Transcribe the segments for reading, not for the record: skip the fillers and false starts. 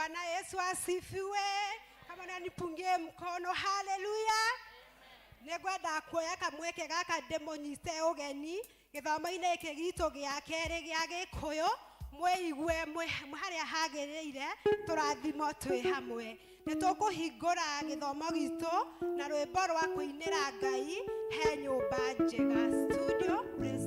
Bwana Yesu asifiwe. Kama nanipungie mkono, haleluya. Nĩngwenda kuoya kamweke gaka ndĩmũnyite ũgeni gĩthomo-inĩ gĩkĩ gitũ gĩa kerĩ gĩa Gĩkũyũ, mwĩigue harĩa hagĩrĩire, tũrathimwo twĩ hamwe. Nĩ tũkũhingũra gĩthomo gitũ na rwĩmbo rwa kũinĩra Ngai he nyũmba njega. Studio, please.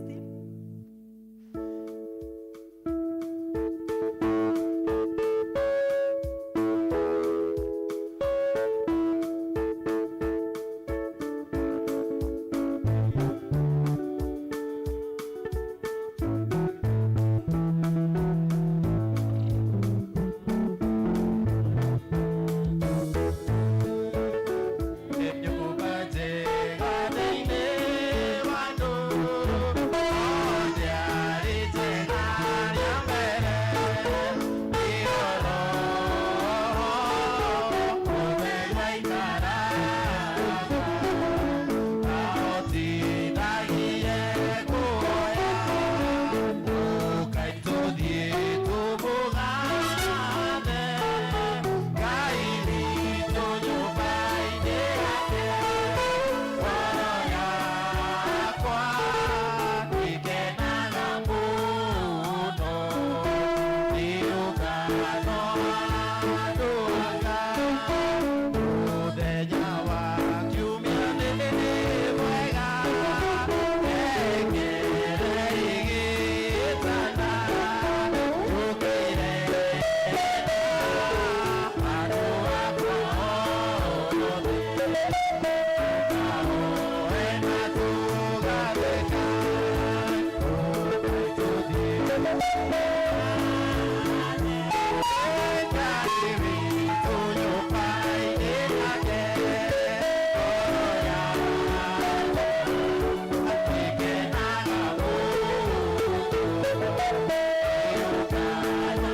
Nyũmba njega thĩinĩ wa andũ, ndĩarĩ njega rĩa mbere, nĩyo Roho Mũtheru aikaraga, ahotithagie kuoya, ũkai tũthiĩ tũmũgathe, Ngai witũ nyũmba-inĩ yake. Ngoro yakwa ĩkenaga mũno nĩ ũgano andũ aka. Mũthenya wa kiumia nĩ mwega, ngengere ĩgĩtana, tũkĩre andũ akwa othe. Tũkahoe na tũgatheka, ũkai tũthiĩ Ngai witũ nyũmba-inĩ yake. Ngoro yakwa ĩkenaga mũno nĩ ũgano andũ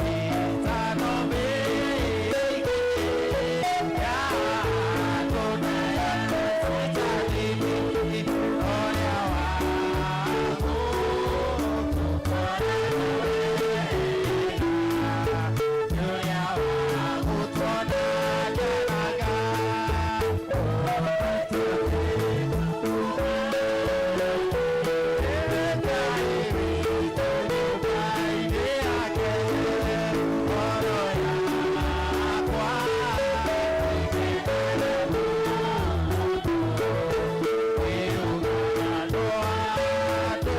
Mĩtano mĩingĩ ya andũ na ya Shetani, ũrĩa wa gũtũkora wega, ũrĩa wa gũtuona ndenaga. Ũkai tũthiĩ Ngai witũ nyũmba-inĩ yake. Ngoro yakwa ĩkenaga mũno nĩ ũgano andũ aka.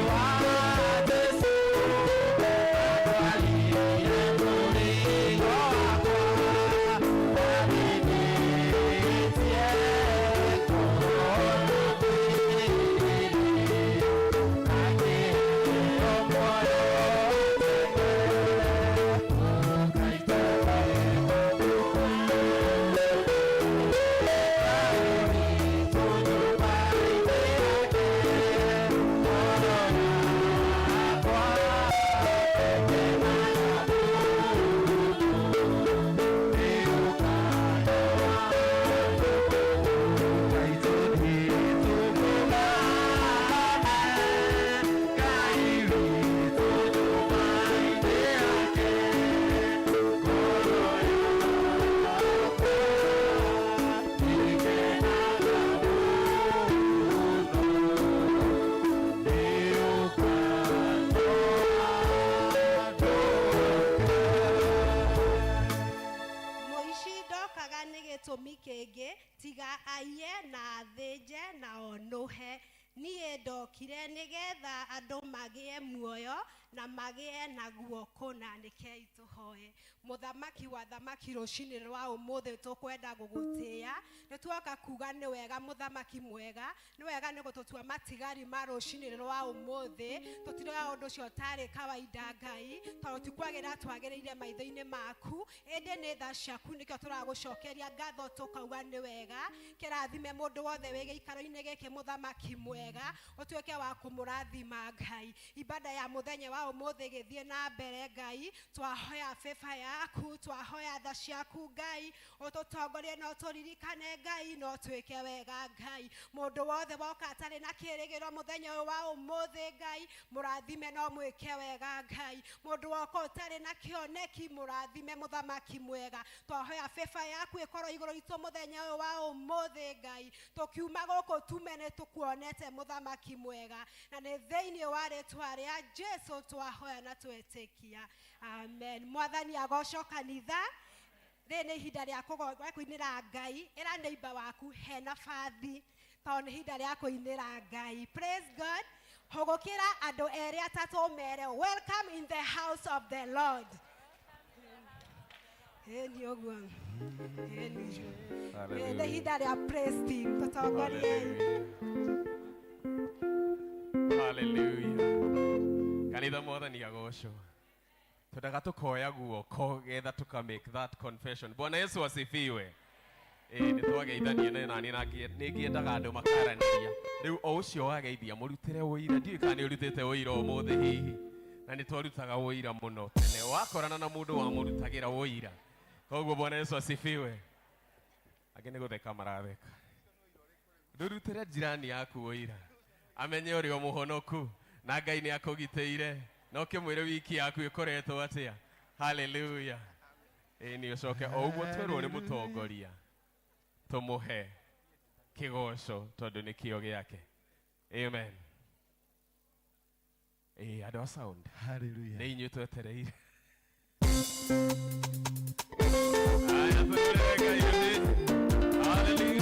Wa Jesũ atwarire mũrigo wakwa, athĩnĩtie ngoro na mwĩrĩ, akĩheo muoyo tene. Ũkai tũthiĩ Ngai witũ nyũmba-inĩ yake. Ngoro yakwa ĩkenaga mũno nĩ ũgano wa andũ. Ũkai tũthiĩ tũmũgathe Ngai witũ nyũmba-inĩ yake. Ngoro yakwa ĩkenaga mũno nĩ ũgano andũ. Mũici ndokaga nĩ gĩtũmi kĩngĩ tiga aiye na athĩnje na onũhe. Niĩ ndokire nĩgetha andũ magĩe muoyo na magĩe naguo kũna. Nĩkei tũhoe. Mũthamaki wa thamaki, rũcinĩ rwa ũmũthĩ tũkwenda gũgũtĩĩa. Nĩ tuoka kuga nĩ wega, mũthamaki mwega, nĩ wega nĩ gũtũtua matigari ma rũcinĩ rwa ũmũthĩ. Tũtiroya ũndũ ũcio tarĩ kawaida, Ngai, tondũ ti kwagĩra twagĩrĩire maitho-inĩ maku, ĩndĩ nĩ tha ciaku, nĩkĩo tũragũcokeria ngatho tũkauga nĩ wega. Kĩrathime mũndũ wothe wĩ gĩikaro-inĩ gĩkĩ, mũthamaki mwega, ũtuĩke wa kũmũrathima, Ngai. Ibada ya mũthenya wa Wa ũmũthĩ gĩthiĩ na mbere, Ngai. Twahoya favor yaku, twahoya tha ciaku, Ngai, ũtũtongorie na ũtũririkane, Ngai, no twĩke wega, Ngai. Mũndũ wothe woka atarĩ na kĩrĩgĩro mũthenya ũyũ wa ũmũthĩ, Ngai, mũrathime no mwĩke wega, Ngai. Mũndũ woka ũtarĩ na kĩoneki, mũrathime, mũthamaki mwega. Twahoya favor yaku ĩkorwo igũrũ ritũ mũthenya ũyũ wa ũmũthĩ, Ngai. Tũkiuma gũkũ tume nĩ tũkuonete, mũthamaki mwega, na nĩ thĩinĩ wa rĩtwa rĩa Jesu twahoya na twetĩkia, amen. Mwathani agocwo. Kanitha, rĩrĩ nĩ ihinda rĩa kũinĩra Ngai. Ĩra neighbor waku he nabathi tondũ nĩ ihinda rĩa kũinĩra Ngai. Praise God. Hũgũkĩra andũ erĩ atatũ, mere, "Welcome in the house of the Lord." Ĩni ũguo, ĩni. Rĩrĩ nĩ ihinda rĩa praise team, tũtongorie. Hallelujah. Kanitha, mwathani agocwo. Twendaga tukoya guoko getha tuka make that confession. Bwana Yesu asifiwe. Ĩĩ, nĩ twageithania na nani na nĩ ngĩendaga andũ makaranĩria. Rĩu o ũcio wageithia mũrutĩre ũira. Ndiũĩ kana nĩ ũrutĩte ũira ũmũthĩ hihi. Na nĩ twarutaga ũira mũno tene. Wakorana na mũndũ wamũrutagĩra ũira. Koguo Bwana Yesu asifiwe. Angĩ nĩ gũtheka maratheka. Ndũrutĩre jirani yaku ũira amenye ũrĩ o mũhonoku na Ngai nĩ akũgitĩire, na ũkĩmwĩre wiki yaku ĩkoretwo atĩa. Haleluya. Ĩĩ, nĩ ũcoke o ũguo twerwo nĩ mũtongoria tũmũhe kĩgoco tondũ nĩkĩo gĩake. Amen. Ĩĩ, andũ a sound. Hallelujah. Nĩ inyuĩ twetereire. Haya, tũrere Ngai ũthĩ. Hallelujah.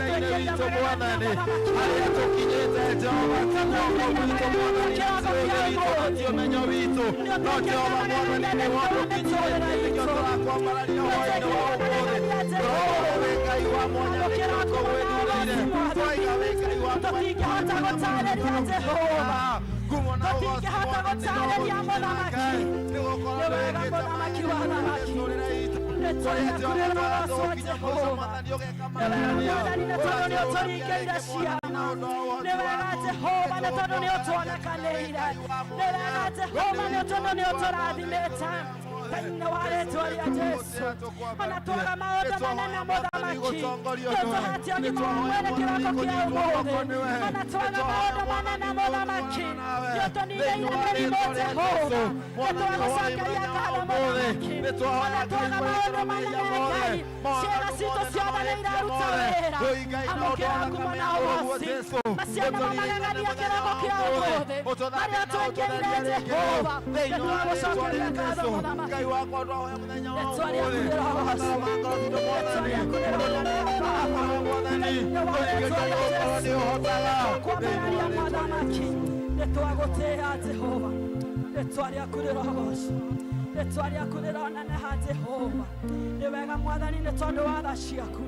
Mũtũrĩre-inĩ witũ Mwathani, harĩa tũkinyĩte Jehova ti guoko gwitũ Mwathani, ti ũũgĩ witũ na ti ũmenyo witũ, no Jehova Mwathani nĩ watũkinyĩtie, nĩkĩo tũrakwambararia hwaĩ-inĩ wa ũmũthĩ. Tũroiga wĩ Ngai wa mwanya, nĩkĩo tũgwĩthurĩire. Tũroiga wĩ Ngai wa mwanya. Tũtingĩhota gũtarĩria Jehova. Ngumo na ũgoci Tũtingĩhota Mwathani no gũtarĩria gũkinye na Mũthamaki. Ngai, nĩgũkorwo Nĩ wega nĩwĩkĩte Mũthamaki wa maũndũ athamaki. mĩtũrĩre itũ. Nĩ Kũrĩa tũrĩa Jehova kũrĩ twara rũgooco tũgũkinya mũico Jehova. Mwathani ũgeka Nĩ wega magegania. Mwathani nĩ tondũ nĩ ũtũringĩire ciama. Nĩ wega Jehova nĩ tondũ nĩ ũtuonekanĩire. Nĩ wega Jehova nĩ tondũ nĩ ũtũrathimĩte. Thĩinĩ wa rĩtwa rĩa Jesu. Ona twaga maũndũ manene Mũthamaki. Nĩ ũtũhete ũgima wa mwĩrĩ kĩroko kĩa ũmũthĩ. Ona twaga maũndũ manene Mũthamaki. Nĩ ũtũninĩire mĩrimũ Jehova. Nĩ twagũcokeria ngatho Mũthamaki. Ona twaga maũndũ manene Ngai. Ciĩga citũ ciothe nĩ iraruta wĩra. Amũkĩra ngumo na ũgoci. Macio nĩmo magegania kĩroko kĩa ũmũthĩ. Marĩa twĩkĩire Jehova. Nĩ twagũcokeria ngatho Mũthamaki. Ngai wakwa twahoya mũthenya wa Rĩtwa rĩaku ũmũthĩ. rĩrogocwo. Mabataro ma ngoro citũ Rĩtwa Mwathani, rĩaku ũndũ ũrĩa tũrabatara Mwathani, tũingĩrie nĩgũkorwo nĩ ũhotaga. Kwambararia Mũthamaki. Nĩ twagũtĩĩa Jehova. Rĩtwa rĩaku rĩrogocwo. Rĩtwa rĩaku rĩroneneha Jehova. Nĩ wega Mwathani nĩ tondũ wa tha ciaku.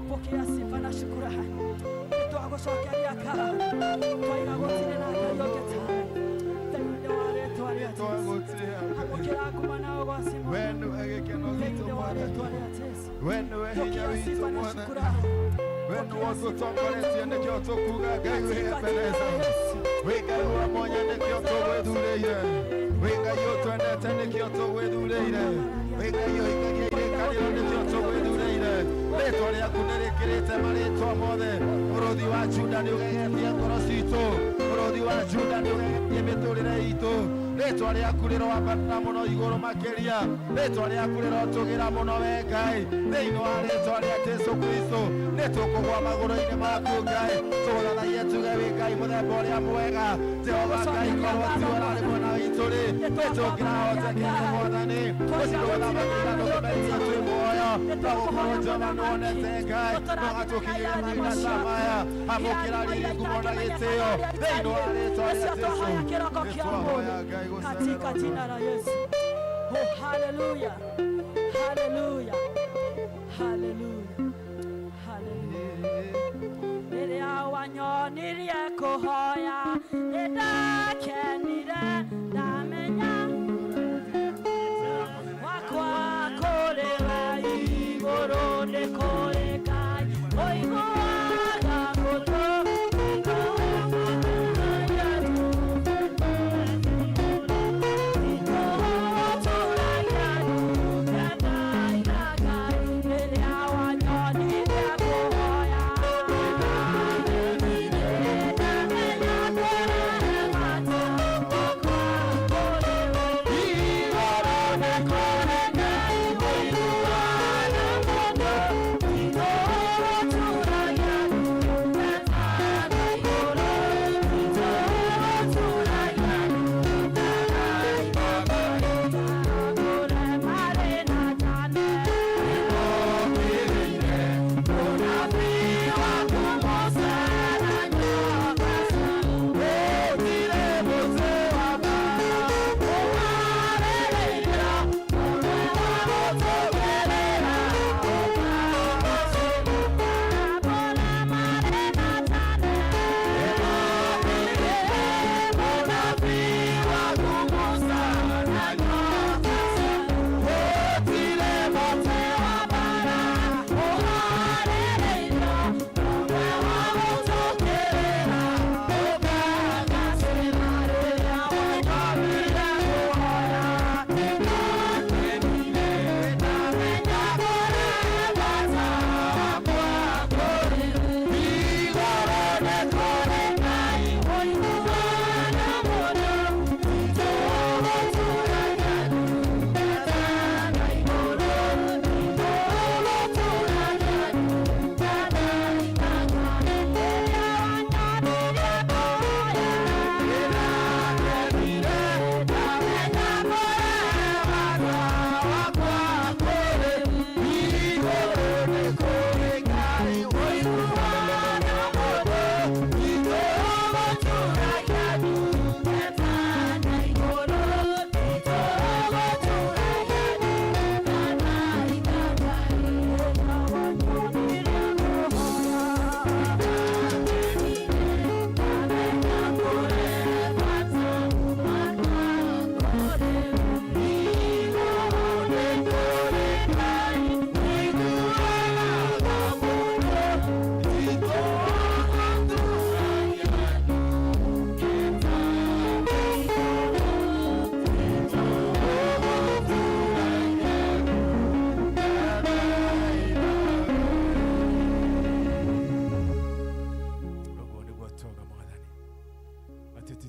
Pokea sifa na shukrani. Nĩ twagũcokeria ngatho. Twaiga gũtirĩ na Ngai ũngĩ tawe. Thĩinĩ wa rĩtwa rĩa Jesu. Nĩtwagũtĩĩa Amũkĩra ngumo na ũgoci We Mwathani. nĩwe gĩkeno gitũ Thĩinĩ wa Mwathani, rĩtwa rĩa Jesu. we nĩwe hinya Pokea witũ sifa na Mwathani, shukrani. we nĩwe ũtũtongoretie nĩkĩo tũkuga Ngai wĩ Katika jina la Ebeneza. Yesu. Wĩ Ngai wa mwanya nĩkĩo tũgwĩthurĩire, wĩ Ngai ũtwendete nĩkĩo tũgwĩthurĩire, wĩ Ngai ũhingagia irĩkanĩro nĩkĩo tũgwĩthurĩire. Rĩtwa rĩaku nĩrĩkĩrĩte marĩtwa mothe. Mũrũthi wa Juda nĩũgegetie ngoro citũ, mũrũthi wa Juda nĩũgegetie mĩtũrĩre itũ. Rĩtwa rĩaku rĩroambatĩra mũno igũrũ makĩria, rĩtwa rĩaku rĩrotũgĩra mũno we Ngai. Thĩinĩ wa rĩtwa rĩa Jesu Kristo nĩtũkũgwa magũrũ-inĩ maku Ngai, tũgũthathaiye tuge wĩ Ngai mũthemba ũrĩa mwega. Jehova Ngai korwo tiwe ũrarĩ mwena witũ rĩ, nĩtũngĩrahotekete Mwathani. Ũcio ũthamakĩra ndũkũmeria twĩ muoyo, no gũkorwo Jehova nĩwonete Ngai no gatũkinyĩria mahinda ta maya. Amũkĩra riri ngumo na gĩtĩo thĩinĩ wa rĩtwa rĩa Yesu Jesu. twahoya kĩroko kĩa Nĩtwahoya ũmũthĩ Ngai katika gũcererwo. jina la Yesu. Oh, haleluya. Haleluya. Haleluya. Haleluya. Rĩrĩa wanyonirie kũhoya nĩndakenire ndamenya wakwa kũrĩ we igũrũ nĩ kũrĩ Ngai ũiguaga gũtũ. Thank you.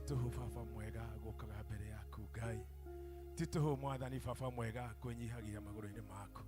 Tũhũ baba mwega gũkaga mbere yaku Ngai. Ti tũhũ mwathani baba mwega kwĩnyihagia magũrũ-inĩ maku.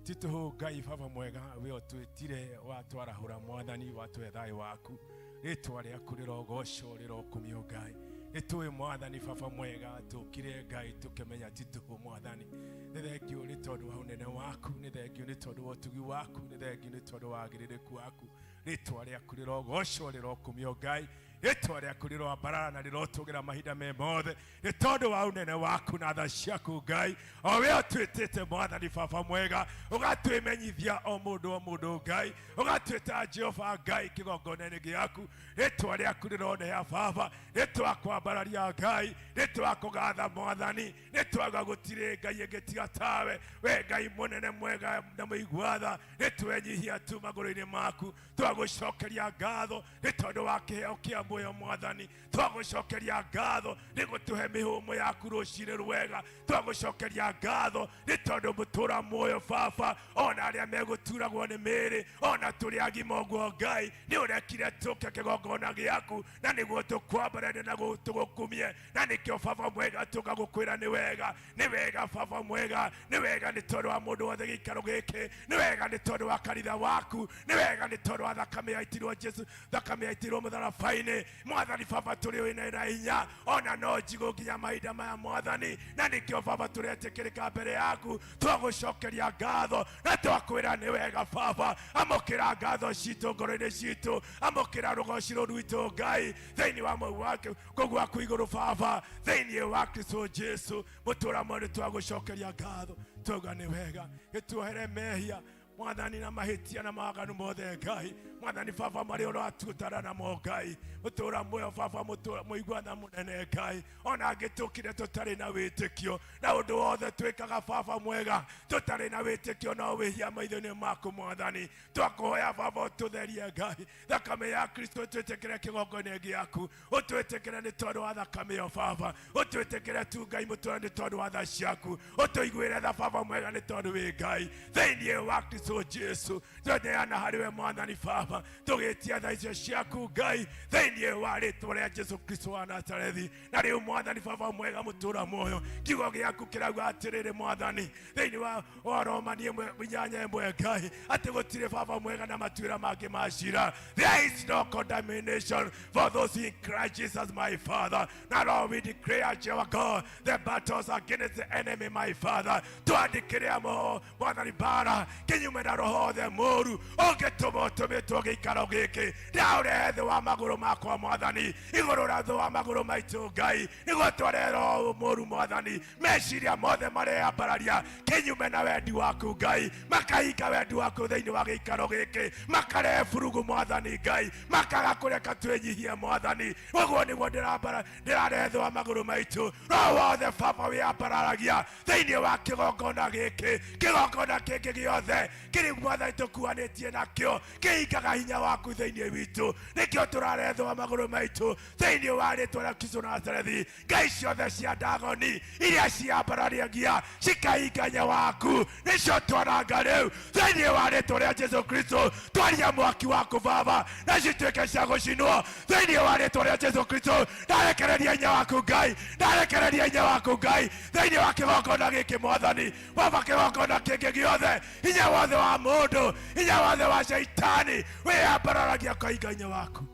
Ti tũhũ Ngai baba mwega we ũtwĩtire watwarahũra mwathani watũhe thayũ waku. Rĩtwa rĩaku rĩrogocwo rĩrokumio Ngai. Nĩtũĩ mwathani baba mwega tũkire Ngai tũkĩmenya ti tũhũ mwathani. Nĩ thengio nĩ tondũ wa ũnene waku, nĩ thengio nĩ tondũ wa ũtugi waku, nĩ thengio nĩ tondũ wa wagĩrĩrĩku waku. Rĩtwa rĩaku rĩrogocwo rĩrokumio Ngai. Rĩtwa rĩaku rĩroambarara na rĩrotũgĩra mahinda me mothe nĩ tondũ wa ũnene waku na tha ciaku Ngai. O we ũtwĩtĩte mwathani baba mwega ũgatwĩmenyithia o mũndũ o mũndũ Ngai, ũgatwĩta Jehova Ngai kĩgongona-inĩ gĩaku. Rĩtwa rĩaku rĩroneha baba, nĩtwakwambararia Ngai, nĩtwakũgatha mwathani, nĩtwauga gũtirĩ Ngai ĩngĩ tiga tawe, we Ngai mũnene mwega na mũigua tha. Nĩtwenyihia tu magũrũ-inĩ maku, twagũcokeria ngatho nĩ tondũ wa kĩheo kĩa muoyo mwathani, twagũcokeria ngatho nĩ gũtũhe mĩhũmũ yaku rũcinĩ rwega, twagũcokeria ngatho nĩ tondũ mũtũra muoyo baba, ona arĩa megũturagwo nĩ mĩĩrĩ, ona tũrĩ agima ũguo Ngai, nĩ ũrekire tũke kĩgongona gĩaku na nĩguo tũkwambarane na tũgũkumie, na nĩkĩo baba mwega tũgagũkwĩra nĩ wega, nĩ wega baba mwega, nĩ wega nĩ tondũ wa mũndũ wothe gĩikaro gĩkĩ, nĩ wega nĩ tondũ wa kanitha waku, nĩ wega nĩ tondũ wa thakame yaitirwo Jesu, thakame yaitirwo mũtharaba-inĩ. Mwathani baba tũrĩ wĩna na hinya ona no njigũ nginya mahinda maya mwathani, na nĩkĩo baba tũretĩkĩrĩka mbere yaku, twagũcokeria ngatho na twakwĩra nĩ wega baba. Amũkĩra ngatho citũ ngoro-inĩ citũ, amũkĩra rũgoci rũu rwitũ Ngai thĩinĩ wa mũhu wake kũu gwaku igũrũ baba, thĩinĩ wa Kristo Jesu mũtũra mwene twagũcokeria ngatho, twauga nĩ wega, gĩtuohere mehia mwathani na mahĩtia na mawaganu mothe Ngai. Mwathani baba marĩa ũratutara namo Ngai, mũtũra muoyo baba, mũtũra mũiguana mũnene Ngai, ona angĩtũkire tũtarĩ na wĩtĩkio na ũndũ wothe twĩkaga baba mwega tũtarĩ na wĩtĩkio no wĩhia maitho-inĩ maku mwathani. Twakũhoya baba ũtũtherie Ngai, thakame ya Kristo ũtwĩtĩkĩre kĩgongona gĩaku, ũtwĩtĩkĩre nĩ tondũ wa thakame ĩyo baba, ũtwĩtĩkĩre tu Ngai mũtũra nĩ tondũ wa tha ciaku, ũtũiguĩre tha baba mwega nĩ tondũ wĩ Ngai. Thĩinĩ wa Kristo Jesu tweneana harĩ we mwathani baba, tũgĩtia tha icio ciaku Ngai thĩinĩ wa rĩtwa rĩa Jesu Kristo wa Nazarethi. Na rĩu mwathani baba mwega mũtũra muoyo, kiugo gĩaku kĩrauga atĩrĩrĩ mwathani thĩinĩ wa Romani 8:1 Ngai, atĩ gũtirĩ baba mwega na matuĩra mangĩ ma cira. There is no condemnation for those in Christ Jesus my Father. Now Lord, we declare, Jehovah God, the battles against the enemy my Father. Twandĩkĩre mo mwathani mbara kinyume na roho othe mũru ũngĩtũma ũtũmĩtwo gĩikaro gĩkĩ, ndaũrehe thĩ wa magũrũ makwa mwathani, igũrũ rĩa thĩ wa magũrũ maitũ Ngai, nĩguo tware roho mũru mwathani, meciria mothe mareyambararia kinyume na wendi waku Ngai, makahinga wendi waku thĩinĩ wa gĩikaro gĩkĩ, makarehe burugu mwathani Ngai, makaga kũreka twĩnyihie mwathani. Ũguo nĩguo ndĩrarehe thĩ wa magũrũ maitũ roho wothe baba wĩyambararagia thĩinĩ wa kĩgongona gĩkĩ, kĩgongona kĩngĩ gĩothe kĩrĩ mwathani tũkuanĩtie nakĩo kĩhingaga hinya waku thĩinĩ witũ, nĩkĩo tũrarehe thĩ wa magũrũ maitũ thĩinĩ wa rĩtwa rĩa Kristo Nazarethi. Ngai ciothe cia Dagoni iria ciambararagia cikahinga hinya waku nĩcio twaranga rĩu thĩinĩ wa rĩtwa rĩa Jesu Kristo. Twaria mwaki waku baba na cituĩke cia gũcinwo thĩinĩ wa rĩtwa rĩa Jesu Kristo. Ndarekereria hinya waku Ngai, ndarekereria hinya waku Ngai thĩinĩ wa kĩgongona gĩkĩ mwathani baba, kĩgongona kĩngĩ gĩothe, hinya wothe wa mũndũ, hinya wothe wa shaitani wĩyambararagia ũkahinga hinya waku,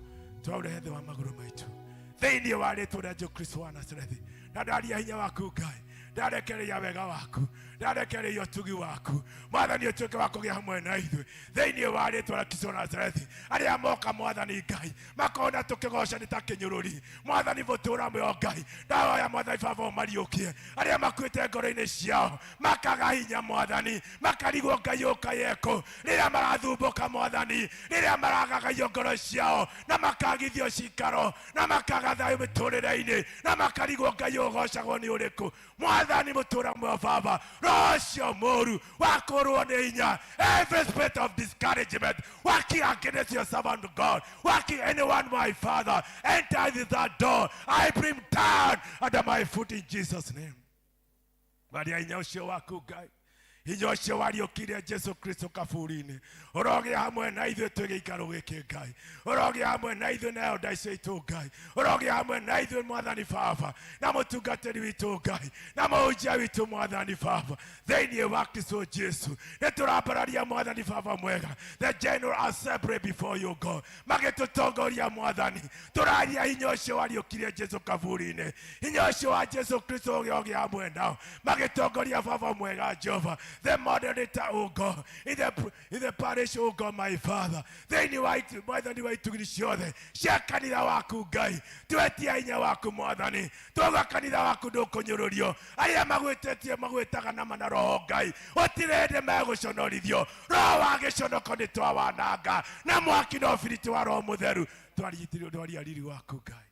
twaũrehe thĩ wa magũrũ maitũ thĩinĩ wa rĩtwa rĩa Jesu Kristo wa Nazarethi. Na ndaria hinya waku Ngai, ndarekereria wega waku, ndarekereria ũtugi waku mwathani, ũtuĩke wa kũgĩa hamwe na ithuĩ thĩinĩ wa rĩtwa rĩa Kristo wa Nazarethi. Arĩa moka mwathani Ngai makona tũkĩgoca nĩ ta kĩnyũrũri mwathani, mũtũra muoyo Ngai, ndahoya mwathani baba ũmariũkie arĩa makuĩte ngoro-inĩ ciao, makaga hinya mwathani, makarigwo Ngai ũkayeko rĩrĩa marathumbũka mwathani, rĩrĩa maragagaio ngoro ciao na makagithio cikaro na makaga thayũ mĩtũrĩre-inĩ na makarigwo Ngai ũgocagwo nĩ ũrĩkũ mwathani mũtũra muoyo baba, roho ũcio mũru wa kũrwo nĩ hinya, every spirit of discouragement working against your servant God, working anyone my Father, enter through that door, I bring down under my foot in Jesus' name. Maria hinya ũcio waku Ngai, Hinya ũcio wariũkirie Jesu Kristo kaburi-inĩ ũrogĩa hamwe na ithuĩ twĩ gĩikaro gĩkĩ Ngai, ũrogĩa hamwe na ithuĩ na elda icio itũ Ngai, ũrogĩa hamwe na ithuĩ Mwathani Baba na mũtungatĩri witũ Ngai na mũhunjia witũ Mwathani Baba, thĩinĩ wa Kristo Jesu. Nĩ tũrambararia Mwathani Baba mwega the general assembly before you God, magĩtũtongoria Mwathani. Tũraria hinya ũcio wariũkirie Jesu kaburi-inĩ, hinya ũcio wa Jesu Kristo ũgĩogĩa hamwe nao magĩtongoria Baba mwega Jehova, the moderator, O God, in the parish, O God my Father, thĩinĩ wa Mwathani wa itugiri ciothe cia kanitha waku Ngai, twetia hinya waku Mwathani. Twauga kanitha waku ndũkũnyũrũrio, arĩa magwĩtĩtie magwĩtaga nama na roho Ngai, gũtirĩ hĩndĩ megũconorithio. Roho wa gĩconoko nĩ twawananga na mwaki na ũbiriti wa Roho Mũtheru. Twaria riri waku Ngai,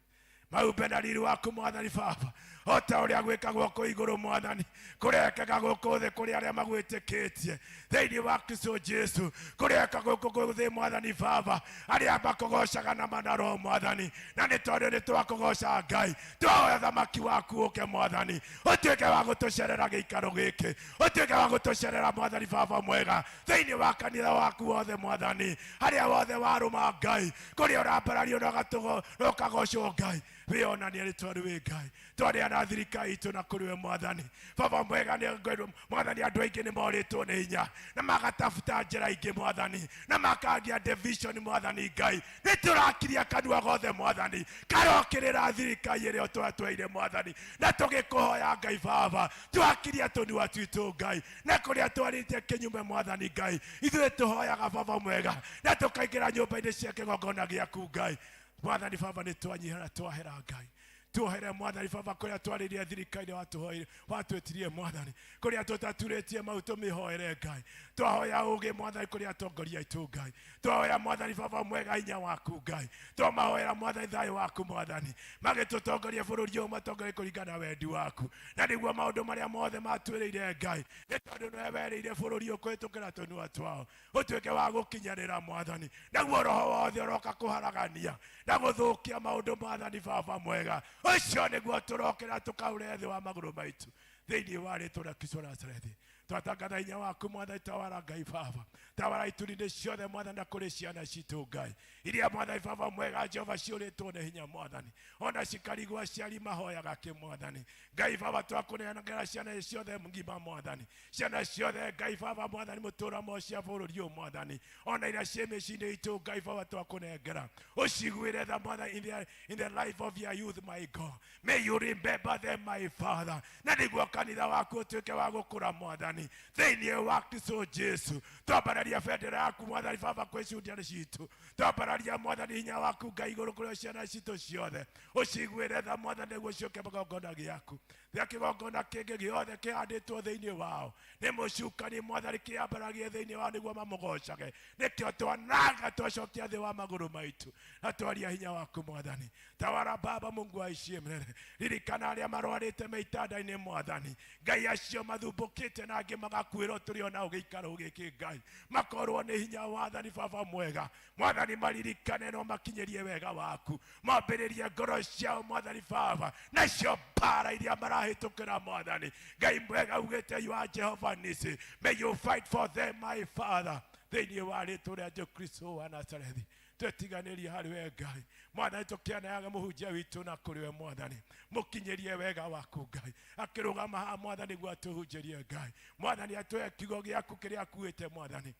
maumbe na riri waku Mwathani Baba, o ta ũrĩa gwĩkagwo kũ igũrũ Mwathani, kũrekeka gũkũ thĩ kũrĩ arĩa magwĩtĩkĩtie thĩinĩ wa Kristo Jesu, kũreka gũkũ thĩ Mwathani Baba, arĩa makũgocaga na mana roho Mwathani. Na nĩ tondũ nĩ twakũgoca Ngai, twahoya thamaki waku ũke Mwathani, ũtuĩke wa gũtũcerera gĩikaro gĩkĩ, ũtuĩke wa gũtũcerera Mwathani Baba mwega, thĩinĩ wa kanitha waku wothe Mwathani, harĩa wothe warũma Ngai, kũrĩa ũrambarario na ũkagocwo Ngai, wĩonanie nĩ tondũ wĩ Ngai. Twaneana thirikari itũ na kũrĩ we Mwathani Baba mwega. Nĩ ngwĩrwo Mwathani, andũ aingĩ nĩ morĩtwo nĩ hinya na magatabuta njĩra ingĩ Mwathani, na makagia division Mwathani Ngai. Nĩ tũrakiria kanua gothe Mwathani karokĩrĩra thirikari ĩrĩa twatweire Mwathani, na tũgĩkũhoya Ngai Baba, twakiria tũnua twitũ Ngai na kũrĩa twarĩtie kĩnyume Mwathani Ngai. Ithuĩ tũhoyaga Baba mwega na tũkaingĩra nyũmba-inĩ cia kĩgongona gĩaku Ngai. Mwathani Baba, nĩ twanyiha na twahera Ngai, tuohere Mwathani Baba kũrĩa twarĩrie thirikari watũhoire watwĩtirie Mwathani, kũrĩa tũtaturĩtie mau tũmĩhoere Ngai. Twahoya ũgĩ Mwathani kũrĩa atongoria aitũ Ngai, twahoya Mwathani Baba mwega hinya waku Ngai, twamahoera Mwathani thayũ waku Mwathani, magĩtũtongoria bũrũri ũyũ matongorie kũringana na wendi waku, na nĩguo maũndũ marĩa mothe matwĩrĩire Ngai, nĩ tondũ nĩwe werĩire bũrũri ũyũ kũhĩtũkĩra tũnua twao, ũtuĩke wa gũkinyanĩra Mwathani. Naguo roho wothe ũroka kũharagania na gũthũkia maũndũ Mwathani Baba mwega, ũcio nĩguo tũrokĩra tũkaũre thĩ wa magũrũ maitũ thĩinĩ wa rĩtwa rĩa Kristo wa Nazarethi. Twatangatha hinya waku Mwathani. Tawara Ngai Baba, tawara ituri-inĩ ciothe Mwathani, na kũrĩ ciana citũ Ngai, iria Mwathani Baba mwega Jehova ciũrĩtwo nĩ hinya Mwathani, ona cikarigwo aciari mahoyaga kĩ Mwathani Ngai Baba. Twakũneanagĩra ciana ciothe ngima Mwathani, ciana ciothe Ngai Baba Mwathani mũtũra mo cia bũrũri ũyũ Mwathani, ona iria ciĩ mĩciĩ-inĩ itũ Ngai Baba, twakũnengera ũciguĩre tha Mwathani. In the life of your youth, my God, may you remember them, my Father, na nĩguo kanitha waku ũtuĩke wa gũkũra Mwathani, thĩinĩ wa Kristo Jesu. Twambararia bendera yaku Mwathani Baba kwĩ ciundia citũ, twambararia Mwathani hinya waku Ngai igũrũ kũrĩ ciana citũ ciothe, ũciguĩre tha Mwathani, nĩguo ciũke magongona gĩaku gĩa kĩgongona kĩngĩ gĩothe kĩhandĩtwo thĩinĩ wao nĩ mũcukani Mwathani, kĩambaragie thĩinĩ wao nĩguo mamũgocage. Nĩkĩo twananga twacokia thĩ wa magũrũ maitũ na twaria hinya waku Mwathani. Tawara Baba Mungu aishie milele, ririkana arĩa marwarĩte me itanda-inĩ Mwathani Ngai, acio mathumbũkĩte na angĩ magakuĩrwo tũrĩ ona gĩikaro gĩkĩ Ngai, makorwo nĩ hinya wathani Baba mwega Mwathani, maririkane no makinyĩrie wega waku, mambĩrĩrie ngoro ciao Mwathani Baba, nacio mbara iria marahĩtũkĩra Mwathani Ngai mwega, ugĩte you are Jehova Nisi, may you fight for them, my Father, thĩinĩ wa rĩtwa rĩa Jesu Kristo wa Nazarethi. Twetiganĩrie harĩ we Ngai Mwathani, tũkĩaneaga mũhunjia witũ na kũrĩ we Mwathani, mũkinyĩrie wega waku Ngai, akĩrũgama haha Mwathani guo atũhunjĩrie Ngai Mwathani, atũhe kiugo gĩaku kĩrĩa akuĩte Mwathani.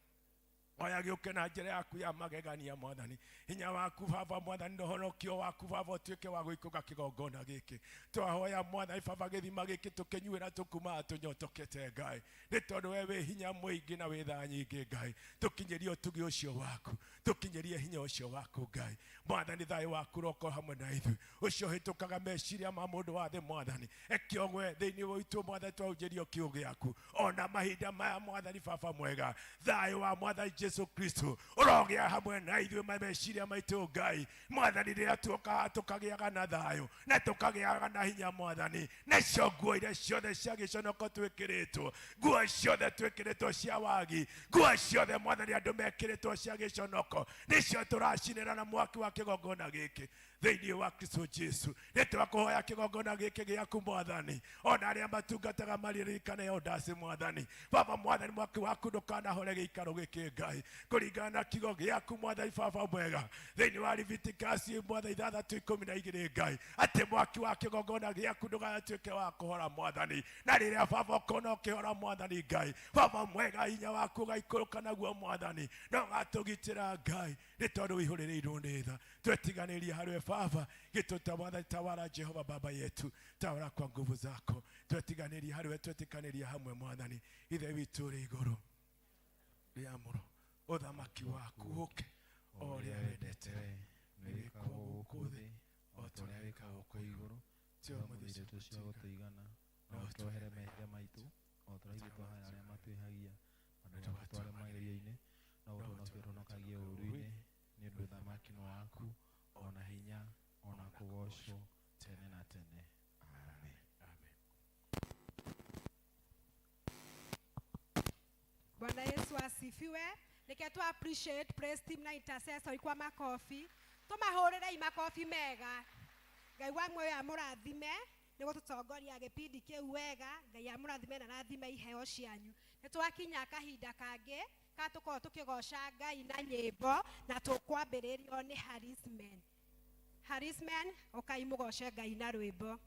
Oya gĩũke na njĩra yaku ya magegania Mwathani, hinya waku Baba Mwathani na ũhonokio waku Baba ũtuĩke wa gũikũka kĩgongona gĩkĩ. Twahoya Mwathani Baba, gĩthima gĩkĩ tũkĩnyuĩra tũkumaga tũnyotokete Ngai, nĩ tondũ we wĩ hinya mũingĩ na wĩ tha nyingĩ Ngai. Tũkinyĩrie ũtugi ũcio waku, tũkinyĩrie hinya ũcio waku Ngai Mwathani. Thayũ waku roko hamwe na ithuĩ, ũcio ũhĩtũkaga meciria ma mũndũ wa thĩ Mwathani, eke ũgwe thĩinĩ witũ Mwathani, twahunjĩrio kiugo gĩaku ona mahinda maya Mwathani Baba mwega, thayũ wa Mwathani. Jesu Kristo ũrogĩa hamwe na ithuĩ meciria maitũ Ngai mwathani rĩrĩa tuoka tũkagĩaga na thayũ na tũkagĩaga na hinya mwathani nacio nguo iria ciothe cia gĩconoko twĩkĩrĩtwo nguo ciothe twĩkĩrĩtwo cia wagi nguo ciothe mwathani andũ mekĩrĩtwo cia gĩconoko nĩcio tũracinĩra na mwaki wa kĩgongona gĩkĩ thĩinĩ wa Kristo Jesu. Nĩ twakũhoya kĩgongona gĩkĩ gĩaku mwathani ona arĩa matungataga maririkane Elders mwathani baba mwathani mwaki waku ndũkanahore gĩikaro gĩkĩ Ngai kũringana na kiugo gĩaku mwathani baba mwega thĩinĩ wa Leviticus mwathani 6:12 Ngai atĩ mwaki wa kĩgongona gĩaku ndũgatuĩke wa kũhora mwathani na rĩrĩa baba ũkona ũkĩhora mwathani Ngai baba mwega hinya waku ũgaikũrũka naguo mwathani na ũgatũgitĩra Ngai nĩ tondũ wĩihũrĩrĩirwo nĩ tha twetiganĩria harĩwe baba gĩtũta tawala Jehova baba yetu tawala kwa nguvu zako twetiganĩria harĩwe twetĩkanĩria hamwe mwathani ithe witũ ũrĩ igũrũ rĩamũrwo ũthamaki waku ũke o ũrĩa wendete nĩ wĩkagwo gũkũ thĩ o ta ũrĩa wĩkagwo kũu igũrũ. Tio Tũhe mũthĩ irio cia gũtũigana na ũtuohere mehia maitũ o ta ũrĩa ithuĩ twohagĩra arĩa matwĩhagia na ndũgatũtware magerio-inĩ no ũtũhonokie ũtũhonokagie ũũru-inĩ nĩ ũndũ ũthamaki nĩ waku o na hinya o na kũgoocwo tene na tene. Amen. Amen. Bwana Yesu asifiwe. Reke tu appreciate praise team na intercessor kwa makofi. Tumahũrĩrei makofi mega. Ngai wa muoyo amũrathime nĩ gũtũtongoria gĩbindi kĩu wega. Ngai amũrathime na arathime iheo cianyu. Nĩ twakinya kahinda kangĩ ka tũkorwo tũkĩgoca Ngai na nyĩmbo na tũkwambĩrĩrio nĩ Harismen. Harismen, ũkai mũgoce Ngai na rwĩmbo.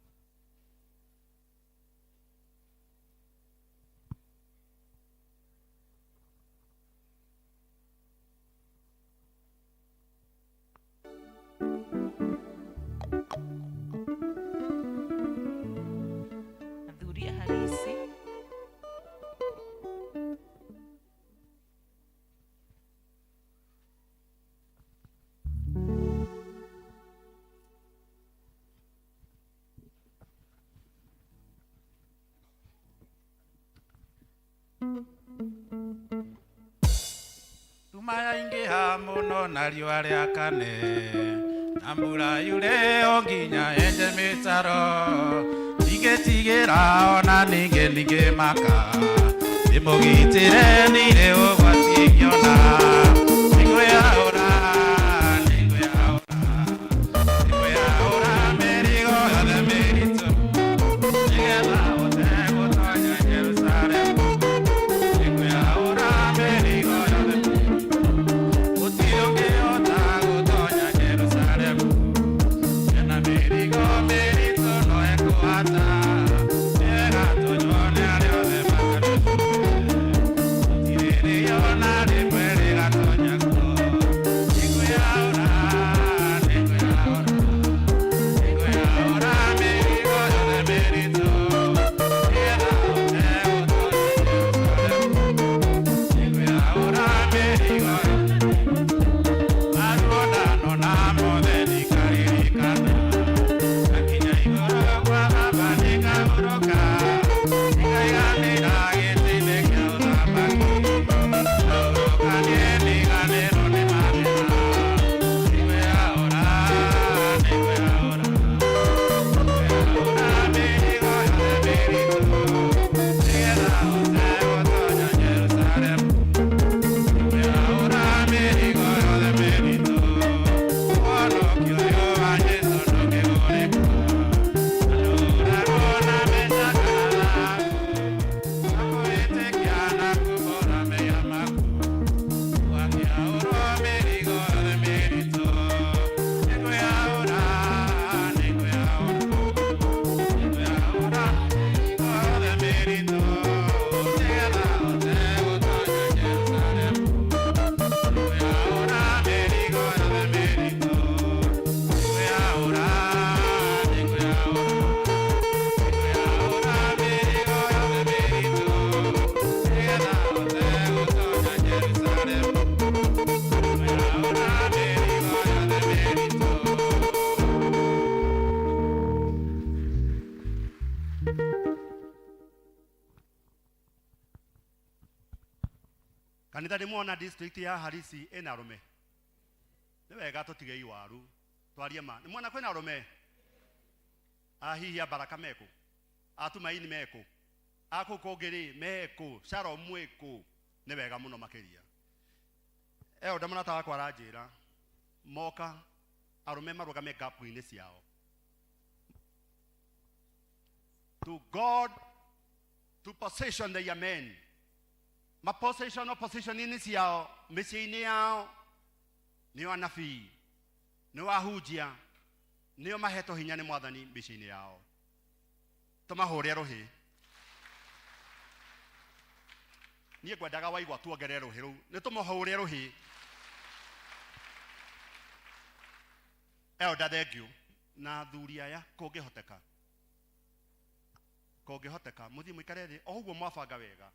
Athuri a Harisi Nduma yaingĩha mũno na riũa rĩakane na mbura yure o nginya enje mĩtaro ndingĩtigĩra ona ningĩ ndingĩmaka ndĩmũgitĩre ndirĩ ũgwati ngĩona nĩngwĩyaũra nĩngwĩyaũra nĩngwĩyaũra mĩrigo yothe mĩritũ nĩgetha hote gũtonya Jerusalemu nĩngwĩyaũra mĩrigo yothe gũtirĩ ũngĩhota gũtonya Jerusalemu ena mĩrigo mĩritũ no ekũhata nĩegatonywo nĩ arĩa othe makamĩkuĩte gũtirĩ rĩo na rĩmwe rĩgatonywo. Kanitha nĩ mwona district ya Harisi ĩna arũme? Nĩ wega tũtige iwaru twarie ma. Nĩ mwona kwĩna arũme? A hihi a Baraka mekũ? A Tumaini mekũ? A kũu kũngĩ rĩ mekũ? Shalom mwĩkũ? Nĩ wega mũno makĩria. Elda mũrata wakwa aranjĩra moka arũme marũgame gap-inĩ ciao. To God to position their men. Ma position position-inĩ ciao mĩciĩ-inĩ yao nĩo anabii, nĩo ahunjia, nĩo mahetwo hinya nĩ Mwathani mĩciĩ-inĩ yao. Tũmahũre rũhĩ. Niĩ ngwendaga waigua tuongerere rũhĩ rũu, nĩ tũmahũre rũhĩ. Elder, thank you. Na athuri aya kũngĩhoteka, kũngĩhoteka mũthiĩ mũikare thĩ o ũguo mwabanga wega,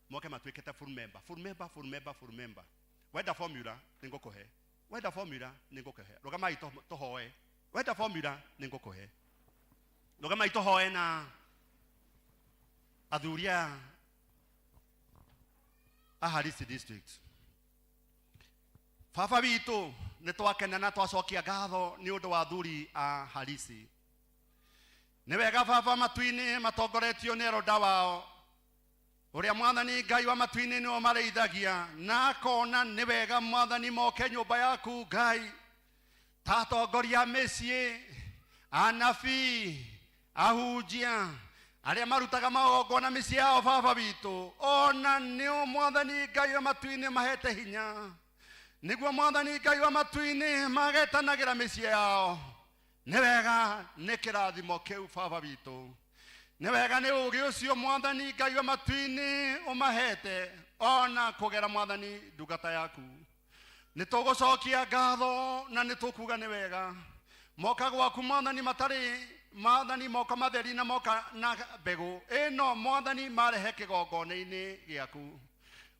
moke matuĩkĩte full member, full member, full member, full member. Wenda formula nĩ ngũkũhe, wenda formula nĩ ngũkũhe. Rũgamai tũhoe. Wenda formula nĩ ngũkũhe. Rũgamai tũhoe na athuri aya a Harisi district. Baba witũ nĩ twakena na twacokia ngatho nĩ ũndũ wa athuri a Harisi. Nĩ wega baba matu-inĩ matongoretio nĩ eroda wao ũrĩa Mwathani Ngai wa matu-inĩ nĩo marĩithagia, na akona nĩ wega Mwathani moke nyũmba yaku Ngai ta atongoria a mĩciĩ, anabii, ahunjia arĩa marutaga magongona mĩciĩ yao baba witũ, ona nĩo Mwathani Ngai wa matu-inĩ mahete hinya nĩguo Mwathani Ngai wa matu-inĩ magetanagĩra mĩciĩ yao. Nĩ wega nĩ kĩrathimo kĩu baba witũ, nĩ wega nĩ ũũgĩ ũcio Mwathani Ngai wa matu-inĩ ũmahete ona kũgera Mwathani ndungata yaku. Nĩ tũgũcokia ngatho na nĩ tũkuga nĩ wega moka gwaku Mwathani matarĩ Mwathani moko matheri na moka na mbegũ ĩno Mwathani marehe kĩgongona-inĩ gĩaku.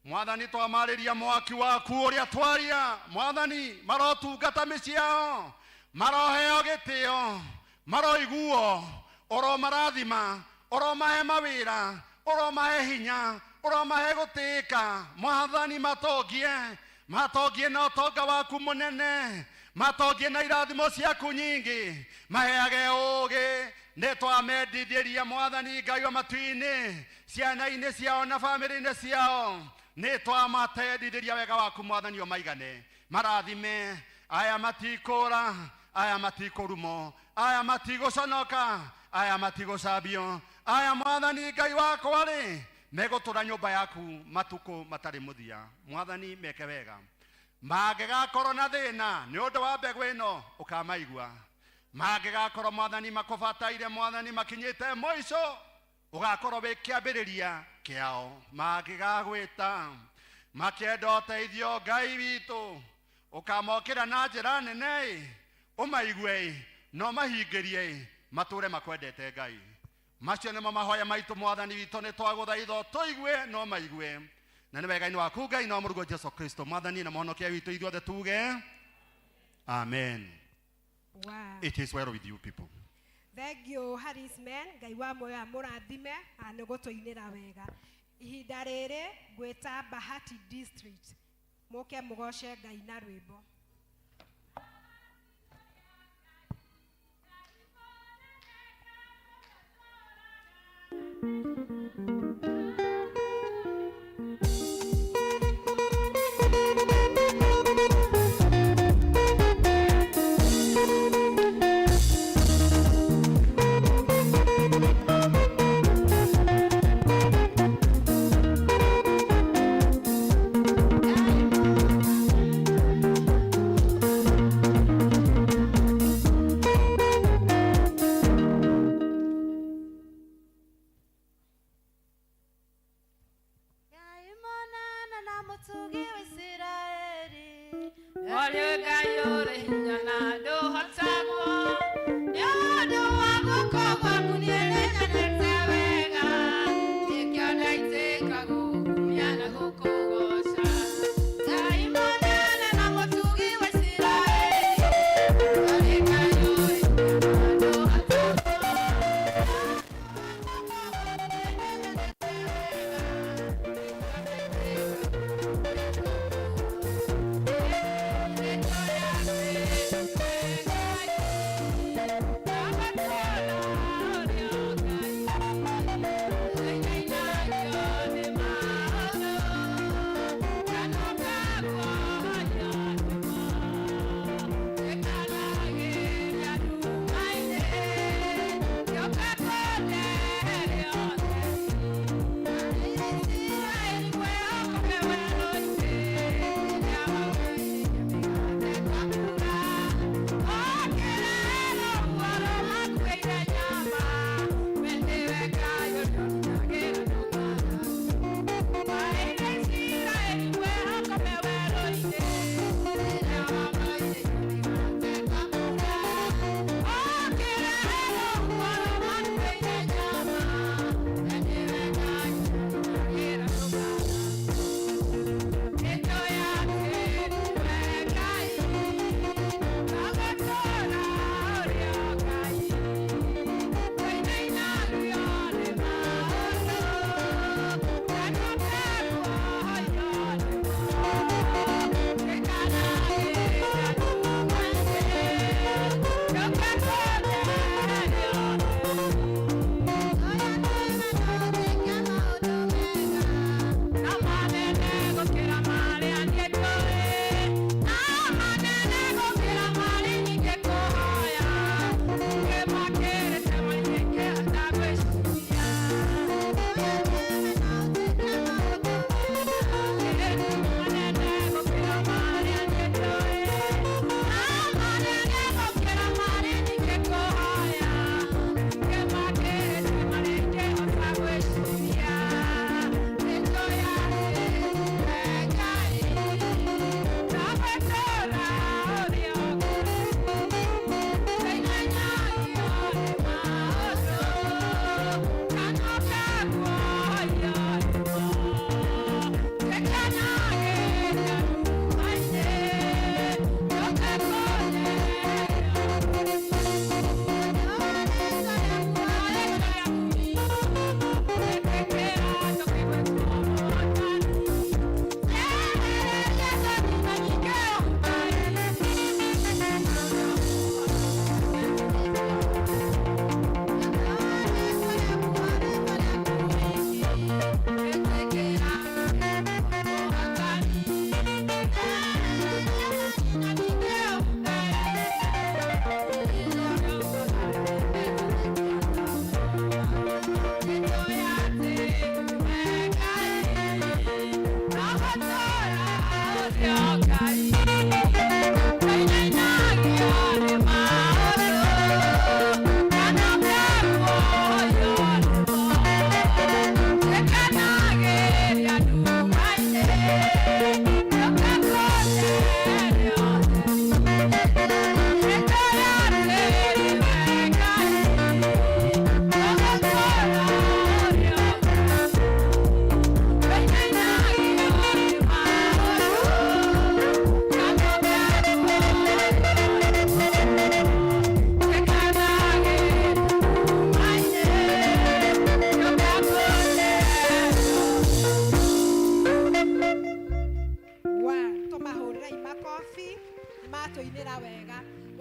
Mwathani twamarĩria mwaki waku ũrĩa twaria Mwathani marotungata mĩciĩ yao, maroheo gĩtĩo, maroiguo, ũromarathima, ũromahe mawĩra, ũromahe hinya, ũromahe gũtĩĩka. Mwathani matongie, matongie na ũtonga waku mũnene, matongie na irathimo ciaku nyingĩ, maheage ũũgĩ. Nĩ twamendithĩria Mwathani Ngai wa matu-inĩ ciana-inĩ ciao na bamĩrĩ-inĩ ciao, nĩ twamatendithĩria wega waku Mwathani ũmaigane, marathime. Aya matikũra, aya matikũrumo, aya matigũconoka, aya matigũcambio, aya Mwathani Ngai wakwa rĩ megũtũra nyũmba yaku matukũ matarĩ mũthia. Mwathani meke wega, mangĩgakorwo na thĩna nĩ ũndũ wa mbegũ ĩno ũkamaigua, mangĩgakorwo Mwathani makũbataire Mwathani makinyĩte mũico ũgakorwo wĩ kĩambĩrĩria kĩao, mangĩgagwĩta makĩenda ũteithio Ngai witũ ũkamokĩra na njĩra nene ũmaigue na ũmahingĩrie matũre makwendete Ngai. Macio nĩmo mahoya maitũ Mwathani witũ, nĩ twagũthaitha tũigue no maigue, na nĩ wega-inĩ waku Ngai na mũrugo Jesu Kristo Mwathani na mũhonokia witũ, ithuothe tuge amen. Wow. It is well with you people. Thank you Harris men, Ngai wa muoyo amũrathime na nĩ gũtũinĩra wega. Ihinda rĩrĩ ngwĩta Bahati district mũke mũgoce Ngai na rwĩmbo.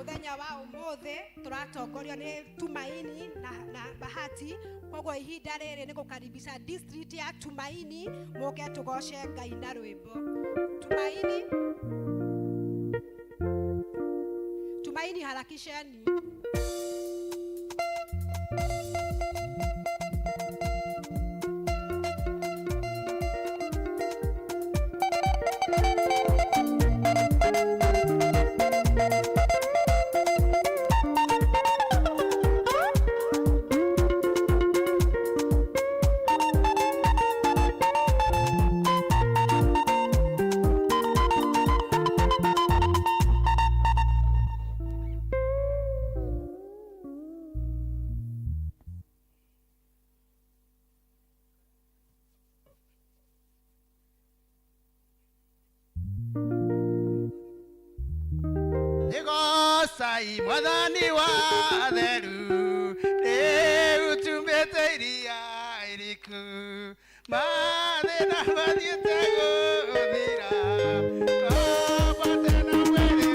Muthenya wa umuthi turatongorio ni Tumaini na Bahati. Koguo ihinda riri ni gukaribisha district ya Tumaini muke tugoce Ngai na rwimbo. Tumaini, Tumaini harakisheni. Sai mwathani wa theru rĩu tumĩte iria iriku mathĩna mathiĩte gũthira twambate na mwĩrĩ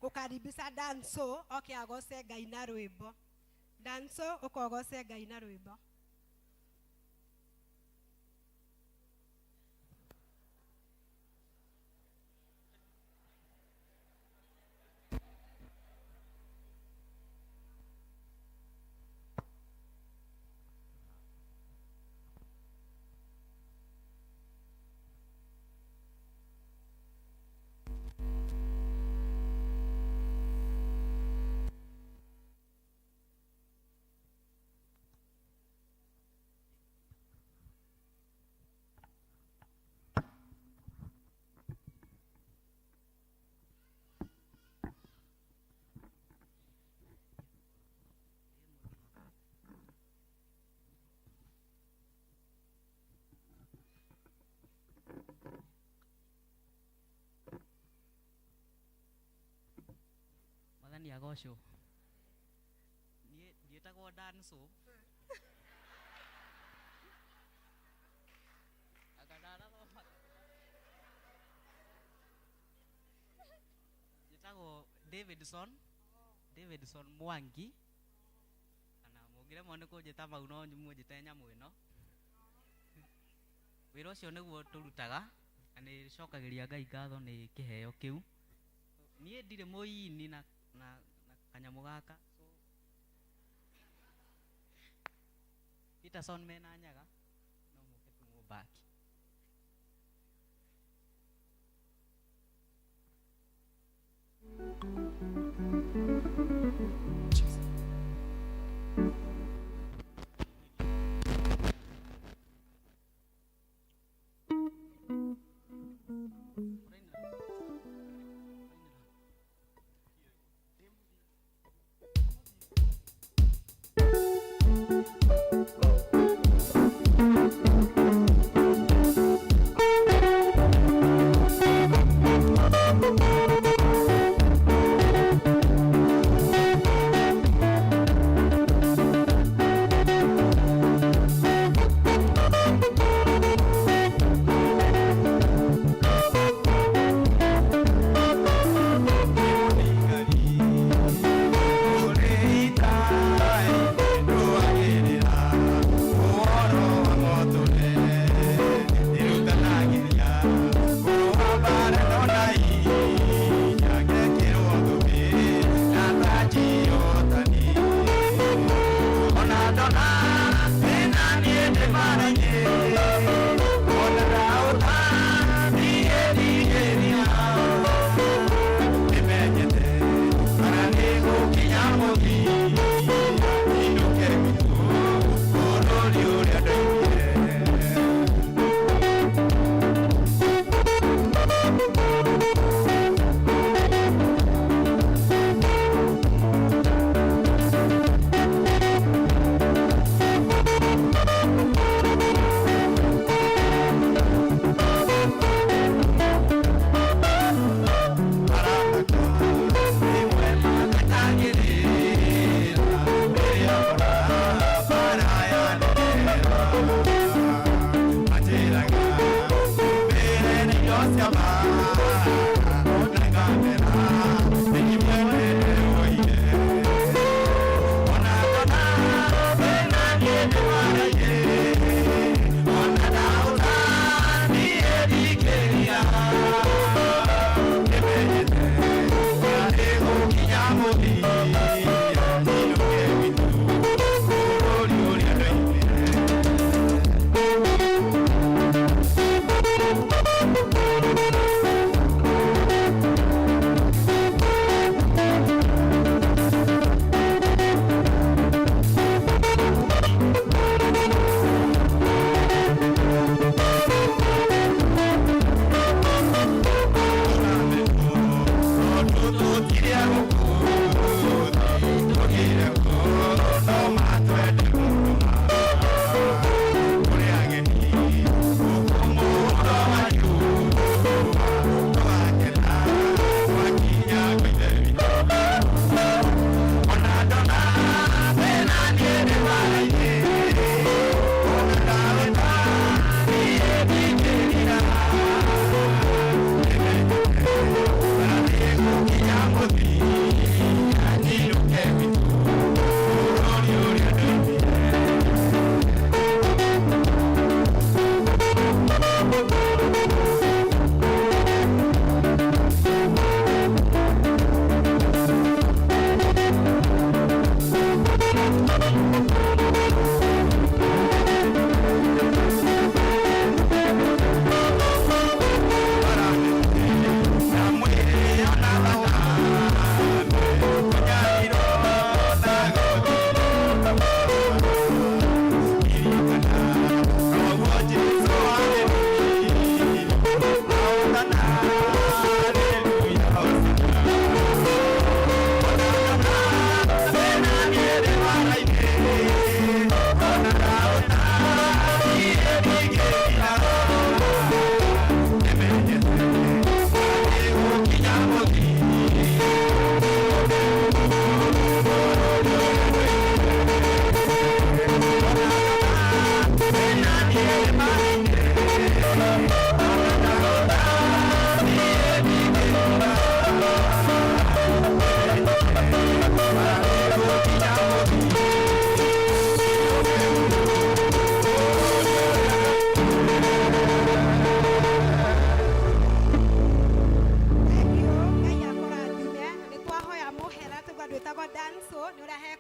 Gukaribisha danso oke agoce Ngai na rwimbo. Danso ukogoce Ngai na rwimbo. Mwathani agocwo. Niĩ ndiĩtagwo Danso. Anga ndanathoma. Njĩtagwo Davidson, Davidson Mwangi. Kana mũngĩremwo nĩ kũnjĩta mau no mũnjĩte nyamũ ĩno. Wĩra ũcio nĩguo tũrutaga na nĩ cokagĩria Ngai ngatho nĩ kĩheo kĩu. Niĩ ndirĩ mũini na kanyamũ gaka. So Peterson mena nyaga no mũke tũmũmbaki.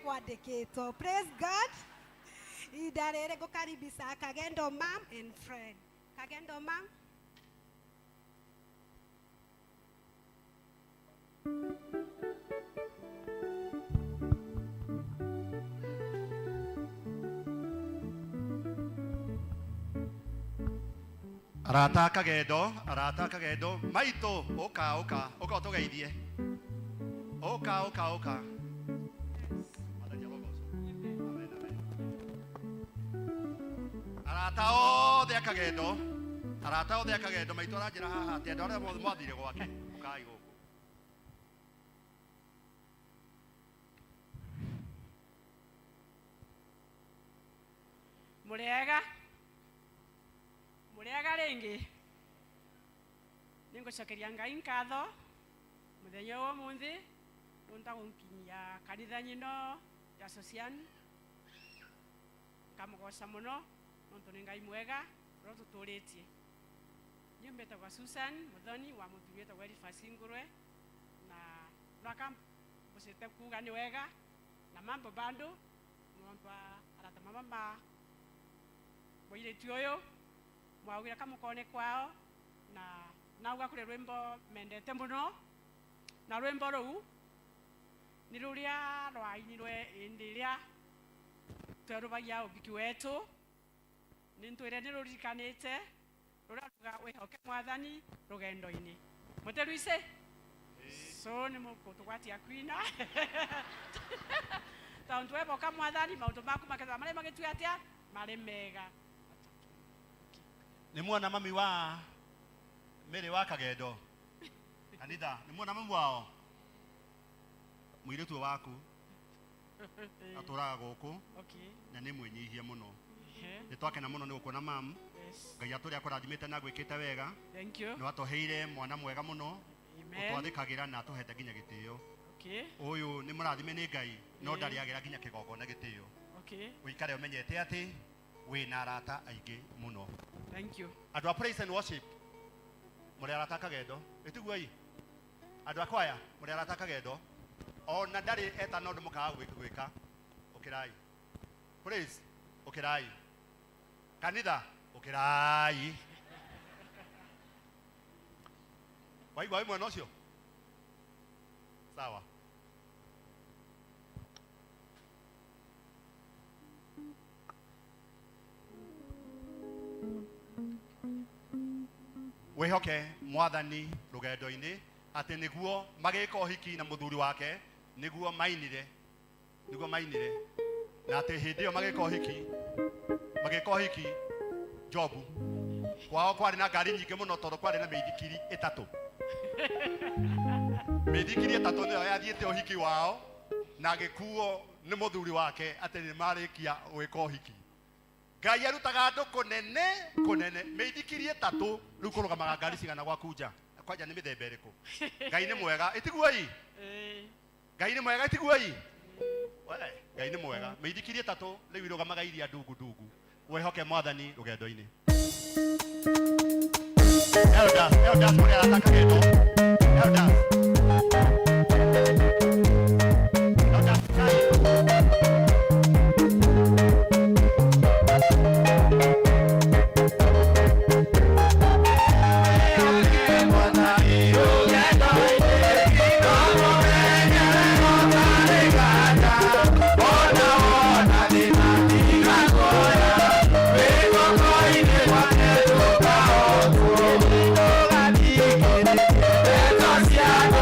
Kwandĩkĩtwo. Praise God. Ihinda rĩrĩ ngũkaribisha Kagendo mom and friend. Kagendo mom. Arata a Kagendo, arata a Kagendo, maitũ, ũka ũka ũka ũtũgeithie. Ũka ũka ũka. Mwathani arogocwo. Amen, amen. Arata othe a Kagendo, arata othe a Kagendo, maitũ aranjĩra haha atĩ andũ arĩa mothe mwathire gwake, ũkai gũkũ. Mũrĩega, mũrĩega rĩngĩ. Nĩngũcokeria Ngai nkatho mũthenya wa ũmũthĩ nũnta gũnkinyia kanitha nyino ya Sosian, nkamũgoca mũno nontu nĩ Ngai mwega ũrĩa ũtũtũrĩtie. Niĩ mbĩtagwo Susan Muthoni wa mũthuri wĩtagwo Elifas Ngũrwe, na nwakambũcĩte kuga nĩ wega na mambo bado nontu arata mama ma mũirĩtu ũyũ mwaugire kamũkone kwao, na nauga kũrĩ rwĩmbo mendete mũno, na rwĩmbo rũu nĩ rũrĩa rwainirwe ĩndĩ ĩrĩa twerũbagia ũbiki wetu. Nĩ ntwĩre nĩ rũririkanĩte rũrĩa ruga wĩhoke mwathani rũgendo-inĩ mũteruice so nĩ mũkũtũgwatia kwina tondũ tweboka mwathani maũndũ maku maketha marĩa magĩtue atĩa marĩ mega. Nĩ muona mami wa Mary wa Kagendo kanitha, nĩ muona mami wao mũirĩtu waku atũraga gũkũ na nĩ mwĩnyihia mũno. Nĩ twakena mũno nĩ gũkuona mamu. Ngai atũrĩ akũrathimĩte na gwĩkĩte wega. Thank you. Nĩ watũheire mwana mwega mũno ũtwathĩkagĩra na atũhete nginya gĩtĩo. Ũyũ nĩ mũrathime nĩ Ngai no ndarĩ agĩra nginya kĩgongona gĩtĩo. Ũikare ũmenyete atĩ wĩna arata aingĩ mũno. Thank you. Andũ a praise and worship mũrĩ arata a Kagendo, ĩtiguo andũ a kwaya mũrĩ arata a Kagendo, ona ndarĩ etana ũndũ mũkaga gwĩka, ũkĩrai. Praise, ũkĩrai. Kanitha, ũkĩrai. Waigua wĩ mwena ũcio? Sawa. Wĩhoke mwathani rũgendo-inĩ atĩ nĩguo magĩka ũhiki na mũthuri wake nĩguo mainire, nĩguo mainire, na atĩ hĩndĩ ĩyo magĩka ũhiki Jobu kwao kwarĩ na ngari nyingĩ mũno tondũ kwarĩ na mĩithikiri ĩtatũ. Mĩithikiri ĩtatũ nĩyo yathiĩte ũhiki wao na agĩkuo nĩ mũthuri wake atĩ nĩ marĩkia gwĩka ũhiki. Ngai arutaga andũ kũnene kũnene, mĩithikiri ĩtatũ rĩu kũrũgamaga ngari cigana gwaku nja? Kwanja nĩ mĩthemba ĩrĩkũ? Ngai nĩ mwega, ĩtiguo-i? Ngai nĩ mwega, ĩtiguo-i? Ngai nĩ mwega. Mĩithikiri ĩtatũ rĩu irũgamaga iria ndungu ndungu. Wĩhoke mwathani rũgendo-inĩ. Elders, elders mũrĩ arata Kagendo. Elders. Elders, kai. Yeah.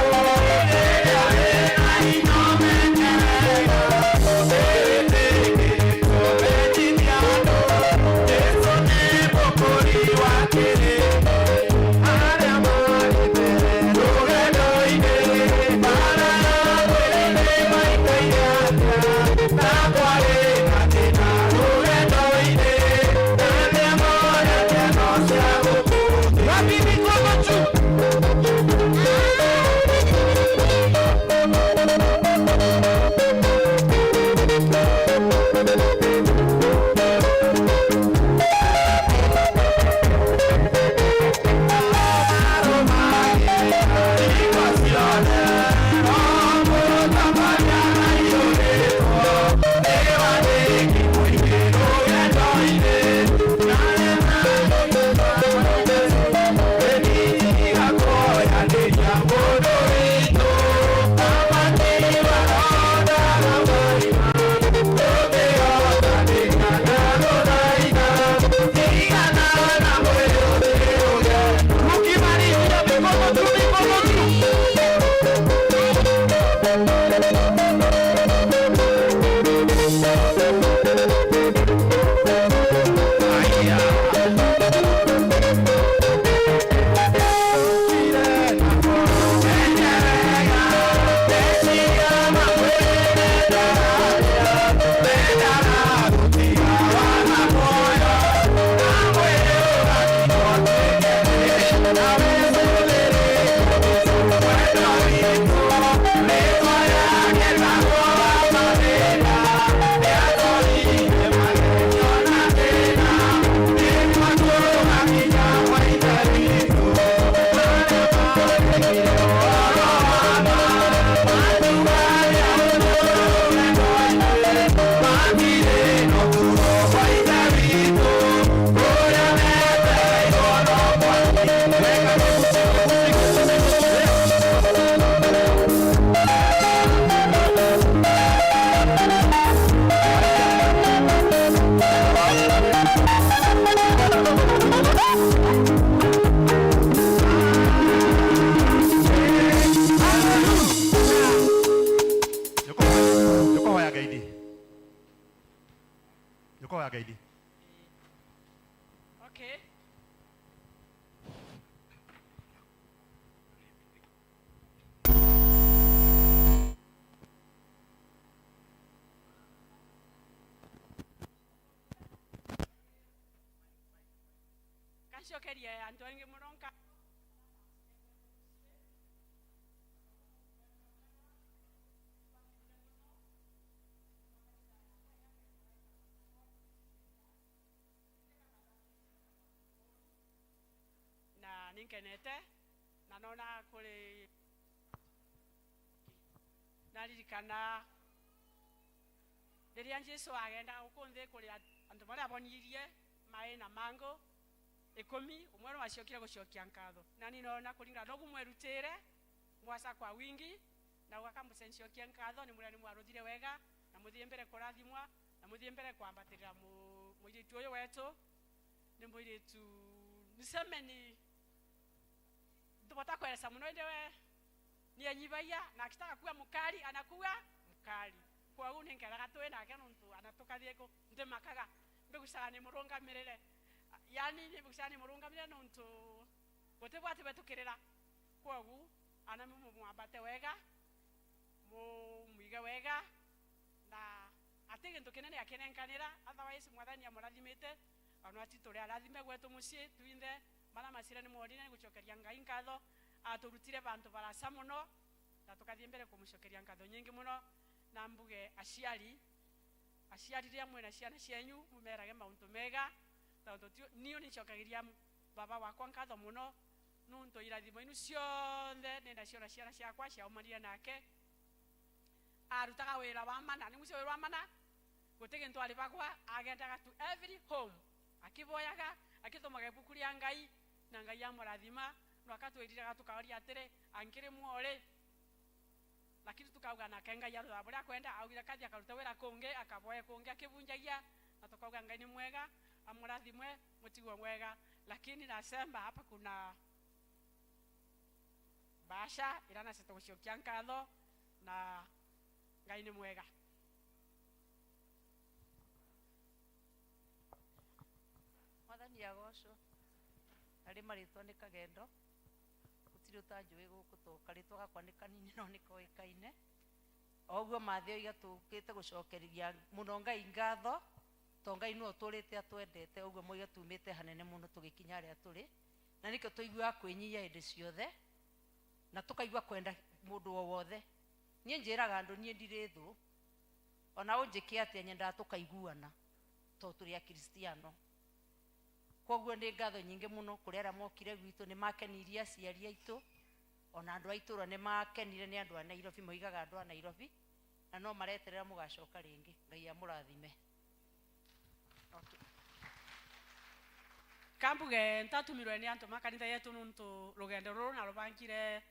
Ncokerie andu aingi muno nka na ninkenete na nona kuri naririkana riria Jesu agenda guku nthi kuri andu baria abonirie mai na mango 10 umwe no waciokire gucokia nkatho na ni nona kuringana nogu mwerutire mwasa kwa wingi na ugakamũcencokia nkatho ni muria ni mwaruthire wega na muthie mbere kurathimwa na muthie mbere kwambatirira muiritu uyu wetu ni muiritu niseme ni ndubota kueleza muno inde we ni anyibaia na akitaka kuwa mukali anakuwa mukali kwa u ningeraga twi nake nontu anatukathie ku ndimakaga mbigucaga ni murungamirire yani ni mbigucaga ni murungamirire nontu gutibwati betukirira kwogu ana mumwambate wega mumuige wega na ati gintu kinene akinenkanira otherwise mwathani amurathimite ona ati turi arathime gwetu mucii twinthe mara macire ni mworire ni gucokeria Ngai nkatho aturutire bantu barasa muno na tukathie mbere kumucokeria nkatho nyingi muno na mbuge aciari riria mwina ciana cienyu mumerage mauntu mega tondu niyo nicokagiria baba wakwa nkatho muno nuntu irathimo inu cionthe nindaciona ciana ciakwa ciaumanire nake arutaga wira wa mana ni mucio wira wa mana guti gintu aribagwa agendaga to every home akiboyaga akithomaga ibuku ria Ngai na Ngai amurathima no akatwiriraga tukaoria atiri angiri muore lakini tukauga nake Ngai arutha buria akwenda augire kathi akaruta wira kungi akaboe kungi akibunjagia na tukauga Ngai ni mwega amurathimwe mutigwe mwega. Lakini nasema hapa kuna basha irana citugucokia nkatho na Ngai ni mwega. Mwathani agocwo ari maritwa ni Kagendo gutiri utanjui guku to karitwa gakwa ni kanini no ni koikaine oguo mathi oiga tukite gucokeria muno Ngai ngatho to Ngai no turite atwendete oguo moiga tumite hanene muno tugikinya aria turi na nikio tuiguaga kwinyihia hindi ciothe na tukaigua kwenda mundu o wothe. Nie njiraga andu nie ndiri thu ona unjike atia nyendaga tukaiguana to turi a Kristiano. Koguo ni ngatho nyingi muno kuri aria mokire gwitu ni makenirie aciari aitu ona andu a itura ni makenire ni andu a Nairobi moigaga andu a Nairobi na no mareterera mugacoka ringi. Ngai amurathime. Okay. Kambuge ntatumirwe ni antu makanitha yetu nuntu rugendo ruru na rubangire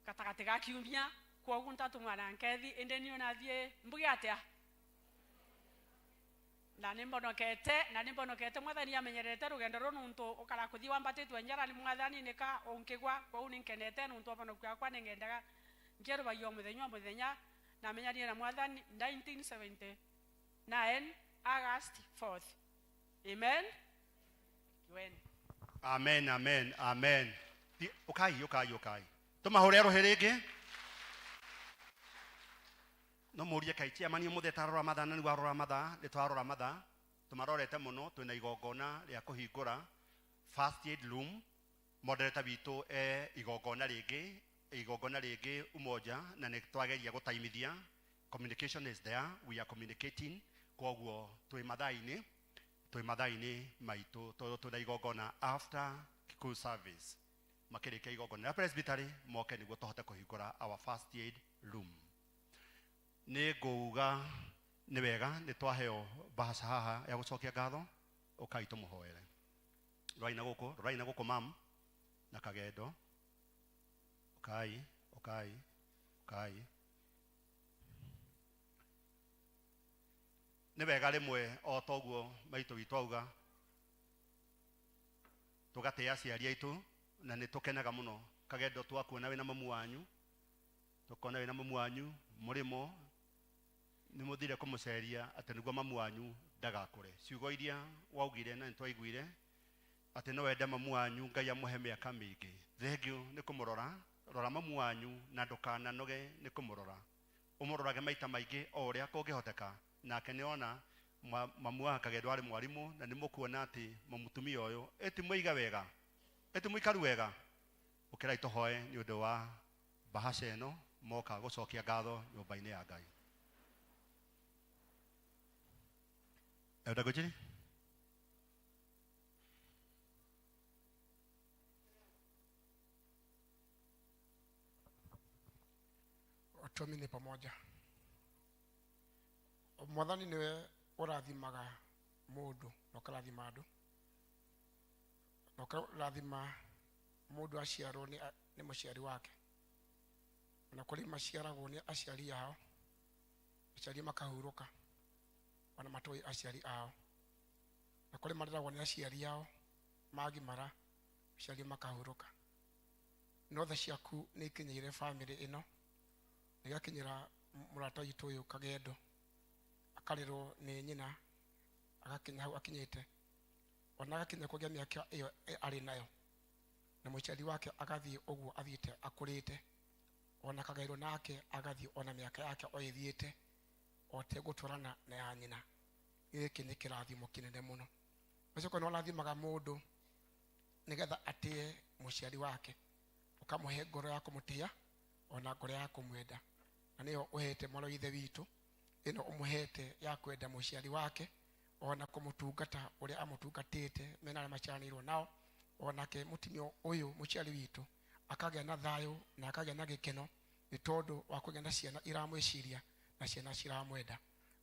gatagati ga kiumia kwoguo ntatumwa na nkethi indi niyo nathie mbuge atia na nimbonokete mwathani amenyerete rugendo ruru nuntu ukara kuthi wambatitwe njara ni mwathani nika unkigwa kwou ninkenete nuntu obonoku akwa ningendaga nkierubagia muthenya o muthenya na menyanie na mwathani 1979 August 4th. Amen. Amen, amen, amen. Ukai, ukai, ukai. Tumahure ruhi ringi. No murie kai chairman umuthe tarora mathaa na niguo arora mathaa, ni twarora mathaa. Tumarorete muno twina igongona ria kuhingura first aid room. Moderator witu e igongona ringi Umoja na ni twageria gutaimithia. Communication is there, we are communicating. Koguo twi mathaa-inĩ maitũ tondũ twĩna igongona after Kikuyu service makĩrĩkia igongona rĩa presbytery moke nĩguo tũhote kũhingũra our first aid room. Nĩ ngũuga nĩ wega nĩ twaheo bahasha haha ya gũcokia ngatho, ũkai tũmũhoere. Rorai na gũkũ mam na Kagendo. Ũkai, ũkai, ũkai. Nĩ wega rĩmwe o toguo maitũ witũ auga tũgatĩa aciari aitũ na nĩ tũkenaga mũno. Kagendo twakuona wĩna mamu wanyu, tũkona wĩna mamu wanyu mũrĩmo nĩ mũthire kũmũceria atĩ nĩguo mamu wanyu ndagakũre. Ciugo iria waugire na nĩ twaiguire atĩ no wende mamu wanyu Ngai amũhe mĩaka mĩingĩ. Thengiũ nĩ kũmũrora, rora mamu wanyu na ndũkananoge nĩ kũmũrora. Ũmũrorage maita maingĩ o ũrĩa kũngĩhoteka nake nĩ ona Mamu wa Kagendo arĩ mwarimũ na nĩ mũkuona atĩ mũtumia ũyũ ĩti mũiga wega, ĩti mũikaru wega. Ũkĩrai tũhoe nĩ ũndũ wa bahasha ĩno moka gũcokia ngatho nyũmba-inĩ ya Ngai. Elder Gojiri. Tuamini pamoja. Mwathani niwe ũrathimaga mũndũ na ũkarathima andũ na ũkarathima mũndũ aciarwo nĩ mũciari wake, ona kũrĩ maciaragwo nĩ aciari ao, aciari makahurũka ona matũĩ aciari ao, na kũrĩ mareragwo nĩ aciari ao magimara aciari makahurũka. No tha ciaku nĩ ikinyĩire bamĩrĩ ĩno, igakinyĩra mũrata witũ ũyũ Kagendo, akarerwo nĩ nyina agakinya hau akinyĩte, ona agakinya kũgĩa mĩaka ĩyo arĩ nayo, na mũciari wake agathiĩ ũguo athiĩte akũrĩte, ona Kagendo nake agathiĩ ona mĩaka yake o ĩthiĩte o tegũtwarana na ya nyina. Gĩkĩ nĩ kĩrathimo kĩnene mũno. Ũcoka nĩ ũrathimaga mũndũ nĩgetha atĩe mũciari wake, ũkamũhe ngoro ya kũmũtĩa ona ngoro ya kũmwenda, na nĩyo ũhete mwana wa ithe witũ ĩno ũmũhete ya kwenda mũciari wake ona kũmũtungata ũrĩa amũtungatĩte mena arĩa maciaranĩirwo nao, onake mũtumia ũyũ mũciari witũ akagĩa na thayũ na akagĩa na gĩkeno nĩ tondũ wa kũgĩa na ciana iramwĩciria na ciana ciramwenda.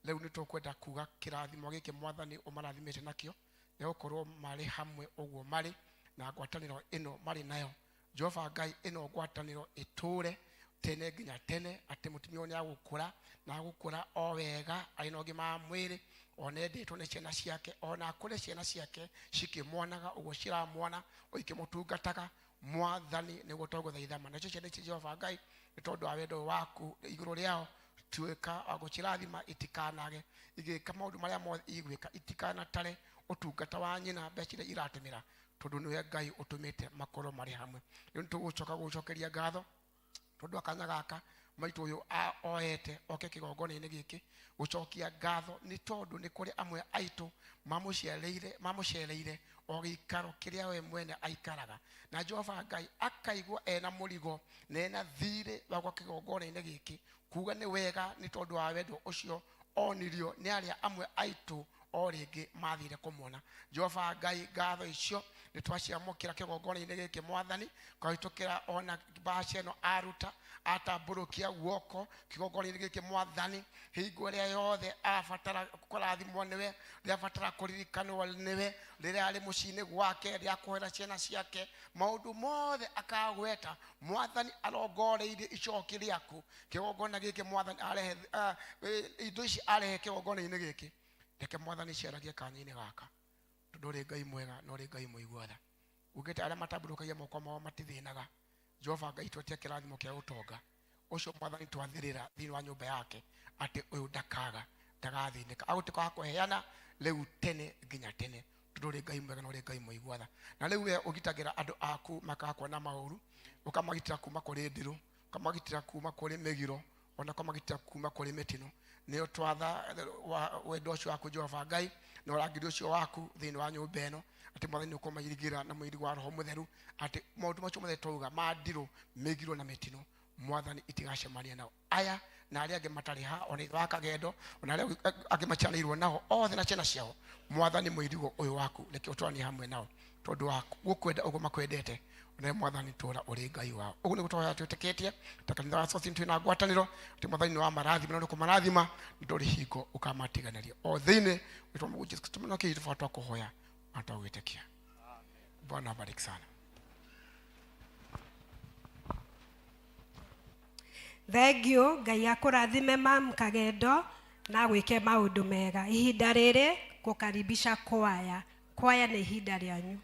Rĩu nĩ tũkwenda kuga kĩrathimo gĩkĩ Mwathani ũmarathimĩte nakĩo nĩ gũkorwo marĩ hamwe ũguo marĩ na ngwatanĩro ĩno marĩ nayo. Jehova Ngai, ĩno ngwatanĩro ĩtũre tene nginya tene, atĩ mũtumia ũyũ nĩ agũkũra na agũkũra o wega arĩ na ũgima wa mwĩrĩ, ona endetwo nĩ ciana ciake, ona akũre ciana ciake cikĩmwonaga ũguo ciramwona o ikĩmũtungataga. Mwathani nĩguo twagũthaitha, nacio ciana ici Jehova Ngai nĩ tondũ wa wendo waku igũrũ rĩao, tuĩka wa gũcirathima itikanage igĩka maũndũ marĩa mothe igwĩka, itikanatare ũtungata wa nyina mbeca iria iratũmĩra, tondũ nĩwe Ngai ũtũmĩte makorwo marĩ hamwe. Rĩu nĩtũgũcoka gũcokeria ngatho tondũ akanya gaka maitũ ũyũ oete oke kĩgongona-inĩ gĩkĩ gũcokia ngatho nĩ tondũ nĩ kũrĩ amwe aitũ mamũcereire o gĩikaro kĩrĩa we mwene aikaraga, na Jehova Ngai akaigua ena mũrigo na ena thirĩ wa gwa kĩgongona-inĩ gĩkĩ kuga nĩ wega nĩ tondũ wa wendo ũcio onirio nĩ arĩa amwe aitũ o rĩngĩ mathire kũmwona. Jehova Ngai, ngatho icio nĩ twaciamũkĩra kĩgongona-inĩ gĩkĩ Mwathani, kũhĩtũkĩra ona mbaca ĩno aruta atambũrũkia guoko kĩgongona-inĩ gĩkĩ Mwathani, hingo ĩrĩa yothe abatara kũrathimwo nĩwe, rĩrĩa abatara kũririkanwo nĩwe, rĩrĩa arĩ mũciĩ-inĩ gwake, rĩrĩa akũhera ciana ciake, maũndũ mothe akagweta Mwathani arongoreirie icoki rĩaku kĩgongona gĩkĩ Mwathani arehe indo ici arehe kĩgongona-inĩ gĩkĩ. Reke Mwathani ciaragie kanya-inĩ gaka, tondũ ũrĩ Ngai mwega na ũrĩ Ngai mũigua tha. Ugĩte arĩa matambũrũkagia moko mao matithĩnaga. Jehova Ngai, twetie kĩrathimo kĩa ũtonga ũcio Mwathani twathĩrĩra thĩinĩ wa nyũmba yake, atĩ ũyũ ndakaga ndagathĩnĩka, agũtuĩka wa kũheana rĩu tene nginya tene, tondũ ũrĩ Ngai mwega na ũrĩ Ngai mũigua tha. Na rĩu we ũgitagĩra andũ aku makaga kuona maũru, ũkamagitĩra kuma kũrĩ ndirũ, ũkamagitĩra kuma kũrĩ mĩgiro, ona ũkamagitĩra kuma kũrĩ mĩtino. Nĩyo twatha wendo ũcio waku Jehova Ngai na ũrangĩri ũcio waku thĩinĩ wa nyũmba ĩno, atĩ Mwathani nĩũkũmairigĩra na mũirigo wa Roho Mũtheru, atĩ maũndũ macio mothe twauga ma ndirũ, mĩgiro na mĩtino, Mwathani itigacemania nao aya na arĩa angĩ matarĩ ha, ona ithe wa Kagendo, ona arĩa angĩ maciarĩirwo nao othe na ciana ciao. Mwathani mũirigo ũyũ waku reke ũtwaranie hamwe nao, tondũ wa gũkwenda ũguo makwendete, nawe Mwathani tũra ũrĩ Ngai wao. Ũguo nĩguo tũhoya twĩtĩkĩtie ta kanitha wa Source twĩna ngwatanĩro atĩ Mwathani nĩ wa marathima na nĩ ũkũmarathima, ndũrĩ hingo ũkamatiganĩria. O thĩinĩ wĩtwa Mũgũ Jesu Kristo no kĩĩ tũbata kũhoya na twagwĩtĩkia. Bwana abariki sana. Thank you. Ngai akũrathime mam Kagendo na gwĩke maũndũ mega. Ihinda rĩrĩ gũkaribisha kwaya. Kwaya nĩ ihinda rĩanyu.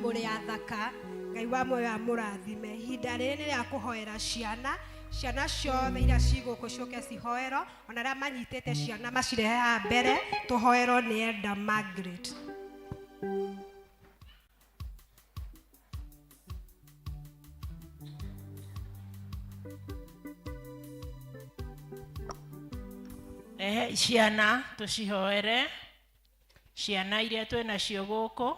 Mũrĩ athaka. Ngai wa muoyo amũrathime. Ihinda rĩrĩ nĩ rĩa kũhoera ciana. Ciana ciothe iria ci gũkũ ciũke cihoerwo, ona arĩa manyitĩte ciana macirehe haha mbere, tũhoerwo nĩ Elder Margaret. Rehe ciana tũcihoere, ciana iria twĩ nacio gũkũ.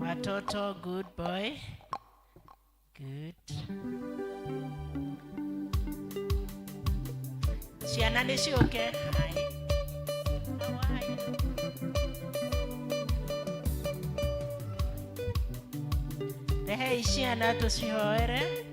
Watoto, good boy, good. Ciana nĩ ciũke. Hai. How are you? Rehei ciana tũcihoere.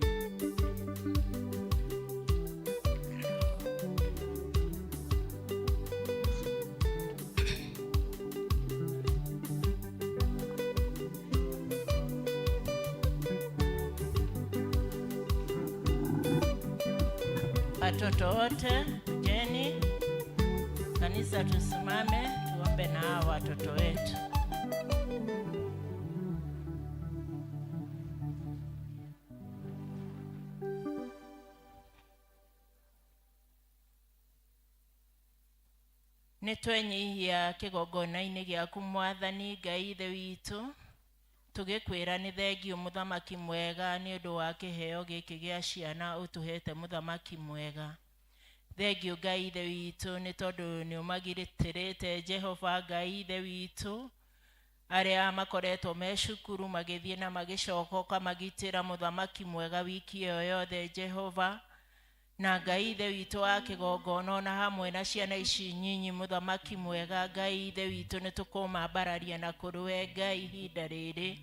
Watoto wote jeni, kanisa tusimame tuombe na hawa watoto wetu. Nĩ twenyihia kĩgongona-inĩ gĩaku Mwathani Ngai Ithe witũ, tũgĩkwĩra nĩ thengio mũthamaki mwega nĩ ũndũ wa kĩheo gĩkĩ gĩa ciana ũtũhete mũthamaki mwega. Thengio Ngai Ithe witũ nĩ tondũ nĩ ũmagitĩrĩte Jehova Ngai Ithe witũ, arĩa makoretwo me cukuru magĩthiĩ na magĩcoka ũkamagitĩra mũthamaki mwega wiki ĩyo yothe Jehova. Na Ngai Ithe witũ wa kĩgongona ona hamwe na ciana ici nyinyi mũthamaki mwega Ngai Ithe witũ nĩ tũkũmambararia na kũrĩ we Ngai ihinda rĩrĩ,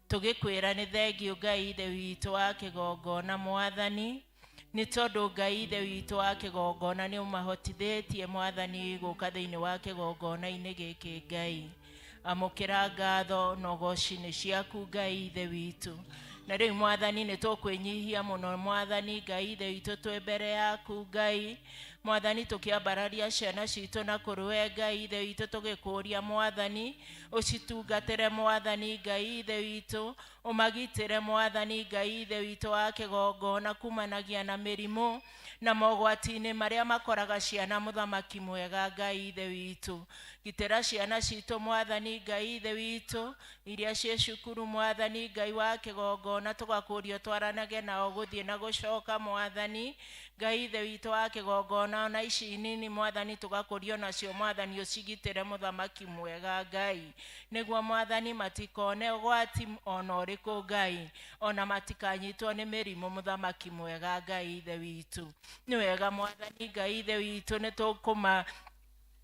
tũgĩkwĩra nĩ thengio Ngai Ithe witũ wa kĩgongona Mwathani, nĩ tondũ Ngai Ithe witũ wa kĩgongona nĩ ũmahotithĩtie Mwathani gũka thĩinĩ wa kĩgongona-inĩ gĩkĩ Ngai. Amũkĩra ngatho na ũgoci nĩ ciaku Ngai Ithe witũ. Na rĩu Mwathani nĩ tũkwĩnyihia mũno Mwathani Ngai Ithe witũ twĩ mbere yaku Ngai. Mwathani tũkĩambararia ciana citũ na kũrĩ we Ngai Ithe witũ tũgĩkũria Mwathani ũcitungatĩre Mwathani Ngai Ithe witũ, ũmagitĩre Mwathani Ngai Ithe witũ wa kĩgongona kumanagia na mĩrimũ na mogwati-inĩ marĩa makoraga ciana mũthamaki mwega Ngai Ithe witũ. Gitĩra ciana citũ Mwathani Ngai Ithe witũ iria ciĩ cukuru Mwathani Ngai wa kĩgongona tũgakũria twaranage nao gũthiĩ na gũcoka Mwathani Ngai Ithe witũ wa kĩgongona ona ici nini Mwathani tũgakũria onacio Mwathani ũcigitĩre mũthamaki mwega Ngai, nĩguo Mwathani matikone ũgwati ona ũrĩkũ Ngai, ona matikanyitwo nĩ mĩrimũ mũthamaki mwega Ngai Ithe witũ. Nĩ wega Mwathani Ngai Ithe witũ nĩ tũkũma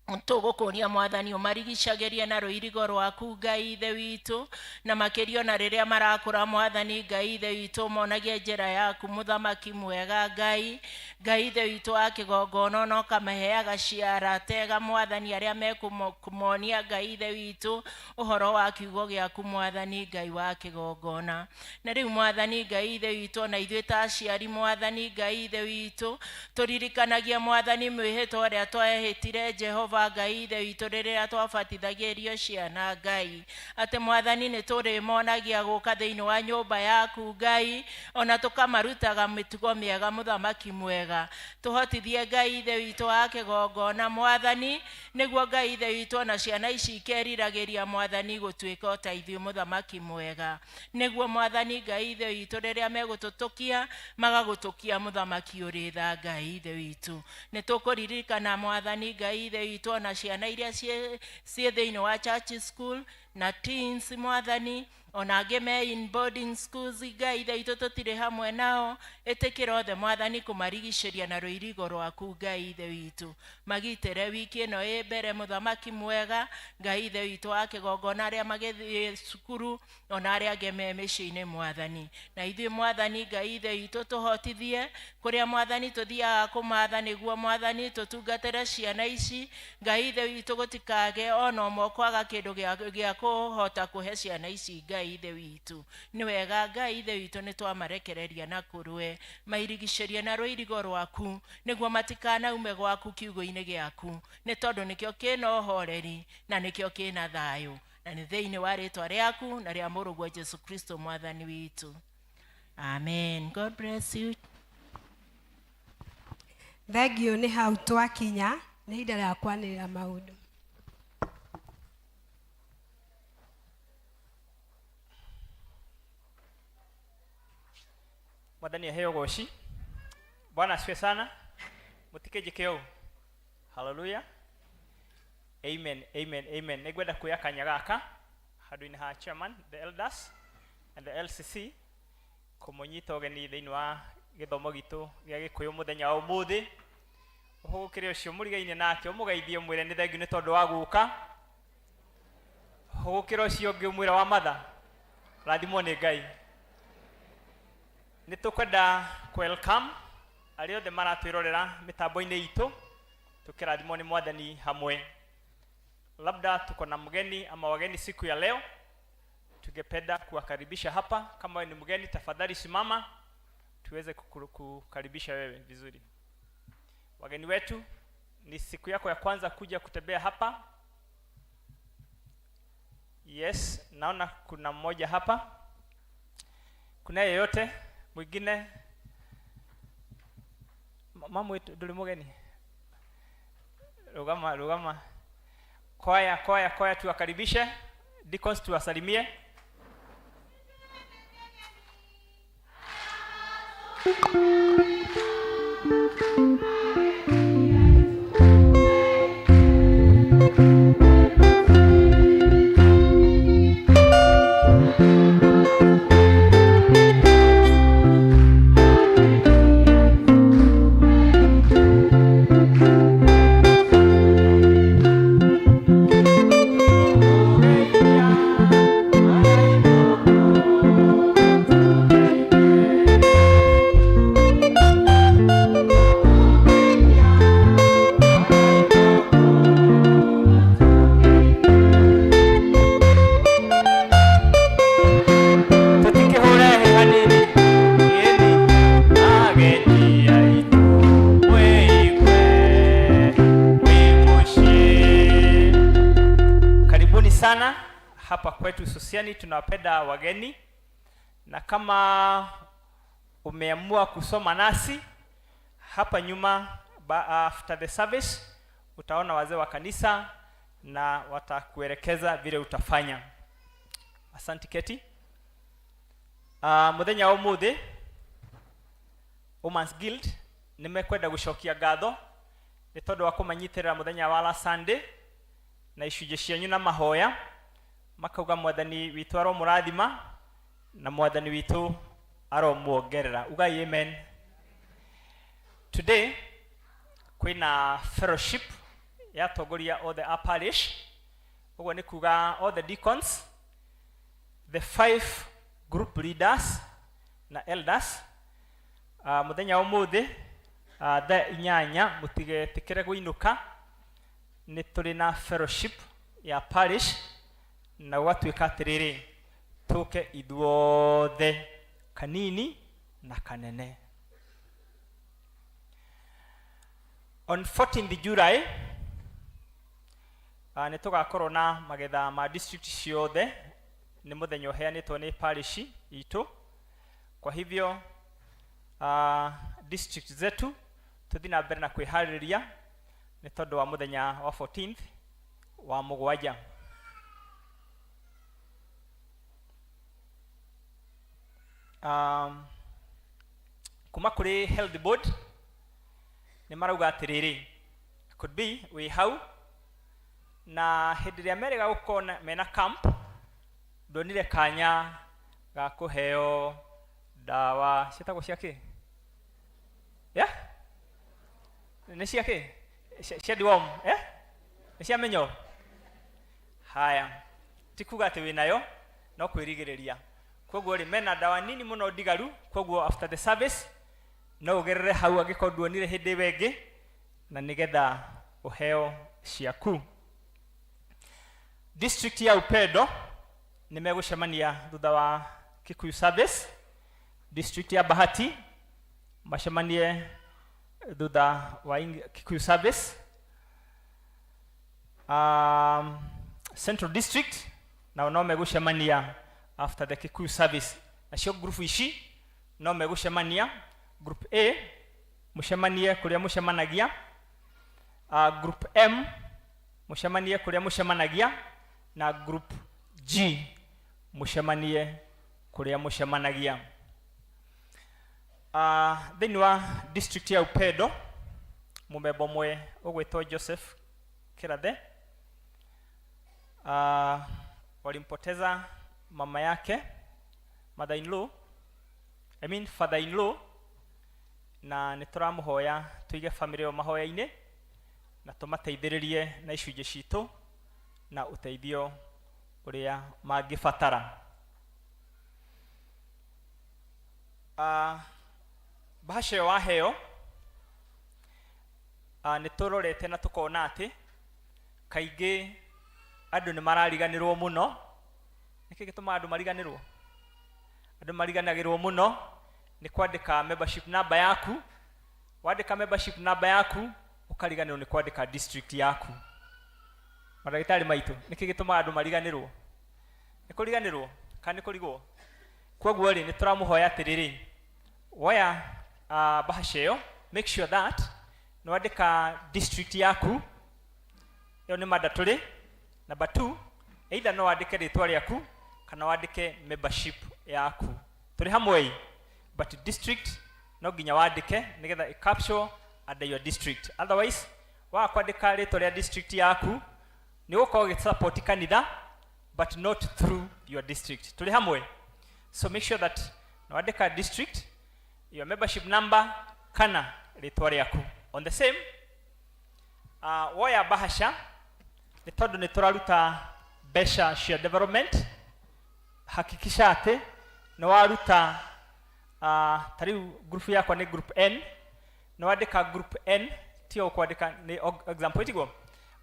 tũgũkũria Mwathani ũmarigicagĩrie na rũirigo rwaku Ngai Ithe witũ, na makĩria ona rĩrĩa marakũra Mwathani Ngai Ithe witũ monagie njĩra yaku mũthamaki mwega Ngai. Ngai Ithe witũ wa kĩgongona ona ũkamaheaga ciara tega Mwathani arĩa mekũmonia Ngai Ithe witũ ũhoro wa kiugo gĩaku Mwathani Ngai wa kĩgongona. Na rĩu Mwathani Ngai Ithe witũ ona ithuĩ ta aciari Mwathani Ngai Ithe witũ tũririkanagie Mwathani mwĩhĩtwa ũrĩa twehĩtire Jehova Ngai Ithe witũ rĩrĩa twabatithagĩrio ciana Ngai, atĩ Mwathani nĩ tũrĩmonagia gũka thĩinĩ wa nyũmba yaku Ngai, ona tũkamarutaga mĩtugo mĩega mũthamaki mwega. Tũhotithie Ngai Ithe witũ wa kĩgongona Mwathani, nĩguo Ngai Ithe witũ ona ciana ici ikeriragĩria Mwathani gũtuĩka o ta ithuĩ mũthamaki mwega, nĩguo Mwathani Ngai Ithe witũ rĩrĩa megũtũtũkia magagũtũkia mũthamaki ũrĩ tha Ngai Ithe witũ. Nĩ tũkũririkana Mwathani Ngai Ithe witũ ona ciana iria ciĩ thĩinĩ wa church school na teens Mwathani, ona angĩ me in boarding schools Ngai Ithe witũ tũtirĩ hamwe nao, ĩtĩkĩra othe Mwathani kũmarigicĩria na rũirigo rwaku Ngai Ithe witũ. Magitĩre wiki ĩno ĩ mbere mũthamaki mwega Ngai Ithe witũ wa kĩgongona arĩa magĩthiĩ cukuru ona arĩa angĩ me mĩciĩ-inĩ Mwathani. Na ithuĩ Mwathani Ngai Ithe witũ tũhotithie kũrĩa Mwathani tũthiaga kũmatha nĩguo Mwathani tũtungatĩre ciana ici Ngai Ithe witũ gũtikage ona ũmwe kwaga kĩndũ gĩa kũhota kũhe ciana ici Ngai Ithe witũ. Nĩ wega Ngai Ithe witũ nĩ twamarekereria na kũrũe mairigicĩrie na rũirigo rwaku nĩguo matikanaume gwaku kiugo-inĩ gĩaku, nĩ tondũ nĩkĩo kĩna ũhoreri na nĩkĩo kĩna thayũ. Na nĩ thĩinĩ wa rĩtwa rĩaku na rĩa mũrũguo Jesu Kristo mwathani witũ, amen. God bless you. Thengiũ. Nĩ hau twakinya, nĩ ihinda rĩa kwanĩrĩra maũndũ. Mwathani aheo goci. Bwana asifiwe sana. Mũtikĩnjĩke ũũ. Haleluya, amen, amen, amen. Nĩngwenda kuoya kanya gaka handũ-inĩ ha chairman, the elders and the LCC, kũmũnyita ũgeni thĩinĩ wa gĩthomo gitũ gĩa Gĩkũyũ mũthenya wa ũmũthĩ. Ũhũgũkĩre ũcio mũrigaine nake, ũmũgeithie, ũmwĩre nĩ thengiũ nĩ tondũ wa gũka. Hũgũkĩra ũcio ũngĩ, ũmwĩre wa matha rathimwo nĩ Ngai. Nĩ tũkwenda welcome arĩa othe maratwĩrorera mĩtambo-inĩ itũ, tukĩrathimwo nĩ Mwathani hamwe. Labda tuko na mgeni ama wageni siku ya leo, tungependa kuwakaribisha hapa. Kama wewe ni mgeni, tafadhali simama tuweze kukaribisha wewe vizuri. Wageni wetu, ni siku yako ya kwanza kuja kutembea hapa? Yes, naona kuna mmoja hapa. Kuna yeyote mwingine? Mamu wetu, ndũrĩ mũgeni? Rũgama, rũgama. Kwaya, kwaya, kwaya, tuwakaribishe. Deacons, tuwasalimie. Tũtikĩhũre hĩ hanini. Ĩni ageni aitũ, mwĩigue mwĩ mũciĩ. Karibuni sana hapa kwetu Susiani, tunawapenda wageni, na kama umeamua kusoma nasi hapa nyuma after the service utaona wazee wa kanisa na watakuelekeza vile utafanya. Asante Keti. Muthenya wa umuthi Women's Guild nĩ mekwenda gũcokia ngatho nĩ tondũ wa kũmanyitĩrĩra mũthenya wa last Sunday na icunjĩ cianyu na mahoya. Makauga Mwathani witũ aromũrathima na Mwathani witũ aromuongerera. Ugai amen. Today kwĩna fellowship ya atongoria othe a parish, ũguo nĩ kuga all the deacons, the five group leaders na elders. Mũthenya wa ũmũthĩ thaa 8, mũtigetĩkĩre kũinũka, nĩ tũrĩ na fellowship ya parish, na gũgatuĩka atĩrĩrĩ, tũke ithuothe, kanini na kanene. On 14th July nĩ tũgakorwo na magetha ma district ciothe. Nĩ mũthenya ũheanĩtwo nĩ parish itũ. Kwa hivyo district zetu tũthiĩ na mbere na kwĩharĩrĩria nĩ tondũ wa mũthenya wa 14th wa 7. Kuma kũrĩ health board nĩ marauga atĩrĩrĩ, could be wĩ hau na hĩndĩ ĩrĩa merĩga gũkorwo mena camp, ndonire kanya ga kũheo ndawa ciĩtagwo cia kĩ? Yeah? Nĩ cia kĩ? Cia deworm, eh? Nĩ cia mĩnyoo. Haya, ti kuga atĩ wĩnayo, no kwĩrigĩrĩria. Koguo rĩ, mena ndawa nini mũno ndigaru. Koguo after the service no ũgerere hau angĩkorwo nduonire hĩndĩ ĩyo ĩngĩ, na nĩgetha ũheo ciaku. District ya Upendo nĩ megũcemania thutha wa Kikuyu service. District ya Bahati macemanie thutha wa Kikuyu service. Central District Nao no megũcemania after the Kikuyu service. Nacio group ici no megũcemania. Group A mũcemanie kũrĩa mũcemanagia, group M mũcemanie kũrĩa mũcemanagia, na group G mũcemanie kũrĩa mũcemanagia. Thĩinĩ wa district ya Upendo, mũmemba ũmwe ũgwĩtwo Joseph Kirathe walimpoteza mama yake, mother in law, I mean father in law, na nĩ tũramũhoya tũige family ĩyo mahoya-inĩ na tũmateithĩrĩrie na icunjĩ citũ na ũteithio ũrĩa mangĩbatara. Bahasha ĩyo waheo, nĩ tũrorete na tũkona atĩ kaingĩ andũ nĩ marariganĩrwo mũno. Nĩkĩ gĩtũmaga andũ mariganĩrwo? Andũ mariganagĩrwo mũno nĩ kwandĩka membership number yaku. Wandĩka membership number yaku, ũkariganĩrwo nĩ kwandĩka district yaku. Mandagĩtarĩ maitũ, nĩkĩ gĩtũmaga andũ mariganĩrwo? Nĩ kũriganĩrwo kana nĩ kũrigwo? Koguo rĩ, nĩ tũramũhoya atĩrĩrĩ, woya bahasha ĩyo, make sure that nĩ wandĩka district yaku. Ĩyo nĩ mandatory. Number 2, either no wandĩke rĩtwa rĩaku kana wandĩke membership yaku. Tũrĩ hamwe, but district no nginya wandĩke nĩgetha ĩ capture under your district. Otherwise waga kwandĩka rĩtwa rĩa district yaku, nĩ ũgũkorwo ũgĩ support kanitha but not through your district. Tũrĩ hamwe, so make sure that nĩ wandĩka district, your membership number kana rĩtwa rĩaku. On the same, woya bahasha, nĩ tondũ nĩ tũraruta mbeca cia development, hakikisha atĩ nĩ waruta, ta rĩu group yakwa nĩ group N, nĩ wandĩka group N, tio kwandĩka nĩ example tiguo,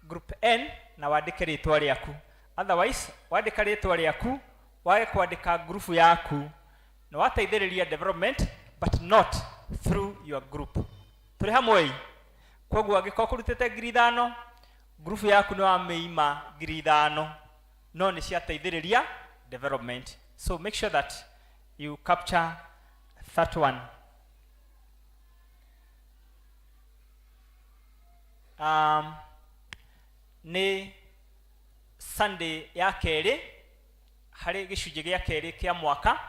group N na wandĩke rĩtwa rĩaku. Otherwise wandĩka rĩtwa rĩaku wage kwandĩka group yaku, nĩ wateithĩrĩria development but not through your group. Tũrĩ hamwe. Koguo angĩkorwo kũrutĩte 5,000, group yaku nĩ wamĩima 5,000, no nĩ ciateithĩrĩria development. So make sure that you capture that one. Nĩ Sunday ya kerĩ harĩ gĩcunjĩ gĩa kerĩ kĩa mwaka,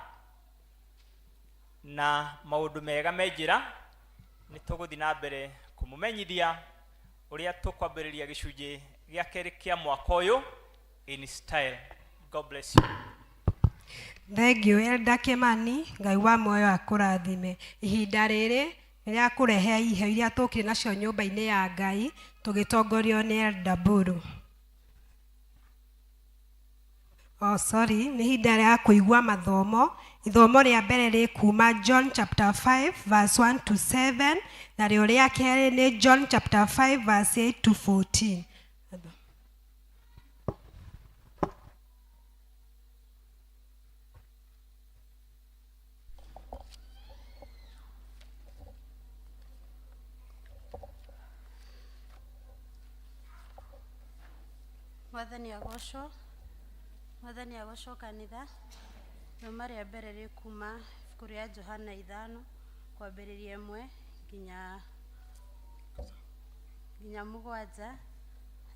na maũndũ mega me njĩra. Nĩ tũgũthiĩ na mbere kũmũmenyithia ũrĩa tũkwambĩrĩria gĩcunjĩ gĩa kerĩ kĩa mwaka ũyũ in style. God bless you. Thank you, Elder Kimani. Ngai wa muoyo akũrathime. Ihinda rĩrĩ nĩ rĩa kũrehe iheo iria tũkire nacio nyũmba-inĩ ya Ngai tũgĩtongorio nĩ Elder Mburu. Oh, sorry, nĩ ihinda rĩa kũigua mathomo. Ithomo rĩa mbere rĩ kuma John chapter 5 verse 1 to 7, narĩo rĩa kerĩ nĩ John chapter 5 verse 8 to 14. Mwathani agocwo. Mwathani agocwo kanitha. Rĩuma rĩa mbere rĩ kuma ibuku rĩa Johana 5 kwambĩrĩria 1 nginya 7.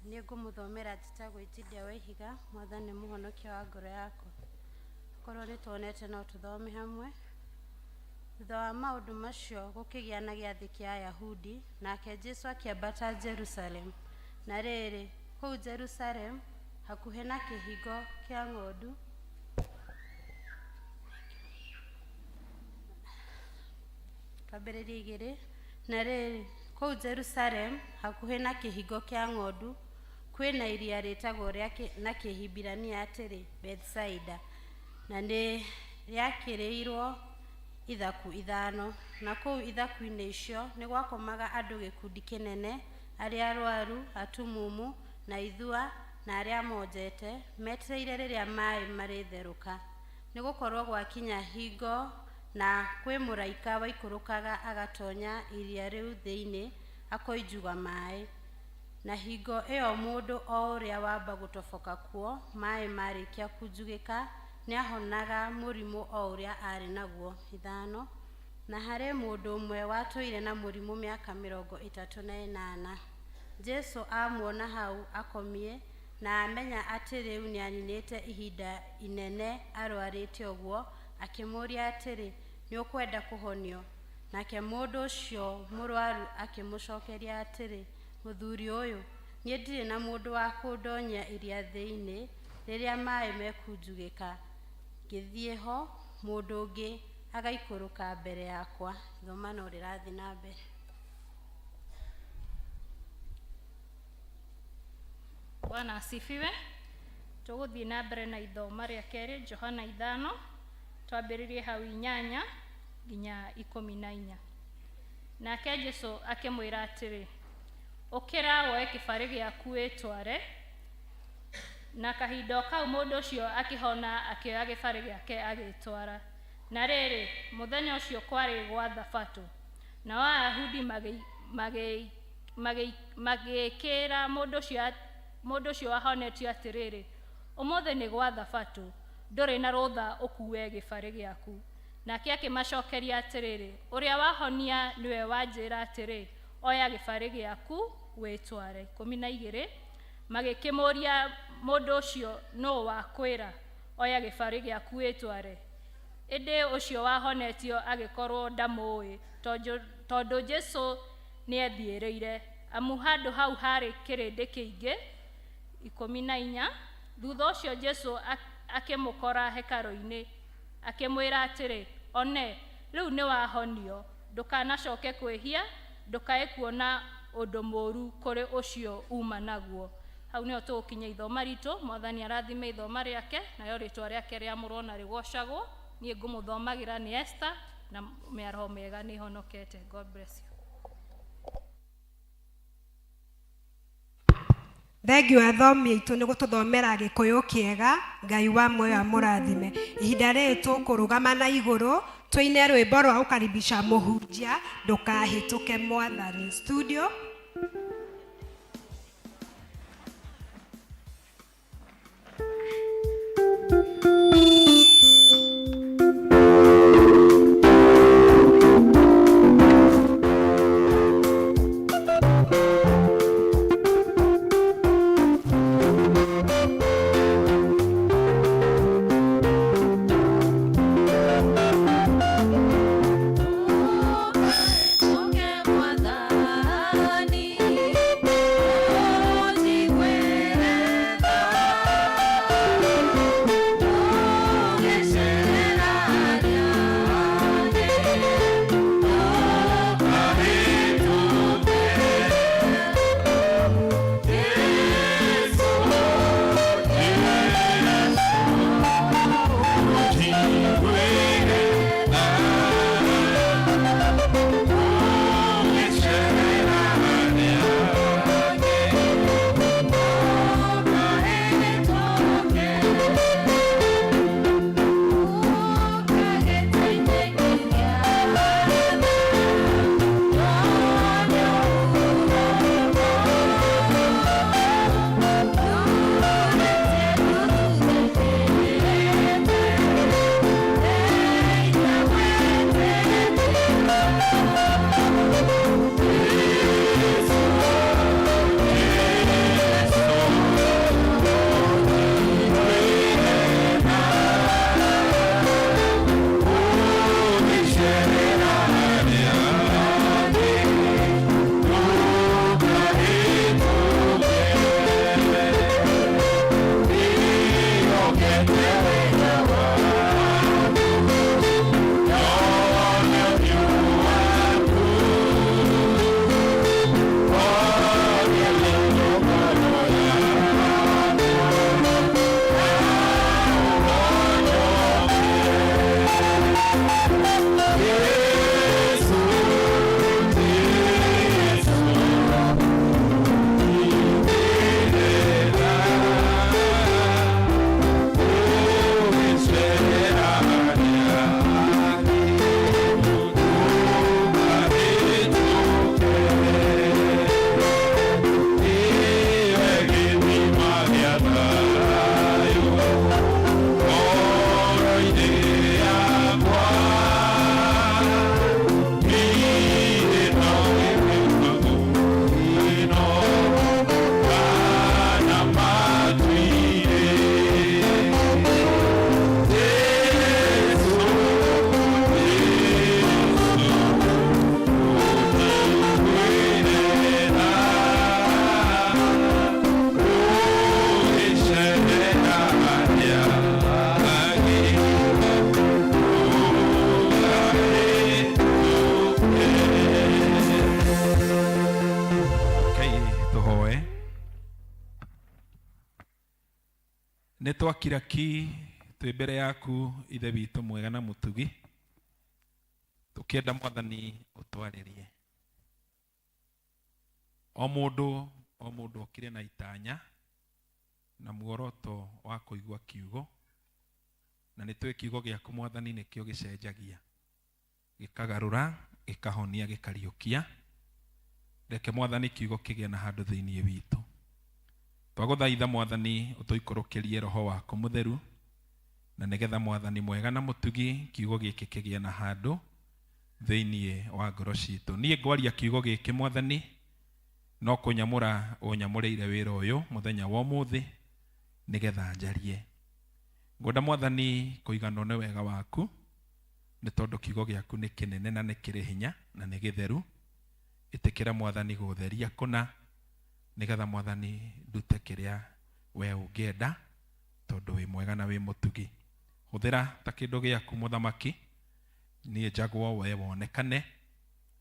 Nĩ ngũmũthomera njĩtagwo Itindia wa Ihiga. Mwathani mũhonokia wa ngoro yakwa. Korwo nĩ tuonete no tũthome hamwe. Thutha wa maũndũ macio gũkĩgĩa na gĩathĩ kĩa Ayahudi, nake Jesũ akĩambata Jerusalem. Na rĩrĩ, kũu Jerusalem hakuhĩ na kĩhingo kĩa ng'ondu, twambĩrĩrie 2. Na rĩrĩ, kũu Jerusalem hakuhĩ na kĩhingo kĩa ng'ondu kwĩna iria rĩtagwo rĩa na Kĩhibirania atĩrĩ Bethsaida, na nĩ rĩakĩrĩirwo ithaku 5. Na kũu ithaku-inĩ icio nĩ gwakomaga andũ gĩkundi kĩnene, arĩa arwaru, atumumu, na ithua, na arĩa monjete, metereire rĩrĩa maaĩ marĩtherũka. Nĩ gũkorwo gwakinya hingo na kwĩ mũraika waikũrũkaga agatonya iria rĩu thĩinĩ akoinjuga maaĩ. Na hingo ĩyo mũndũ o ũrĩa wamba gũtoboka kuo maaĩ marĩkia kunjugĩka nĩahonaga mũrimũ o ũrĩa aarĩ naguo. 5. Na harĩ mũndũ ũmwe watũire na mũrimũ mĩaka 38. Jesũ amuona hau akomie na amenya atĩ rĩu nĩaninĩte ihinda inene arwarĩte ũguo, akĩmũũria atĩrĩ, nĩũkwenda kũhonio? Nake mũndũ ũcio mũrwaru akĩmũcokeria atĩrĩ, mũthuri ũyũ, niĩ ndirĩ na mũndũ wa kũndonyia iria thĩinĩ rĩrĩa maaĩ mekunjugĩka, ngĩthiĩ ho mũndũ ũngĩ agaikũrũka mbere yakwa. Ithoma no rĩrathiĩ na mbere. Bwana asifiwe. Tũgũthiĩ na mbere na ithoma rĩa kerĩ, Johana 5, twambĩrĩrie hau 8 nginya 14. Nake Jesũ akĩmwĩra atĩrĩ, ũkĩra woe kĩbarĩ gĩaku wĩtware. Na kahinda o kau mũndũ ũcio akĩhona, akĩoya gĩbarĩ gĩake agĩtwara. Na rĩrĩ, mũthenya ũcio kwarĩ gwa Thabatũ, nao Ayahudi magĩkĩra mũndũ ũcio wahonetio atĩrĩrĩ, ũmũthĩ nĩ gwa Thabatũ, ndũrĩ na rũtha ũkuue gĩbarĩ gĩaku. Nake akĩmacokeria atĩrĩrĩ, ũrĩa wahonia nĩwe wanjĩra atĩrĩ, oya gĩbarĩ gĩaku wĩtware. 12. Magĩkĩmũũria mũndũ ũcio, nũũ wakwĩra oya gĩbarĩ gĩaku wĩtware? Ĩndĩ ũcio wahonetio agĩkorwo ndamũũĩ, tondũ Jesũ nĩethiĩrĩire, amu handũ hau harĩ kĩrĩndĩ kĩingĩ. 14. Thutha ũcio Jesũ akĩmũkora hekarũ-inĩ, akĩmwĩra atĩrĩ, one, rĩu nĩwahonio, ndũkanacoke kwĩhia, ndũkae kuona ũndũ mũũru kũrĩ ũcio uma naguo. Hau nĩho tũgũkinya ithoma ritũ. Mwathani arathime ithoma rĩake, nayo rĩtwa rĩake rĩamũrwo na rĩgocagwo. Niĩ ngũmũthomagĩra nĩ Esther, na mĩaroho mĩega nĩ honokete. God bless you. Thengiũ athomi aitũ nĩ gũtũthomera Gĩkũyũ kĩega. Ngai wa muoyo amũrathime. Ihinda rĩrĩ tũkũrũgama na igũrũ tũine rwĩmbo rwa gũkaribisha mũhunjia, ndũkahĩtũke Mwathani. Studio. Mwathani. Twakira ki twĩ mbere yaku, Ithe witũ mwega na mũtugi, tũkĩenda Mwathani ũtwarĩrie. O mũndũ o mũndũ okire na itanya na muoroto wa kũigua kiugo, na nĩ tũĩ kiugo gĩaku Mwathani nĩkĩo gĩcenjagia, gĩkagarũra, gĩkahonia, gĩkariũkia. Reke Mwathani kiugo kĩgĩe na handũ thĩinĩ witũ. Twagũthaitha Mwathani ũtũikũrũkĩrie Roho waku mũtheru, na nĩgetha Mwathani mwega na mũtugi kiugo gĩkĩ kĩgĩe na handũ thĩinĩ wa ngoro citũ. Niĩ ngwaria kiugo gĩkĩ Mwathani, no kũnyamũra ũnyamũrĩire wĩra ũyũ mũthenya wa ũmũthĩ nĩgetha njarie. Ngwenda Mwathani kũiganwo nĩ wega waku, nĩ tondũ kiugo gĩaku nĩ kĩnene na nĩ kĩrĩ hinya na nĩ gĩtheru. Ĩtĩkĩra Mwathani gũtheria kũna, nĩgetha Mwathani ndute kĩrĩa we ũngĩenda, tondũ wĩ mwega na wĩ mũtugi. Hũthĩra ta kĩndũ gĩaku mũthamaki, niĩ njagwo we wonekane,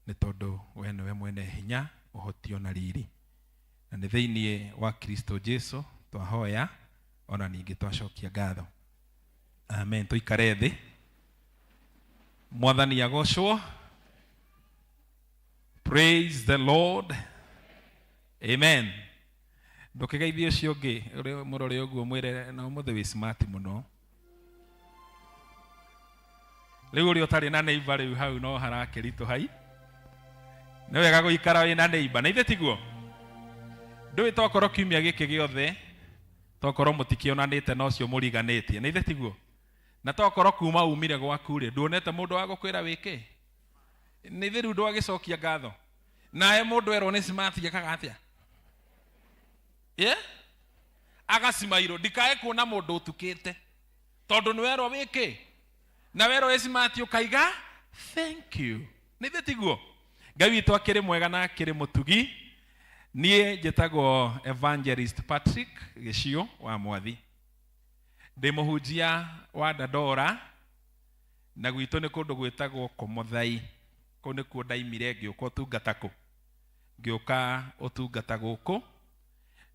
nĩ tondũ we nĩwe mwene hinya, ũhoti ona riri. Na nĩ thĩinĩ wa Kristo Jesu twahoya ona ningĩ twacokia ngatho. Amen. Tũikare thĩ. Mwathani agocwo. Praise the Lord. Amen. Ndũkĩgeithie ũcio ũngĩ ũrĩa mũrore ũguo mwĩre na ũmũthĩ wĩ smart mũno. Rĩu ũrĩa ũtarĩ na neighbor rĩu hau no harakĩritũhai. Nĩ wega gũikara wĩna neighbor, na ithe tiguo? Ndũĩ tokorwo kiumia gĩkĩ gĩothe tokorwo mũtikĩonanĩte na ũcio mũriganĩtie, na ithe tiguo? Na tokorwo kuma umire gwaku rĩ, nduonete mũndũ wa gũkwĩra wĩkĩ? Nĩ ithe rĩu ndwagĩcokia ngatho. Nawe mũndũ erwo nĩ smart ekaga atĩa? Yeah? Agacimairwo, ndikae kuona mũndũ ũtukĩte tondũ nĩ werwo wĩkĩ, na werwo wĩ smart ũkaiga thank you. Nĩ ithe tiguo? Ngai witũ akĩrĩ mwega na akĩrĩ mũtugi. Niĩ njĩtagwo Evangelist Patrick Gĩciũ wa Mwathi, ndĩ mũhunjia wa Dandora, na gwitũ nĩ kũndũ gwĩtagwo Komothai. Kũu nĩkuo ndaimire ngĩũka ũtungata kũ, ngĩũka ũtungata gũkũ,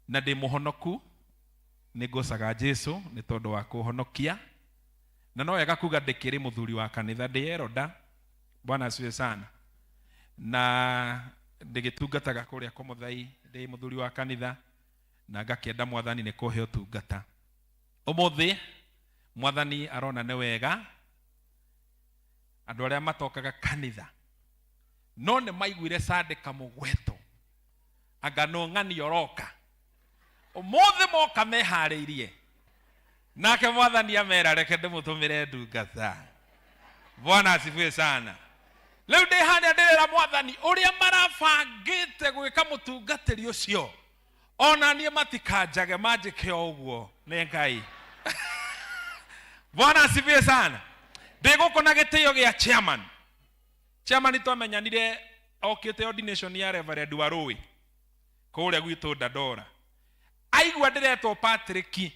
na ndĩ mũhonoku. Nĩ ngocaga Jesu nĩ tondũ wa kũhonokia, na no wega kuga ndĩkĩrĩ mũthuri wa kanitha, ndĩ eroda. Bwana asifiwe sana. Na ndĩgĩtungataga kũrĩa Komothai, ndĩ mũthuri wa kanitha, na ngakĩenda Mwathani nĩ kũhe ũtungata. Ũmũthĩ Mwathani arona nĩ wega andũ arĩa matokaga kanitha no nĩ maiguire Sunday kamũgweto anga no ng'ani oroka ũmũthĩ moka meharĩirie, nake Mwathani amera reke ndĩmũtũmĩre ndungata. Bwana asifiwe sana. Rĩu ndĩ harĩa ndĩrera Mwathani ũrĩa marabangĩte gwĩka mũtungatĩri ũcio, ona niĩ matikanjage manjĩke o ũguo nĩ Ngai. Bwana asifiwe sana. Ndĩ gũkũ na gĩtĩo gĩa chairman. Chairman twamenyanire okĩte ordination ya Reverend Warũĩ kũrĩa gwitũ Dandora. Aigua ndĩretwo Patrick,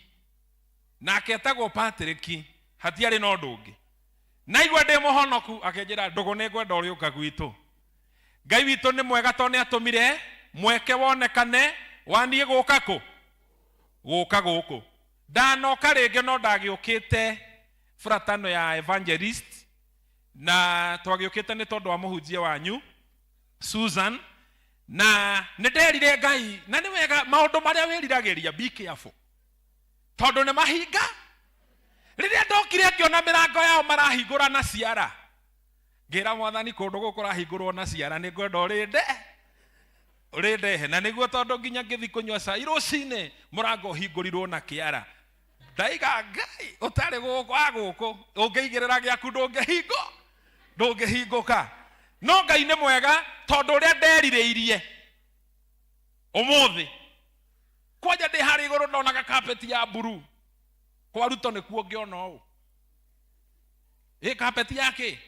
nake etagwo Patrick, hatiarĩ na ũndũ ũngĩ. Naigua ndĩ mũhonoku akĩnjĩra ndũgũ nĩ ngwenda ũrĩũka gwitũ. Ngai witũ nĩ mwega tondũ nĩ atũmire mweke wonekane wa niĩ gũka kũ, gũka gũkũ. Ndanoka rĩngĩ no ndagĩũkĩte fratano ya evangelist, na twagĩũkĩte nĩ tondũ wa mũhunjia wanyu Susan, na nĩ nderire Ngai, na nĩ wega maũndũ marĩa wĩriragĩria, be careful tondũ nĩ mahinga. Rĩrĩa ndokire ngĩona mĩrango yao marahingũra na ciara, ngĩra Mwathani kũndũ gũkũ kũrahingũrwo na ciara nĩ ngwenda ũrĩnde ũrĩndehe, na nĩguo tondũ nginya ngĩthi kũnyua cai rũcinĩ mũrango ũhingũrirwo na kĩara. Ndaiga Ngai ũtarĩ gũkũ wa gũkũ ũngĩigĩrĩra gĩaku ndũngĩhingo ndũngĩhingũka. No Ngai nĩ mwega tondũ ũrĩa nderirĩirie ũmũthĩ kwanja ndĩ harĩa igũrũ ndonaga kapeti ya mburu kwa Ruto nĩkuo ngĩona ũũ ĩ kapeti ya kĩ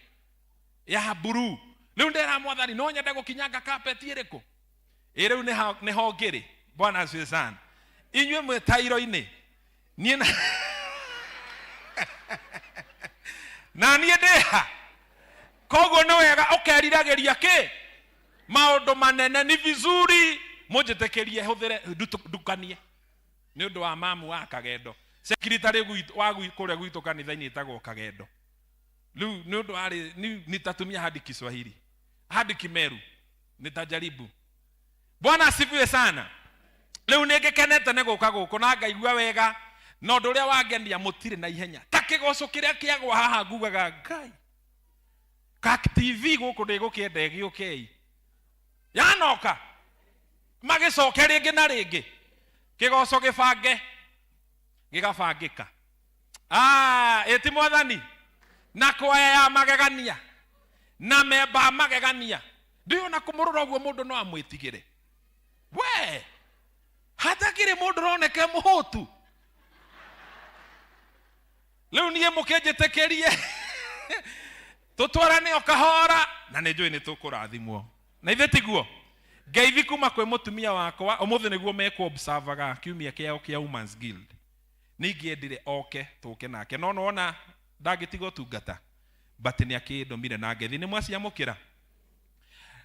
ya mburu. Rĩu ndera Mwathani no nyende gũkinyanga kapeti ĩrĩkũ? Ĩ rĩu nĩho ngĩrĩ. Bwana asifiwe sana. Inyuĩ mwĩ tairo-inĩ, niĩ na na niĩ ndĩha. Koguo nĩ wega ũkeriragĩria kĩ maũndũ manene. Ni vizuri mũnjĩtĩkĩrie hũthĩre ndukanie nĩ ũndũ wa mamu wa Kagendo. Secretary wa kũrĩa gwitũ kanitha-inĩ ĩtagwo Kagendo. Rĩu nĩ ũndũ arĩ nitatumia hadi Kiswahili hadi Kimeru, nitajaribu. Bwana asifiwe sana. Rĩu nĩ ngĩkenete nĩ gũka gũkũ na ngaigua wega, na ũndũ ũrĩa wangenia mũtirĩ na ihenya ta kĩgoco kĩrĩa kĩagwa haha ngugaga Ngai ka TV gũkũ ndĩgũkĩenda ĩgĩũkei yanoka magĩcoke rĩngĩ na rĩngĩ kĩgoco gĩbange gĩgabangĩka. Ĩti mwathani na kwaya ya magegania na memba magegania ndiũ na kũmũrora ũguo mũndũ no amwĩtigĩre we hatakĩrĩ mũndũ ũroneka mũhũtu. Rĩu niĩ mũkĩnjĩtĩkĩrie tũtwarane o kahora na nĩ njũĩ nĩ tũkũrathimwo na ithe tiguo. Ngeithi kuma kwĩ mũtumia wakwa ũmũthĩ nĩguo mekũ observaga kiumia kĩao kĩa Women's Guild. Ningĩendire oke tũke nake no nĩwona ndangĩtiga ũtungata but nĩ akĩndũmire na ngethi nĩ mwaciamũkĩra.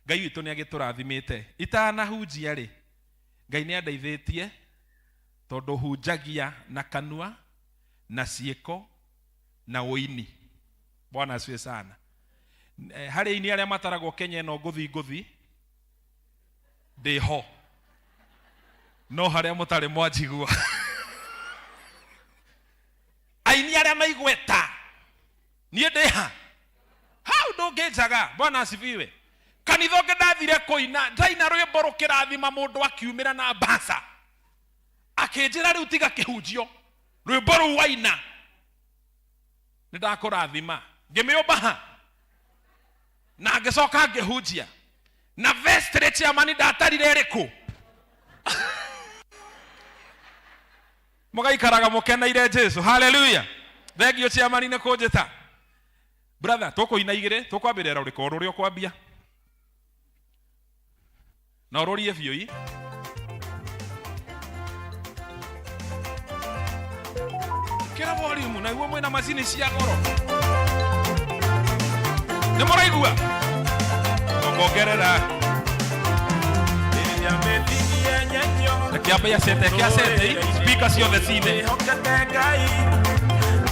Ngai witũ nĩ agĩtũrathimĩte. Itanahunjia rĩ, Ngai nĩ andeithĩtie tondũ hunjagia na kanua na ciĩko na ũini. Bwana asifiwe sana. Harĩ aini arĩa mataragwo Kenya ĩno ngũthi ngũthi ndĩho, no harĩa mũtarĩ mwanjigua aini arĩa maigweta niĩ ndĩha hau ndũngĩnjaga. Bwana asifiwe. Kanitha ũngĩ ndathire kũina ndaina rwĩmbo rũkĩrathima mũndũ akiumĩra na mbaca akĩnjĩra rĩu tiga kĩhunjio rwĩmbo rũu waina nĩ ndakũrathima. Ngĩmĩũmba ha na ngĩcoka ngĩhunjia na vestry chairman ndatarire ĩrĩkũ. Mũgaikaraga mũkeneire Jesu. Haleluya. Thengiũ chairman nĩ kũnjĩta. Brother, tũkũina igĩrĩ, tũkwambĩrĩra rũrĩkũ rũrĩa ũkwambia na ũrũrie biũ i kĩra volume naguo mwĩna macini cia goro nĩ mũraigua ũkongerera kĩambia cete kĩa cete speaker ciothe cine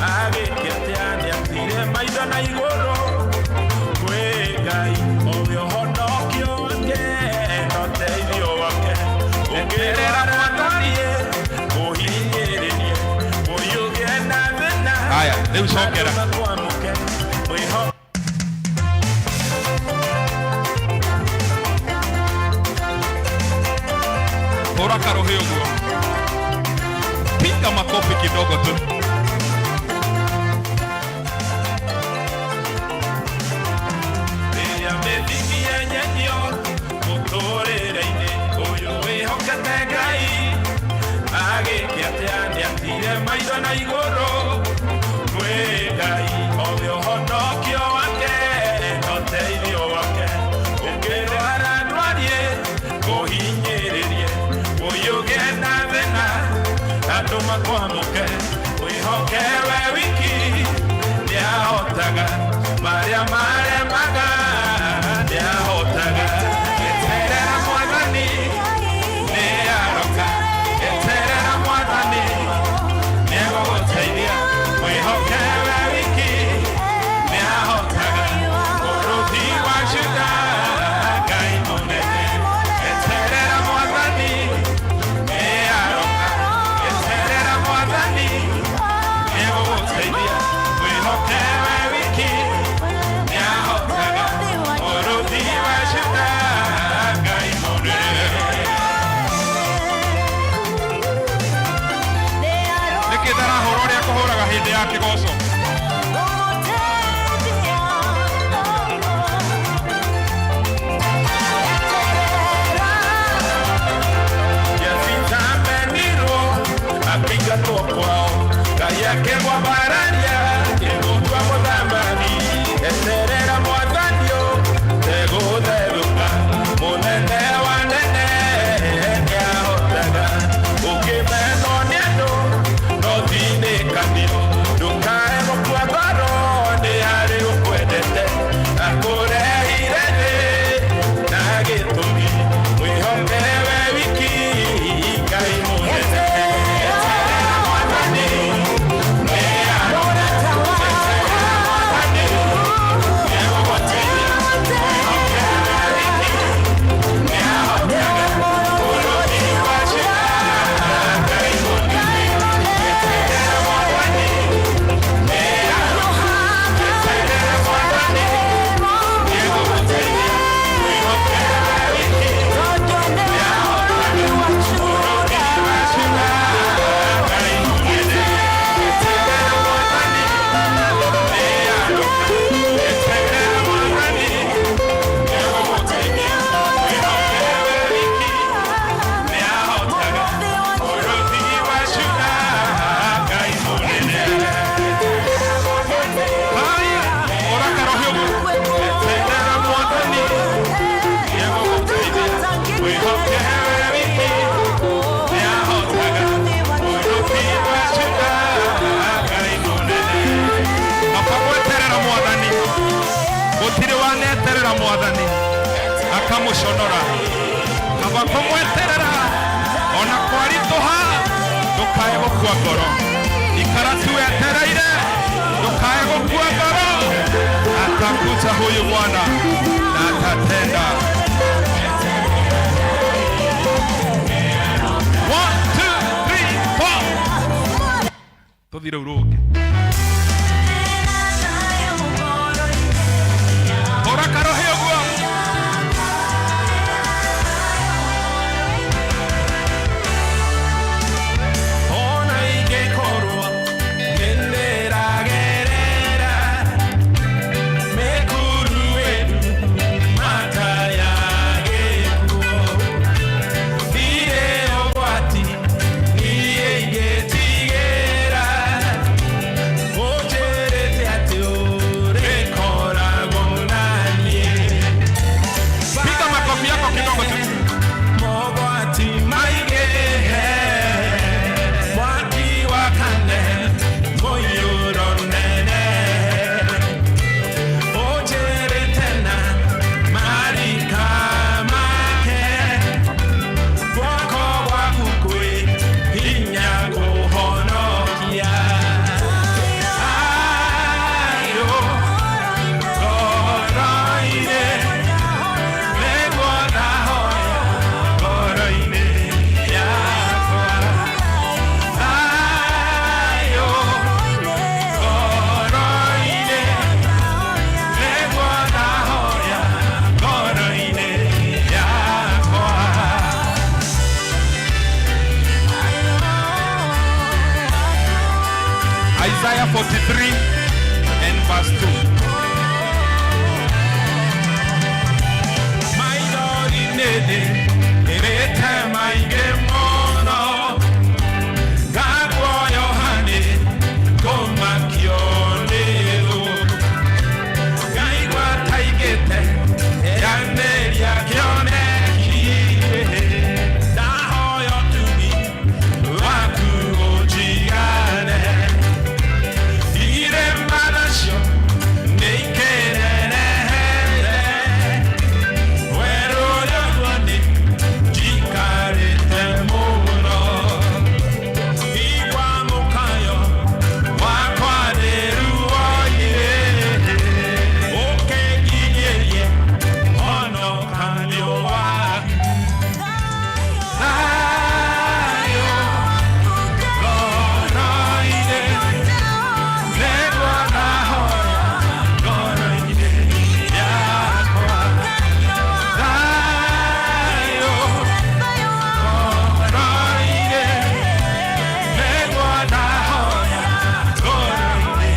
agĩkĩte nĩatire maitho na igũrũ kwĩ Ngai owe ũhonokio wake na ũteithio wake ũngĩrera mwathani ũhinyĩrĩrie ũyũgĩe na thĩna. Haya, rĩu cokera. Makwamũke mwĩho hũra karũhĩ ũguo, piga makofi kidogo tu. Rĩrĩa mĩthingi yenyenyio mũtũrĩre-inĩ ũyũ wĩhokete Ngai agĩke atĩa nĩatire maitho na igũrũ kwĩ Ngai owe ũhonokio wake na ũteithio wake ũngĩrwara ndwarie ũhinyĩrĩrie ũyũgĩe na thĩna andũ makwamũke wĩhoke we wiki nĩahotaga marĩa maremaga nĩahotaga. Eterera mwathani nĩaroka, eterera mwathani nĩegũgũteithia wĩhoke we wiki nĩahotaga. Mũrũthi wa Juda Ngai mũnene, eterera mwathani nĩaroka, eterera mwathani nĩegũgũteithia wĩhoke we wiki nĩahotaga. Mũrũthi wa Juda Gweterera mwathani akamuconora kaba kumweterera ona kwaritũha ndũkae gũkua ngoro ikara tu wetereire ndũkae gũkua ngoro atakuja huyu Bwana na atatenda. 1 2 3 4 tuthire uruke hũra karohi ũguo. Ona ingĩkorwo nĩndĩragerera mĩkuru ĩnu mata ya gĩkuũ, ndirĩ ũgwati niĩ ingĩtigĩra, ũnjĩrĩte atĩ ũrĩkoragwo na niĩ. Piga makofi yako kidogo tu. Mogwati maingĩhe, mwaki wakane mũiyũro nene, ũnjĩrĩte na marika make, guoko gwaku kwĩ hinya kũhonokia. Thayũ ngoro-inĩ, nĩguo ndahoya ngoro-inĩ yakwa. Thayũ ngoro-inĩ, nĩguo ndahoya ngoro-inĩ yakwa. Isaiah 43 and verse 2. Maithori nĩndĩ ĩrĩte maingĩ mũno, ngaguoyoha nĩ kũmakio nĩ thũ, ngaigua ta aigĩte yanĩria kĩoneki, ndahoya ũtugi waku ũnjigane, irĩma nacio nĩikĩnenehere, werũ ũrĩa ũguo nĩ njikarĩte mũno, igua mũkayo wakwa nĩ ruo-inĩ, ũkĩnginyĩrie honokanio waku. Thayũ ngoro-inĩ, nĩguo ndahoya ngoro-inĩ yakwa. Thayũ ngoro-inĩ, nĩguo ndahoya ngoro-inĩ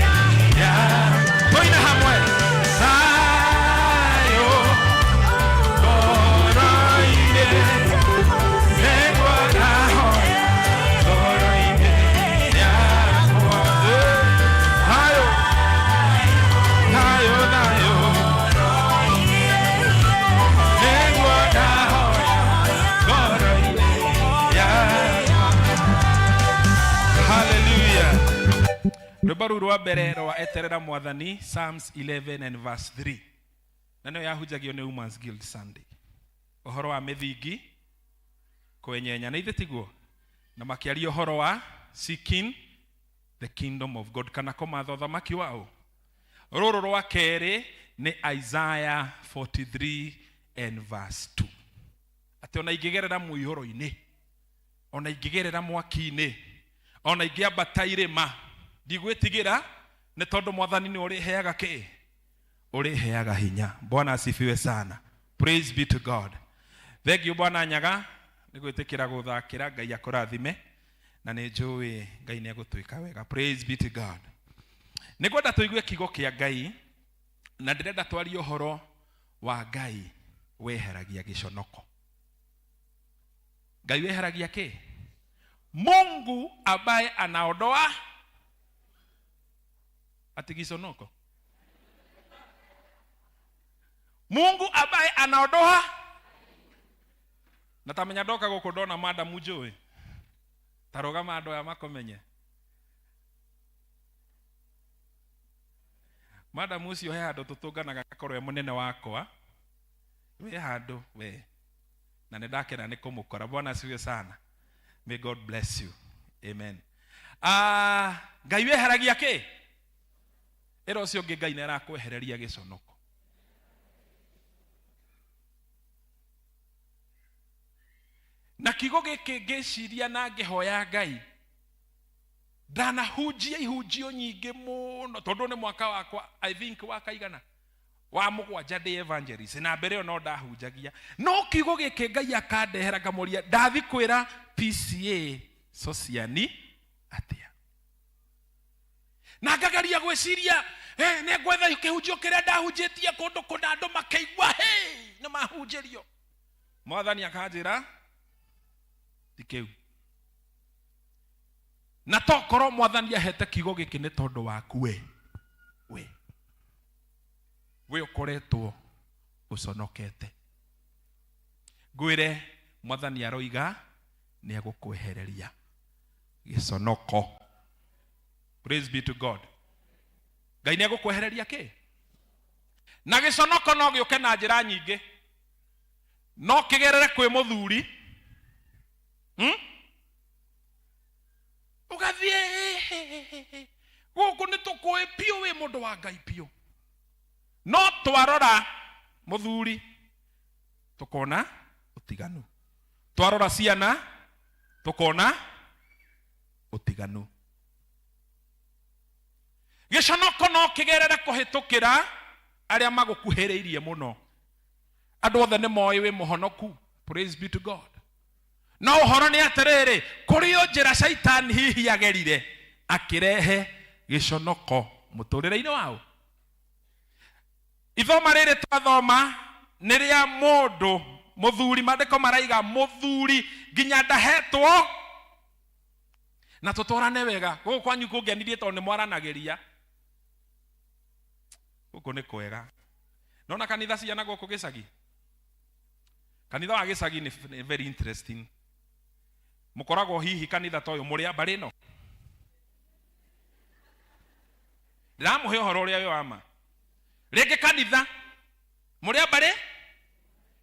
yakwa. Tũine hamwe. Thayũ ngoro-inĩ, nĩguo ndahoya ngoro-inĩ yakwa. Thayũ, thayũ, thayũ. Nĩguo ndahoya ngoro-inĩ yakwa. Hallelujah. Rwĩmbo rũu rwa mbere rwa eterera mwathani Psalms 11 and verse 3 na nĩyo yahunjagio nĩ Women's Guild Sunday, ũhoro wa mĩthingi kwenyenya na ithe tiguo, na makĩaria ũhoro wa seeking the kingdom of God kana kũmatha ũthamaki wao. Rũrũ rwa kerĩ nĩ Isaiah 43 and verse 2, atĩ ona ingĩgerera mũihũro-inĩ, ona ingĩgerera mwaki-inĩ, ona ingĩambata irĩma, ndigwĩtigĩra nĩ tondũ mwathani nĩ ũrĩheaga kĩ ũrĩheaga hinya. Bwana asifiwe sana. Praise be to God. Thank you Bwana Nyaga nĩ gwĩtĩkĩra gũthakĩra. Ngai akũrathime na nĩ njũĩ Ngai nĩ egũtwĩka wega. Praise be to God. Nĩ ngwenda tũigue kiugo kĩa Ngai na ndĩrenda twarie ũhoro wa Ngai weheragia gĩconoko. Ngai weheragia kĩ? Mungu ambaye anaondoa ati giconoko. Mungu ambaye anaondoa na tamenya ndoka gũkũ ndona madamu njũĩ tarũgama andũ aya makũmenye. Madamu ũcio he handũ tũtũnganaga akorwo e mũnene wakwa. Wĩ handũ we na nĩ ndakena nĩ kũmũkora. Bwana asifiwe sana. May God bless you. Amen. Ah, Ngai weheragia kĩ? Ĩra ũcio ũngĩ Ngai nĩ arakwehereria gĩconoko. Na kiugo gĩkĩ ngĩciria na ngĩhoya Ngai, ndanahunjia ihunjio nyingĩ mũno tondũ nĩ mwaka wakwa, I think wa kaigana wa mũgwanja ndĩ evangelist, na mbere ĩyo no ndahunjagia, no kiugo gĩkĩ Ngai akandehera ngamũria ndathi kwĩra PCA Sociani atĩa, na ngageria gwĩciria nĩ ngwetha kĩhunjio kĩrĩa ndahunjĩtie kũndũ kũna andũ makĩigua hey, nĩ mahunjĩrio. Mwathani akanjĩra ti kĩu, na tokorwo Mwathani ahete kiugo gĩkĩ nĩ tondũ waku we we we ũkoretwo ũconokete. Ngwĩre Mwathani aroiga nĩ egũkwehereria gĩconoko. Praise be to God. Ngai nĩ egũkwehereria kĩ? Na gĩconoko no gĩũke na njĩra nyingĩ, no kĩgerere kwĩ mũthuri, Ũgathiĩ gũkũ nĩ tũkũĩ biũ wĩ mũndũ wa Ngai biũ, no twarora mũthuri tũkona ũtiganu, twarora ciana tũkona ũtiganu. Gĩconoko no kĩgerere kũhĩtũkĩra arĩa magũkuhĩrĩirie mũno. Andũ othe nĩ moĩ wĩ mũhonoku, praise be to God, no ũhoro nĩ atĩrĩrĩ, kũrĩ o njĩra caitani hihi agerire akĩrehe gĩconoko mũtũrĩre-inĩ wao. Ithoma rĩrĩ twathoma nĩ rĩa mũndũ mũthuri, maandĩko maraiga mũthuri nginya ndahetwo na tũtwarane wega. Gũkũ kwanyu kũngenirie tondũ nĩ mwaranagĩria, gũkũ nĩ kwega. Nona kanitha ciana gũkũ gĩcagi, kanitha wa gĩcagi nĩ very interesting. Mũkoragwo hihi kanitha ta ũyũ mũrĩ a mbarĩ ĩno, ndĩramũhe ũhoro ũrĩa wĩ wa ma. Rĩngĩ kanitha mũrĩ a mbarĩ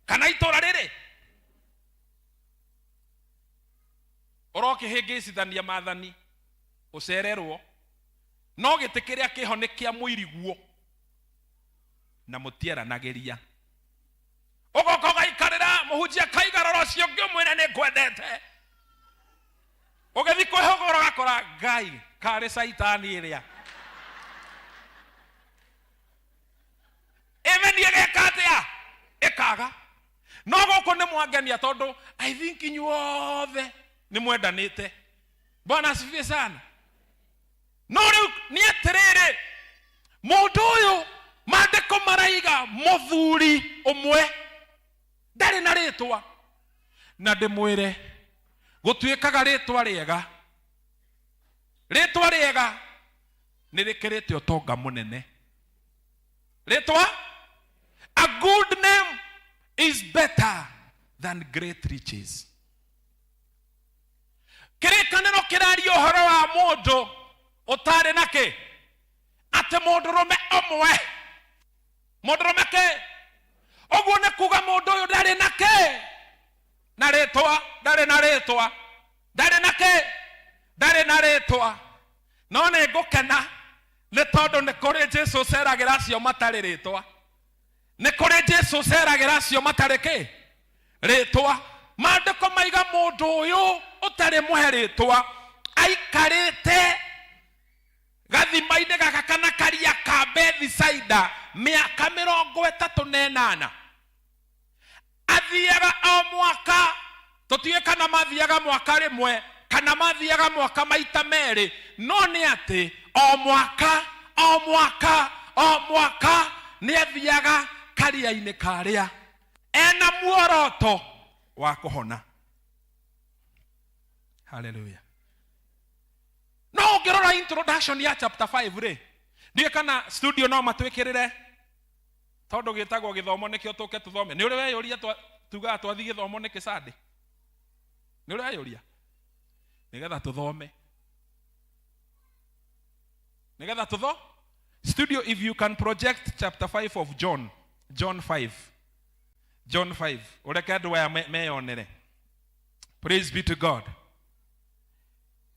kana itũra rĩrĩ ũrokĩhĩngĩcithania maathani ũcererwo, no gĩtĩ kĩrĩa kĩho nĩ kĩa mũiriguo na mũtiaranagĩria. Ũgoka ũgaikarĩra mũhunjia akaiga rora ũcio ũngĩ ũmwĩre nĩ ngwendete, ũgĩthiĩ kwĩhũgũra ũgakora Ngai karĩ caitani ĩrĩa ĩmeni ĩgeka atĩa ĩkaga. No gũkũ nĩ mwangenia tondũ I think inyuothe nĩ mwendanĩte. Bwana asifiwe sana. No rĩu nĩ atĩrĩrĩ, mũndũ ũyũ maandĩko maraiga mũthuri ũmwe ndarĩ na rĩtwa, na ndĩmwĩre gũtuĩkaga rĩtwa rĩega, rĩtwa rĩega nĩ rĩkĩrĩte ũtonga mũnene. Rĩtwa, a good name is better than great riches. Kĩrĩkanĩro kĩraria ũhoro wa mũndũ ũtarĩ na kĩ, atĩ mũndũrũme ũmwe, mũndũrũme kĩ, ũguo nĩ kuga mũndũ ũyũ ndarĩ na kĩ, na rĩtwa, ndarĩ na rĩtwa, ndarĩ na kĩ, ndarĩ na rĩtwa. No nĩ ngũkena nĩ tondũ nĩ kũrĩ Jesu ũceragĩra acio matarĩ rĩtwa, nĩ kũrĩ Jesu ũceragĩra acio matarĩ kĩ, rĩtwa. Maandĩko maiga mũndũ ũyũ ũtarĩ mũhe rĩtwa aikarĩte gathima-inĩ gaka kana karia ka Bethisaida mĩaka 38. Athiaga o mwaka, tũtiũĩ kana mathiaga mwaka rĩmwe kana mathiaga mwaka maita merĩ, no nĩ atĩ o mwaka, o mwaka, o mwaka nĩ athiaga karia-inĩ karĩa ena muoroto wa kũhona. Haleluya. No ũngĩrora introduction ya chapter 5 rĩ, ndiũĩ kana studio no matwĩkĩrĩre tondũ gĩtagwo gĩthomo nĩkĩo tũke tũthome. Nĩ ũrĩ weyũria tugaga twathi gĩthomo nĩkĩ Sunday? Nĩ ũrĩ weyũria? Nĩgetha tũthome, nĩgetha tũtho studio, if you can project chapter 5 of John, John 5, John 5 ũreke andũ aya meyonere. Praise be to God.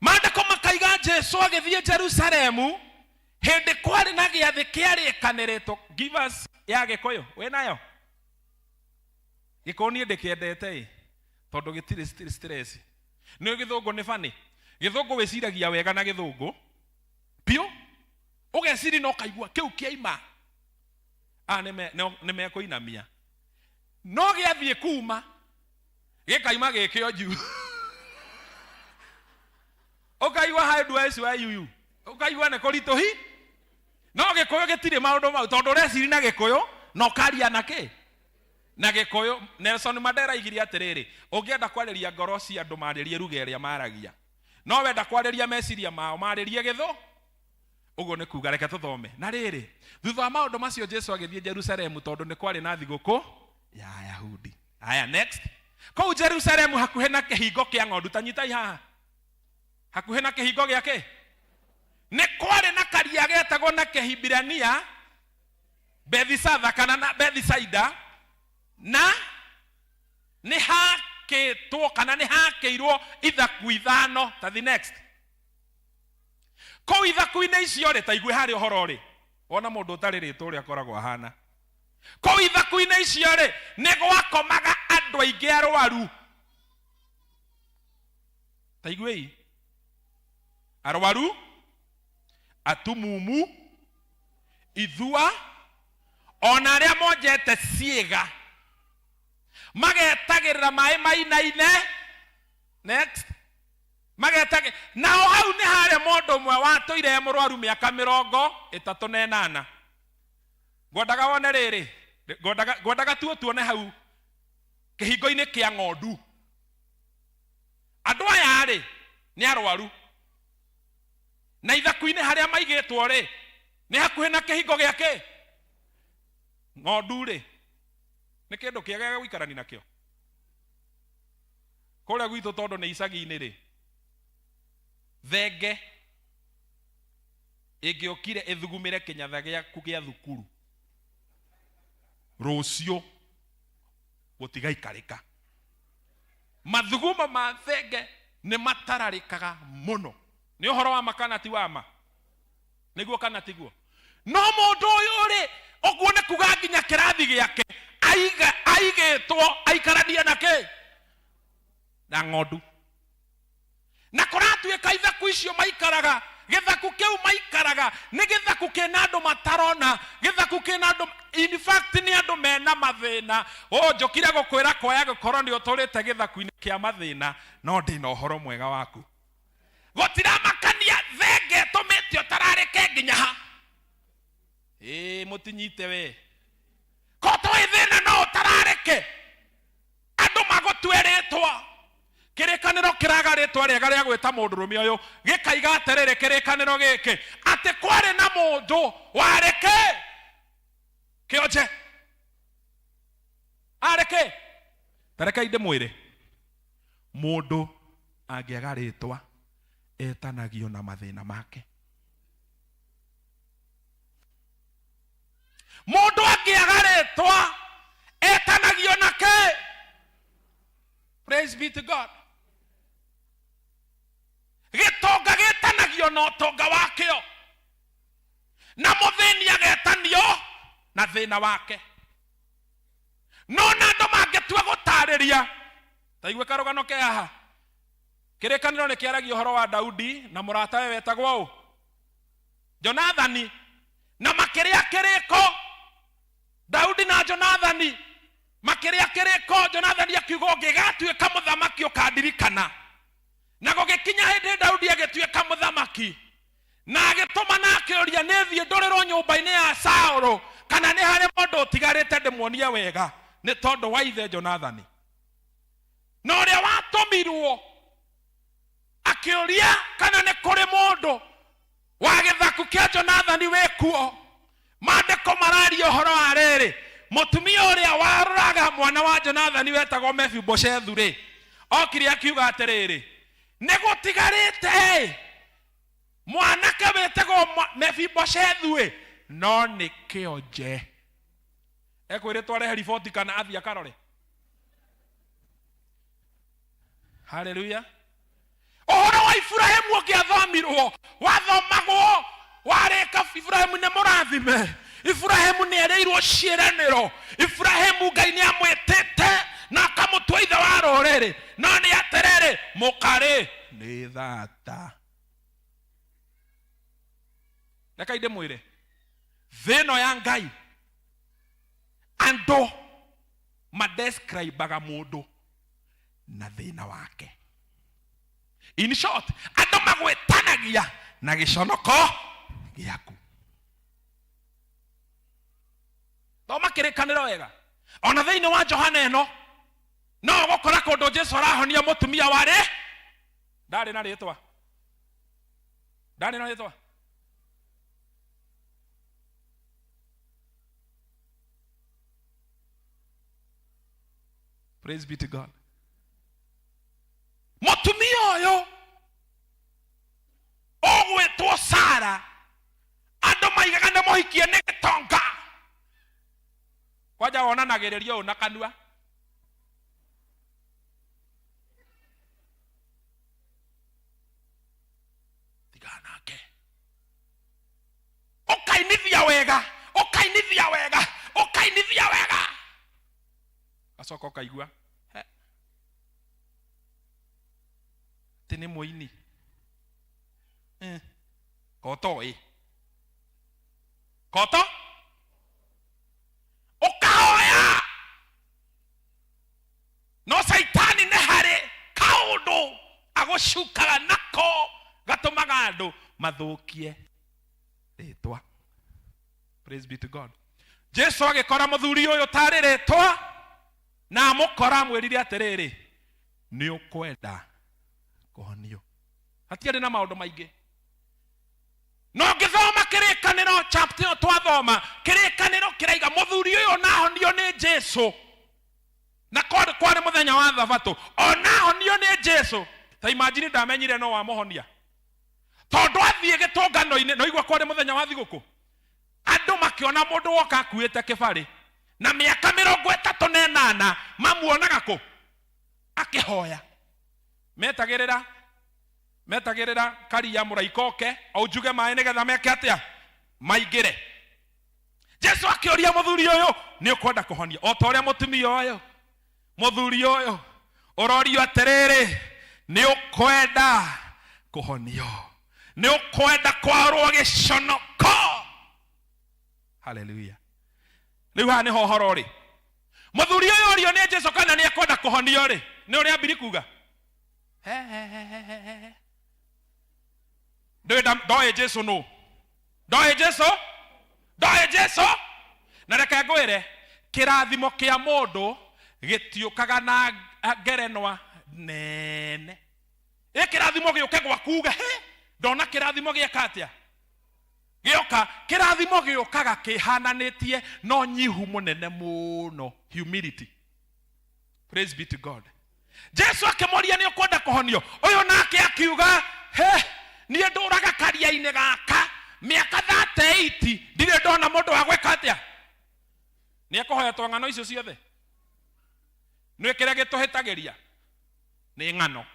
Maandĩko makaiga Jesu agĩthiĩ Jerusalemu hĩndĩ kwarĩ na gĩathĩ kĩarĩkanĩrĩtwo. Give us ya Gĩkũyũ wĩ nayo. Gĩkũyũ niĩ ndĩkĩendete ĩ tondũ gĩtirĩ stress. Nĩ gĩthũngũ nĩ funny. Gĩthũngũ wĩciragia wega na gĩthũngũ biũ, ũgeciri na ũkaigua kĩu kĩaima nĩ mekũinamia, no gĩathiĩ kuma gĩkaima gĩkĩonju ũkaigua how do I swear you ũkaigua nĩ kũritũhi. No gĩkũyũ gĩtirĩ maũndũ mau tondũ ũreciri na gĩkũyũ na ũkaria na kĩ na gĩkũyũ. Nelson Mandela aigire atĩrĩrĩ, ũngĩenda kwarĩria ngoro cia andũ marĩrie ruga ĩrĩa maragia, no wenda kwarĩria meciria mao marĩrie gĩthũ. Ũguo nĩ kuga reke tũthome. Na rĩrĩ, thutha wa maũndũ macio Jesu agĩthiĩ Jerusalemu tondũ nĩ kwarĩ na thigũkũ ya Ayahudi. Aya, next. Kũu Jerusalemu hakuhĩ na kĩhingo kĩa ng'ondu, ta nyitai haha, hakuhĩ na kĩhingo gĩa kĩ, nĩ kwarĩ na karia getagwo na Kĩhibirania Bethisatha kana na Bethisaida, na nĩ hakĩtwo kana nĩ hakĩirwo ithaku ithano. Ta the next. Kũu ithaku-inĩ icio rĩ, ta igue harĩ ũhoro rĩ, wona mũndũ ũtarĩ rĩtwa ũrĩa akoragwo ahana. Kũu ithaku-inĩ icio rĩ, nĩ gwakomaga andũ aingĩ arwaru. Ta iguei, arwaru, atumumu, ithua, ona arĩa monjete ciĩga, magetagĩrĩra maĩ mainaine. Next. Magetage nao hau nĩ harĩ mũndũ ũmwe watũire e mũrwaru mĩaka 38. Ngwendaga wone rĩrĩ, ngwendaga tu tuone hau kĩhingo-inĩ kĩa ng'ondu. Andũ aya rĩ nĩ arwaru, na ithaku-inĩ harĩa maigĩtwo rĩ nĩ hakuhĩ na kĩhingo gĩa kĩ ng'ondu rĩ, nĩ kĩndũ kĩega gĩa gũikarania nakĩo kũrĩa gwitũ tondũ nĩ icagi-inĩ rĩ, thenge ĩngĩũkire ĩthugumĩre kĩnyatha gĩaku gĩa thukuru rũciũ gũtigaikarĩka. Mathugumo ma thenge nĩ matararĩkaga mũno. Nĩ ũhoro wa ma kana ti wa ma? Nĩguo kana tiguo? No mũndũ ũyũ rĩ, ũguo nĩ kuga nginya kĩrathi gĩake aigĩtwo aikaranie na kĩ na ng'ondu. Na kũratuĩka ithaku icio maikaraga, gĩthaku kĩu maikaraga nĩ gĩthaku kĩna andũ matarona, gĩthaku kĩna andũ, in fact nĩ andũ mena mathĩna. O njũkire gũkwĩra kwaya gũkorwo nĩ ũtũrĩte gĩthaku-inĩ kĩa mathĩna, no ndĩna ũhoro mwega waku. Gũtiramakania thenge ĩtũmĩte ũtararĩke nginya ha. Ĩĩ mũtinyite we. Ko tũĩ thĩna no ũtararĩke, andũ magũtue rĩtwa. Kĩrĩkanĩro kĩraga rĩtwa rĩega rĩa gwĩta mũndũrũme ũyũ, gĩkaiga atĩrĩrĩ kĩrĩkanĩro gĩkĩ atĩ kwarĩ na mũndũ warĩ kĩ kĩonje, arĩ kĩ. Ta rekei ndĩmwĩre, mũndũ angĩaga rĩtwa etanagio na mathĩna make. Mũndũ angĩaga rĩtwa etanagio na kĩ. Praise be to God. Gĩtonga gĩtanagio na ũtonga wakĩo, na mũthĩni agetanio na thĩna wake. No na andũ mangĩtua gũtarĩria, ta igue karũgano ke haha. Kĩrĩkanĩro nĩ kĩaragia ũhoro wa Daudi na mũratawe wetagwo ũ? Jonathani. Na makĩrĩa kĩrĩko, Daudi na Jonathani makĩrĩa kĩrĩko. Jonathani akiuga ũngĩgatuĩka mũthamaki ũkandirikana. Na gũgĩkinya hĩndĩ Daudi agĩtuĩka mũthamaki, na agĩtũma na akĩũria nĩ thiĩ ndũrĩrwo nyũmba-inĩ ya Saũlũ kana nĩ harĩ mũndũ ũtigarĩte ndĩmuonie wega nĩ tondũ wa ithe Jonathani. Na ũrĩa watũmirwo akĩũria kana nĩ kũrĩ mũndũ wa gĩthaku kĩa Jonathani wĩkuo. Maandĩko mararia ũhoro wa rĩrĩ, mũtumia ũrĩa waroraga mwana wa Jonathani wetagwo Mefiboshethu rĩ, okire akiuga atĩrĩrĩ, nĩ gũtigarĩte mwanake wĩtagwo Mefiboshethu ĩ, no nĩ kĩonje. Ekwĩrĩtwo arehe riboti kana athiĩ akarore. Haleluya. Ũhoro wa Iburahĩmu ũngĩathomirwo, wathomagwo warĩka, Iburahĩmu nĩ mũrathime, Iburahĩmu nĩ erĩirwo ciĩranĩro, Iburahĩmu Ngai nĩ amwĩtĩte na akamũtua ithe wa rũrĩrĩ, no nĩ atĩrĩrĩ, mũkarĩ nĩ thata. Rekai ndĩmwĩre, thĩ ĩno ya Ngai andũ madescribaga mũndũ na thĩna wake. In short, andũ magwĩtanagia na gĩconoko gĩaku. Thoma kĩrĩkanĩro wega. Ona thĩinĩ wa Johana ĩno no ũgũkora kũndũ Jesu arahonia mũtumia warĩ ndarĩ na rĩtwa, ndarĩ na rĩtwa. Praise be to God. Mũtumia ũyũ ũgwĩtwo Sara, andũ maigaga nĩ mũhikie nĩ gĩtonga. Kwanja wonanagĩrĩria ũũ na kanua. Tigana nake. Ũkainithia wega, ũkainithia wega, ũkainithia wega. Gacoka ũkaigua he atĩ nĩ mũini. Koto ĩ koto ũkahoya, no Caitani nĩ harĩ kaũndũ agũcukaga nako gatũmaga andũ mathũkie rĩtwa. Praise be to God. Jesu agĩkora mũthuri ũyũ tarĩ rĩtwa na amũkora amwĩrire atĩrĩrĩ, nĩ ũkwenda kũhonio. Hatiarĩ na maũndũ maingĩ. No ngĩthoma kĩrĩkanĩro chapter ĩyo twathoma, kĩrĩkanĩro kĩraiga mũthuri ũyũ onahonio nĩ Jesu, na kwarĩ mũthenya wa thabatũ, onahonio nĩ Jesu. Ta imagine ndamenyire no wamũhonia, tondũ athiĩ gĩtũngano-inĩ, no igua kwarĩ mũthenya wa thigũkũ, andũ makĩona mũndũ woka akuĩte kĩbarĩ na mĩaka 38, mamuonaga kũ akĩhoya. Metagĩrĩra karia mũraika oke aunjuge maĩ nĩgetha meke atĩa, maingĩre. Jesu akĩũria mũthuri ũyũ, nĩ ũkwenda kũhonia? O ta ũrĩa mũtumia ũyũ, mũthuri ũyũ ũrorio atĩrĩrĩ, nĩ ũkwenda kũhonio? Nĩ ũkwenda kwarwo gĩconoko? Haleluya. Rĩu haha nĩho ũhoro ũrĩ. Mũthuri ũyũ ũrio nĩ Jesu kana nĩ ekwenda kũhonio rĩ, nĩ ũrĩa ambiri kuga ndoĩ Jesu nũ, ndoĩ Jesu, ndoĩ Jesu. Na reke ngwĩre, kĩrathimo kĩa mũndũ gĩtiũkaga na ngerenwa nene. Ĩ kĩrathimo gĩũke gwaku uge, he ndona kĩrathimo gĩeka atĩa? Gĩoka, kĩrathimo gĩũkaga kĩhananĩtie no nyihu mũnene mũno, humility. Praise be to God. Jesu akĩmũria, nĩ ũkwenda kũhonio? Ũyũ nake akiuga, he niĩ ndũraga karia-inĩ gaka mĩaka 38, ndirĩ ndona mũndũ wa gwĩka atĩa. Nĩ ekũhoya twa ng'ano icio ciothe. Nĩ kĩrĩa gĩtũhĩtagĩria nĩ ng'ano.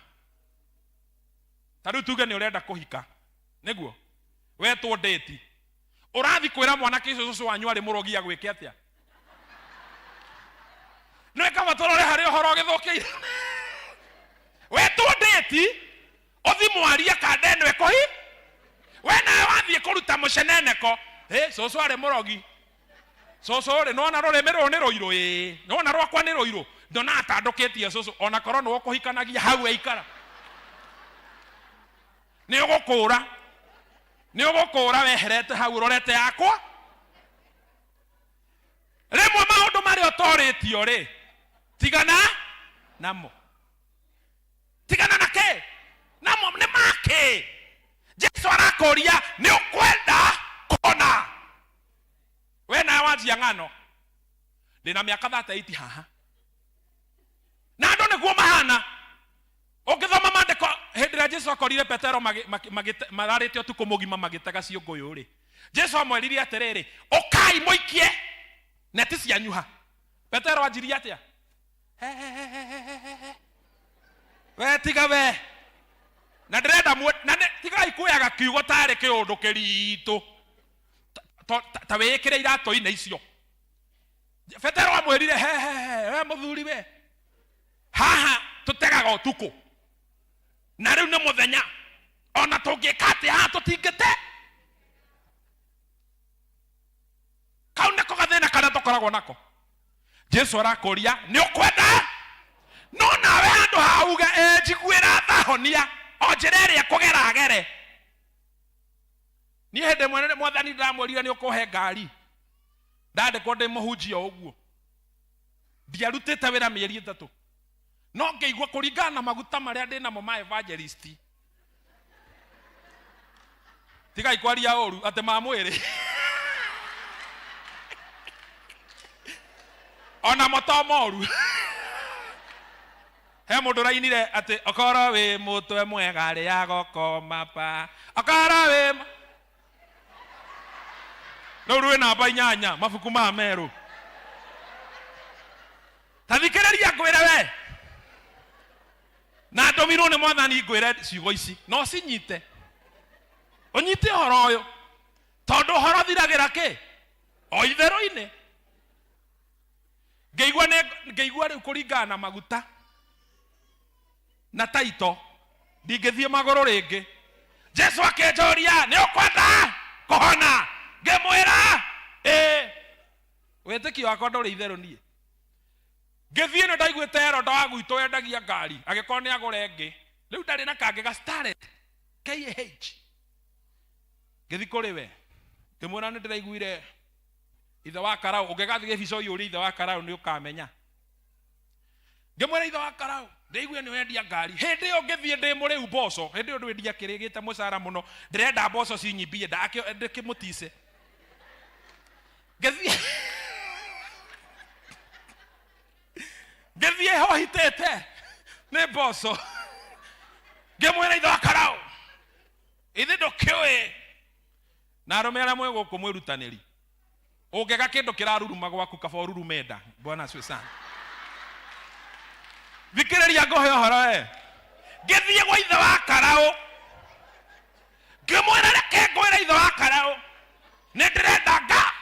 Ta rĩu tuge nĩ ũrenda kũhika, nĩguo wetwo date, ũrathi kwĩra mwanake ũcio cũcũ wanyu arĩ mũrogi agwĩke atĩa? Nĩ kaba tũrore harĩ ũhoro ũgĩthũkĩire. Wetwo date, ũthi mwarie kanda ĩno ĩkũhi, we nawe wathiĩ kũruta mũceneneko, ĩ cũcũ arĩ mũrogi, cũcũ rĩ, nĩwona rũrĩmĩ rũrũ nĩ rũirũ, ĩ nĩwona rwakwa nĩ rũirũ, ndona atandũkĩtie cũcũ, ona korwo nĩwe ũkũhikanagia hau aikara, nĩ ũgũkũra, nĩ ũgũkũra weherete hau ũrorete yakwa. Rĩmwe maũndũ marĩa ũtorĩtio rĩ, tigana namo, tigana na kĩ namo, nĩ makĩ. Jesu arakũria, nĩ ũkwenda kũhona? We nawe wanjia ng'ano, ndĩna mĩaka 38 haha, na andũ nĩguo mahana. Ũngĩthoma maandĩko, hĩndĩ ĩrĩa Jesu akorire Petero mararĩte ũtukũ mũgima magĩtega ciũngũyũ rĩ, Jesu amwĩrire atĩrĩrĩ, ũkai mũikie neti cianyu ha. Petero anjirie atĩa? We tiga we na ndĩrenda na tigai kuoyaga kiugo tarĩ kĩũndũ kĩritũ. Ta wĩĩkĩre iratũ-inĩ icio. Petero amwĩrire, he he he, we mũthuri we, haha tũtegaga ũtukũ na rĩu nĩ mũthenya, ona tũngĩka atĩa haha tũtingĩte. Kau nĩko gathĩna karĩa tũkoragwo nako. Jesu arakũria nĩ ũkwenda, no nawe handũ ha uge ĩ njiguĩra tha honia o njĩra ĩrĩa kũgera agere. Niĩ hĩndĩ ĩmwe mwathani ndamwĩrire nĩ ũkũhe ngari, ndandĩkwo ndĩ mũhunjia o ũguo, ndiarutĩte wĩra mĩeri 3, no ngĩigua kũringana na maguta marĩa ndĩ namo ma evangelist, tigai kwaria ũru atĩ ma mwĩrĩ ona mo to moru. He mũndũ ũrainire atĩ okorwo wĩ mũtwe mwega rĩa gokoma pa, okorwo wĩ rĩu rwĩ namba 8 mabuku ma merũ. Ta thikĩrĩria ngwĩre we, na ndũmirwo nĩ mwathani ngwĩre ciugo ici, no cinyite, ũnyite ũhoro ũyũ, tondũ ũhoro thiragĩra kĩ o itherũ-inĩ. Ngĩigua nĩ ngĩigua rĩu kũringana na maguta na taito ndingĩthiĩ magũrũ rĩngĩ. Jesu akĩnjũria nĩ ũkwenda kũhona, ngĩmwĩra ĩĩ. Wĩtĩkio wakwa ndũrĩ itherũ niĩ. Ngĩthiĩ nĩ ndaiguĩte Eroda wa gwitũ endagia ngari, agĩkorwo nĩ agũre ĩngĩ, rĩu ndarĩ na kangĩ ga Starlet KH. Ngĩthiĩ kũrĩ we ngĩmwĩra nĩ ndĩraiguire ithe wa Karau, ũngĩgathiĩ gĩbico ũyũ ũrĩ ithe wa Karau nĩ ũkamenya. Ngĩmwĩra ithe wa Karau ndĩraiguire nĩ wendia ngari, hĩndĩ ĩyo ngĩthiĩ ndĩ mũrĩu mboco, hĩndĩ ĩyo ndwĩ ndiakĩrĩgĩte mũcara mũno, ndĩrenda mboco cinyimbie ndakĩmũtice. Ngĩthiĩ hohitĩte nĩ mboco, ngĩmwĩra ithe wa Karau ithe ndũkĩũĩ, na arũme arĩa mwĩ gũkũ mwĩrutanĩri, ũngĩga kĩndũ kĩraruruma gwaku kaba ũrurume nda. Bwana asifiwe sana. Thikĩrĩria ngũhe ũhoro we. Ngĩthiĩ gwa ithe wa Karau ngĩmwĩra reke ngwĩre ithe wa Karau nĩ ndĩrenda nga,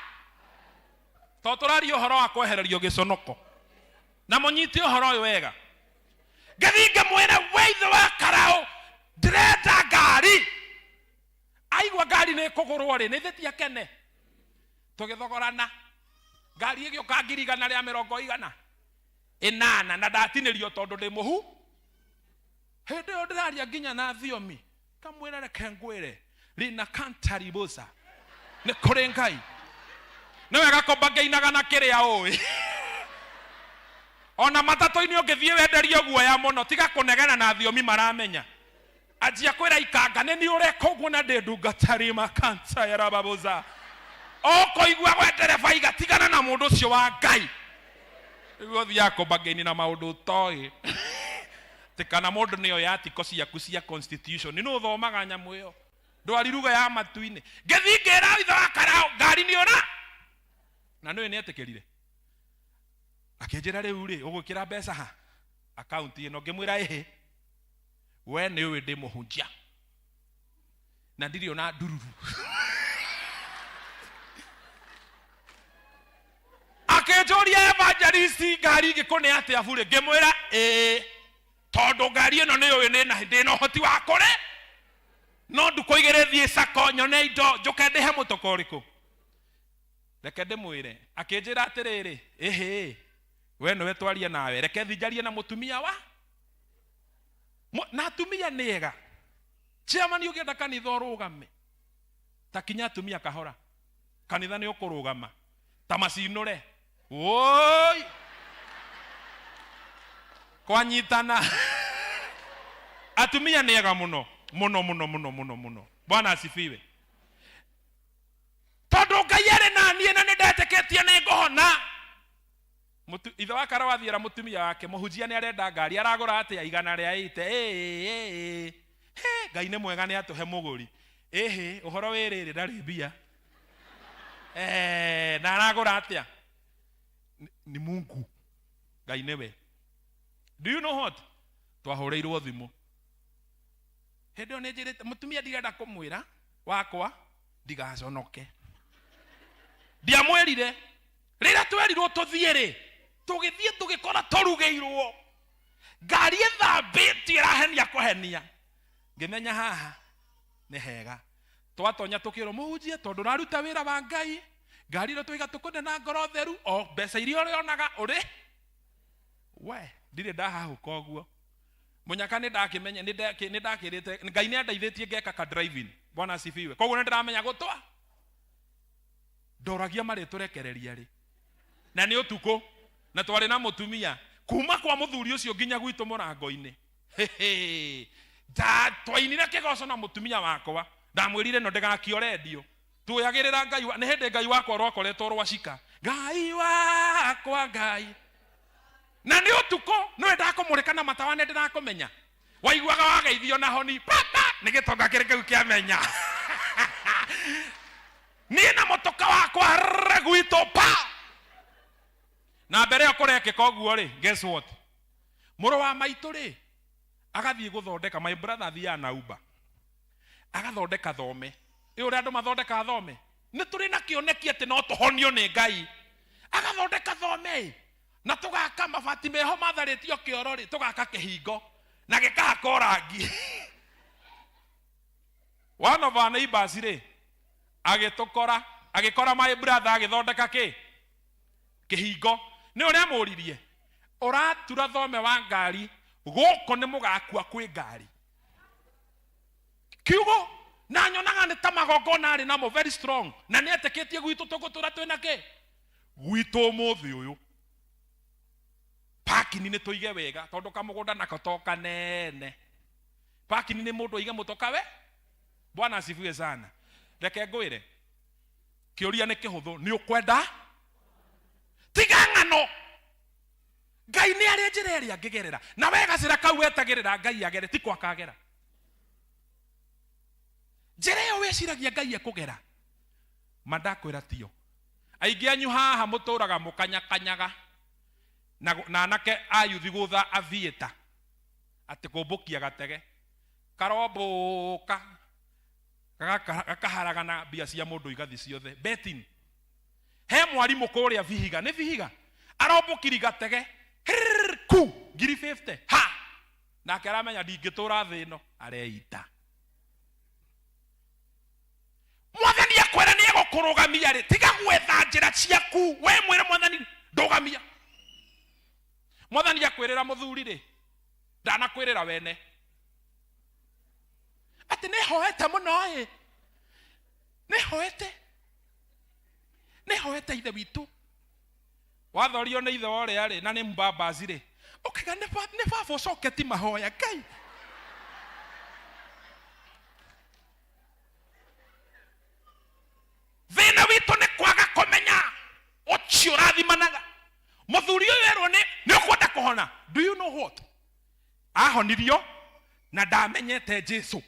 tondũ tũraria ũhoro wa kwehererio gĩconoko, na mũnyite ũhoro ũyũ wega. Ngĩthiĩ ngĩmwĩra we ithe wa Karau ndĩrenda ngari, aigua ngari nĩ ĩkũgũrwo rĩ, nĩ thĩti akene. Tũgĩthogorana ngari ĩgĩũka ngiri igana rĩa mĩrongo igana ĩnana, na ndatinĩrio tondũ ndĩ mũhu. Hĩndĩ ĩyo ndĩraria nginya na thiomi, kamwĩra reke ngwĩre rina kantaribosa nĩ kũrĩ Ngai. Nĩ wega kũmba ngĩinaga na kĩrĩa ũĩ. Ona matatũ-inĩ ũngĩthiĩ wenderio guoya mũno, tiga kũnegena na thiomi maramenya. Anjia kwĩra ikanga nĩ niĩ ũreka ũguo na ndĩ ndungata rima kanta ya rababoza. Ũkũigua gwe ndereba iga tigana na mũndũ ũcio wa Ngai. Rĩu ũthiaga kũmba ngĩini na maũndũ ũtoĩ. Atĩ kana mũndũ nĩoĩ article ciaku cia constitution, nĩ ũthomaga nyamũ ĩyo, ndwari ruga ya matu-inĩ. Ngĩthiĩ ngĩra ithe wa Karau ngari nĩ ũra, na nĩũĩ nĩetĩkĩrire. Akĩnjĩra rĩu rĩ ũgwĩkĩra mbeca ha akaunti ĩno, ngĩmwĩra ĩhĩ, we nĩ ũĩ ndĩ mũhunjia na ndirĩ ona ndururu. Akĩnjũria evangelist ngari ingĩkũne atĩa burĩ, ngĩmwĩra ĩĩ, tondũ ngari ĩno nĩ ũĩ ndĩ na ũhoti wa kũrĩ, no ndukũ igĩrĩ thiĩ sako nyone indo njũke ndĩhe mũtoko ũrĩkũ. Reke ndĩmwĩre. Akĩnjĩra atĩrĩrĩ, ĩhĩ, we nĩwe twarie nawe, reke thiĩ njarie na mũtumia wa na atumia nĩ ega. Chairman ũngĩenda kanitha ũrũgame, ta kinya atumia kahora, kanitha nĩ ũkũrũgama ta macinũre woi kwanyitana. Atumia nĩ ega mũno mũno mũno mũno mũno mũno. Bwana asifiwe. Tondũ Ngai arĩ na niĩ na nĩ ndetĩkĩtie nĩ ngũhona. Ithe wa Karau athiĩra mũtumia wake, mũhunjia nĩ arenda ngari, aragũra atĩa? Igana rĩa ĩte. Ĩĩ, he, Ngai nĩ mwega nĩ atũhe mũgũri. Ĩhĩ, ũhoro wĩ rĩrĩ ndarĩ mbia. Na aragũra atĩa? Ni Mungu. Ngai nĩwe. Do you know what? Twahũrĩirwo thimũ. Hĩndĩ ĩyo nĩ njĩrĩte mũtumia ndirenda kũmwĩra wakwa ndigaconoke. Ndiamwĩrire. Rĩrĩa twerirwo tũthiĩ rĩ, tũgĩthiĩ tũgĩkora tũrugĩirwo. Ngari ĩthambĩtio ĩrahenia kũhenia. Ngĩmenya haha nĩ hega. Twatonya tũkĩrwo mũhunjie tondũ ũraruta wĩra wa Ngai, ngari ĩno twaiga tũkũne na ngoro theru, o mbeca iria ũrĩonaga ũrĩ we ndirĩ ndahahũka ũguo. Mũnyaka nĩ ndakĩmenya, nĩ ndakĩrĩte, Ngai nĩ andeithĩtie ngeka ka driving. Bwana asifiwe. Koguo nĩ ndĩramenya gũtwa. Ndoragia marĩtũrekereria rĩ. Na nĩ ũtukũ, na twarĩ na mũtumia kuma kwa mũthuri ũcio nginya gwitũ mũrango-inĩ. Hehe. Twainire kĩgoco na mũtumia wakwa. Ndamwĩrire no ndĩgakio redio. Tuoyagĩrĩra Ngai wa, nĩ hĩndĩ Ngai wakwa rwakoretwo rwacika. Ngai wakwa Ngai. Na nĩ ũtukũ, nĩwe ndakũmũrĩka na matawa nĩ ndĩrakũmenya. Waiguaga wageithio na honi, papa, nĩ gĩtonga kĩrĩ kĩu kĩamenya. Niĩ na mũtũka wakwa rrrr, gwitũ pa. Na mbere ĩyo kũrekĩka ũguo rĩ, guess what? Mũrũ wa maitũ rĩ, agathiĩ gũthondeka, my brother athiaga na Uber. Agathondeka thome. Ĩ ũrĩa andũ mathondekaga thome? Nĩ tũrĩ na kĩoneki atĩ no tũhonio nĩ Ngai. Agathondeka thome ĩ, na tũgaka mabati meho matharĩtio kĩoro rĩ, tũgaka kĩhingo na gĩkahakwo rangi. One of our neighbors rĩ, agĩtũkora, agĩkora my brother agĩthondeka kĩ? Kĩhingo. Nĩ ũrĩa amũririe, ũratura thome wa ngari, gũkũ nĩ mũgakua kwĩ ngari. Kiugo na nyonaga nĩ ta magongona arĩ namo very strong, na nĩ etĩkĩtie gwitũ tũgũtũra twĩna kĩ? Gwitũ ũmũthĩ ũyũ. Parking nĩ tũige wega tondũ kamũgũnda nako to kanene. Parking nĩ mũndũ aige mũtoka we. Bwana asifiwe sana. Reke ngwĩre, kĩũria nĩ kĩhũthũ, nĩ ũkwenda? Tiga ng'ano. Ngai nĩ arĩ njĩra ĩrĩa angĩgerera, na we gacĩra kau wetagĩrĩra Ngai agere, ti kwa akagera. Njĩra ĩyo wĩciragia Ngai ekũgera, ma ndakwĩra tiyo. Aingĩ anyu haha mũtũraga mũkanyakanyaga na anake a yuthi gũtha avieta atĩ kũmbũkia gatege karombũka gakaharagana mbia cia mũndũ igathi ciothe betting. He mwarimũ kũrĩa Vihiga, nĩ Vihiga, arombũkiri gatege Rrrr, ku ngiri 50 ha, nake aramenya ndingĩtũra thĩ ĩno, areita. Mwathani akwĩra nĩ egũkũrũgamia rĩ, tiga gwetha njĩra ciaku, we mwĩre mwathani ndũgamia. Mwathani akwĩrĩra mũthuri rĩ, ndanakwĩrĩra wene atĩ nĩ hoete mũno ĩ, nĩ hoete, nĩ hoete ithe witũ. Wathorio nĩ ithe wa ũrĩa rĩ, na nĩ mbambaci rĩ, ũkaiga nĩ baba ũcoketi mahoya Ngai. Thĩna witũ nĩ kwaga kũmenya ũcio ũrathimanaga. Mũthuri ũyũ erwo nĩ ũkwenda kũhona. Do you know what? Ahonirio na ndamenyete Jesu.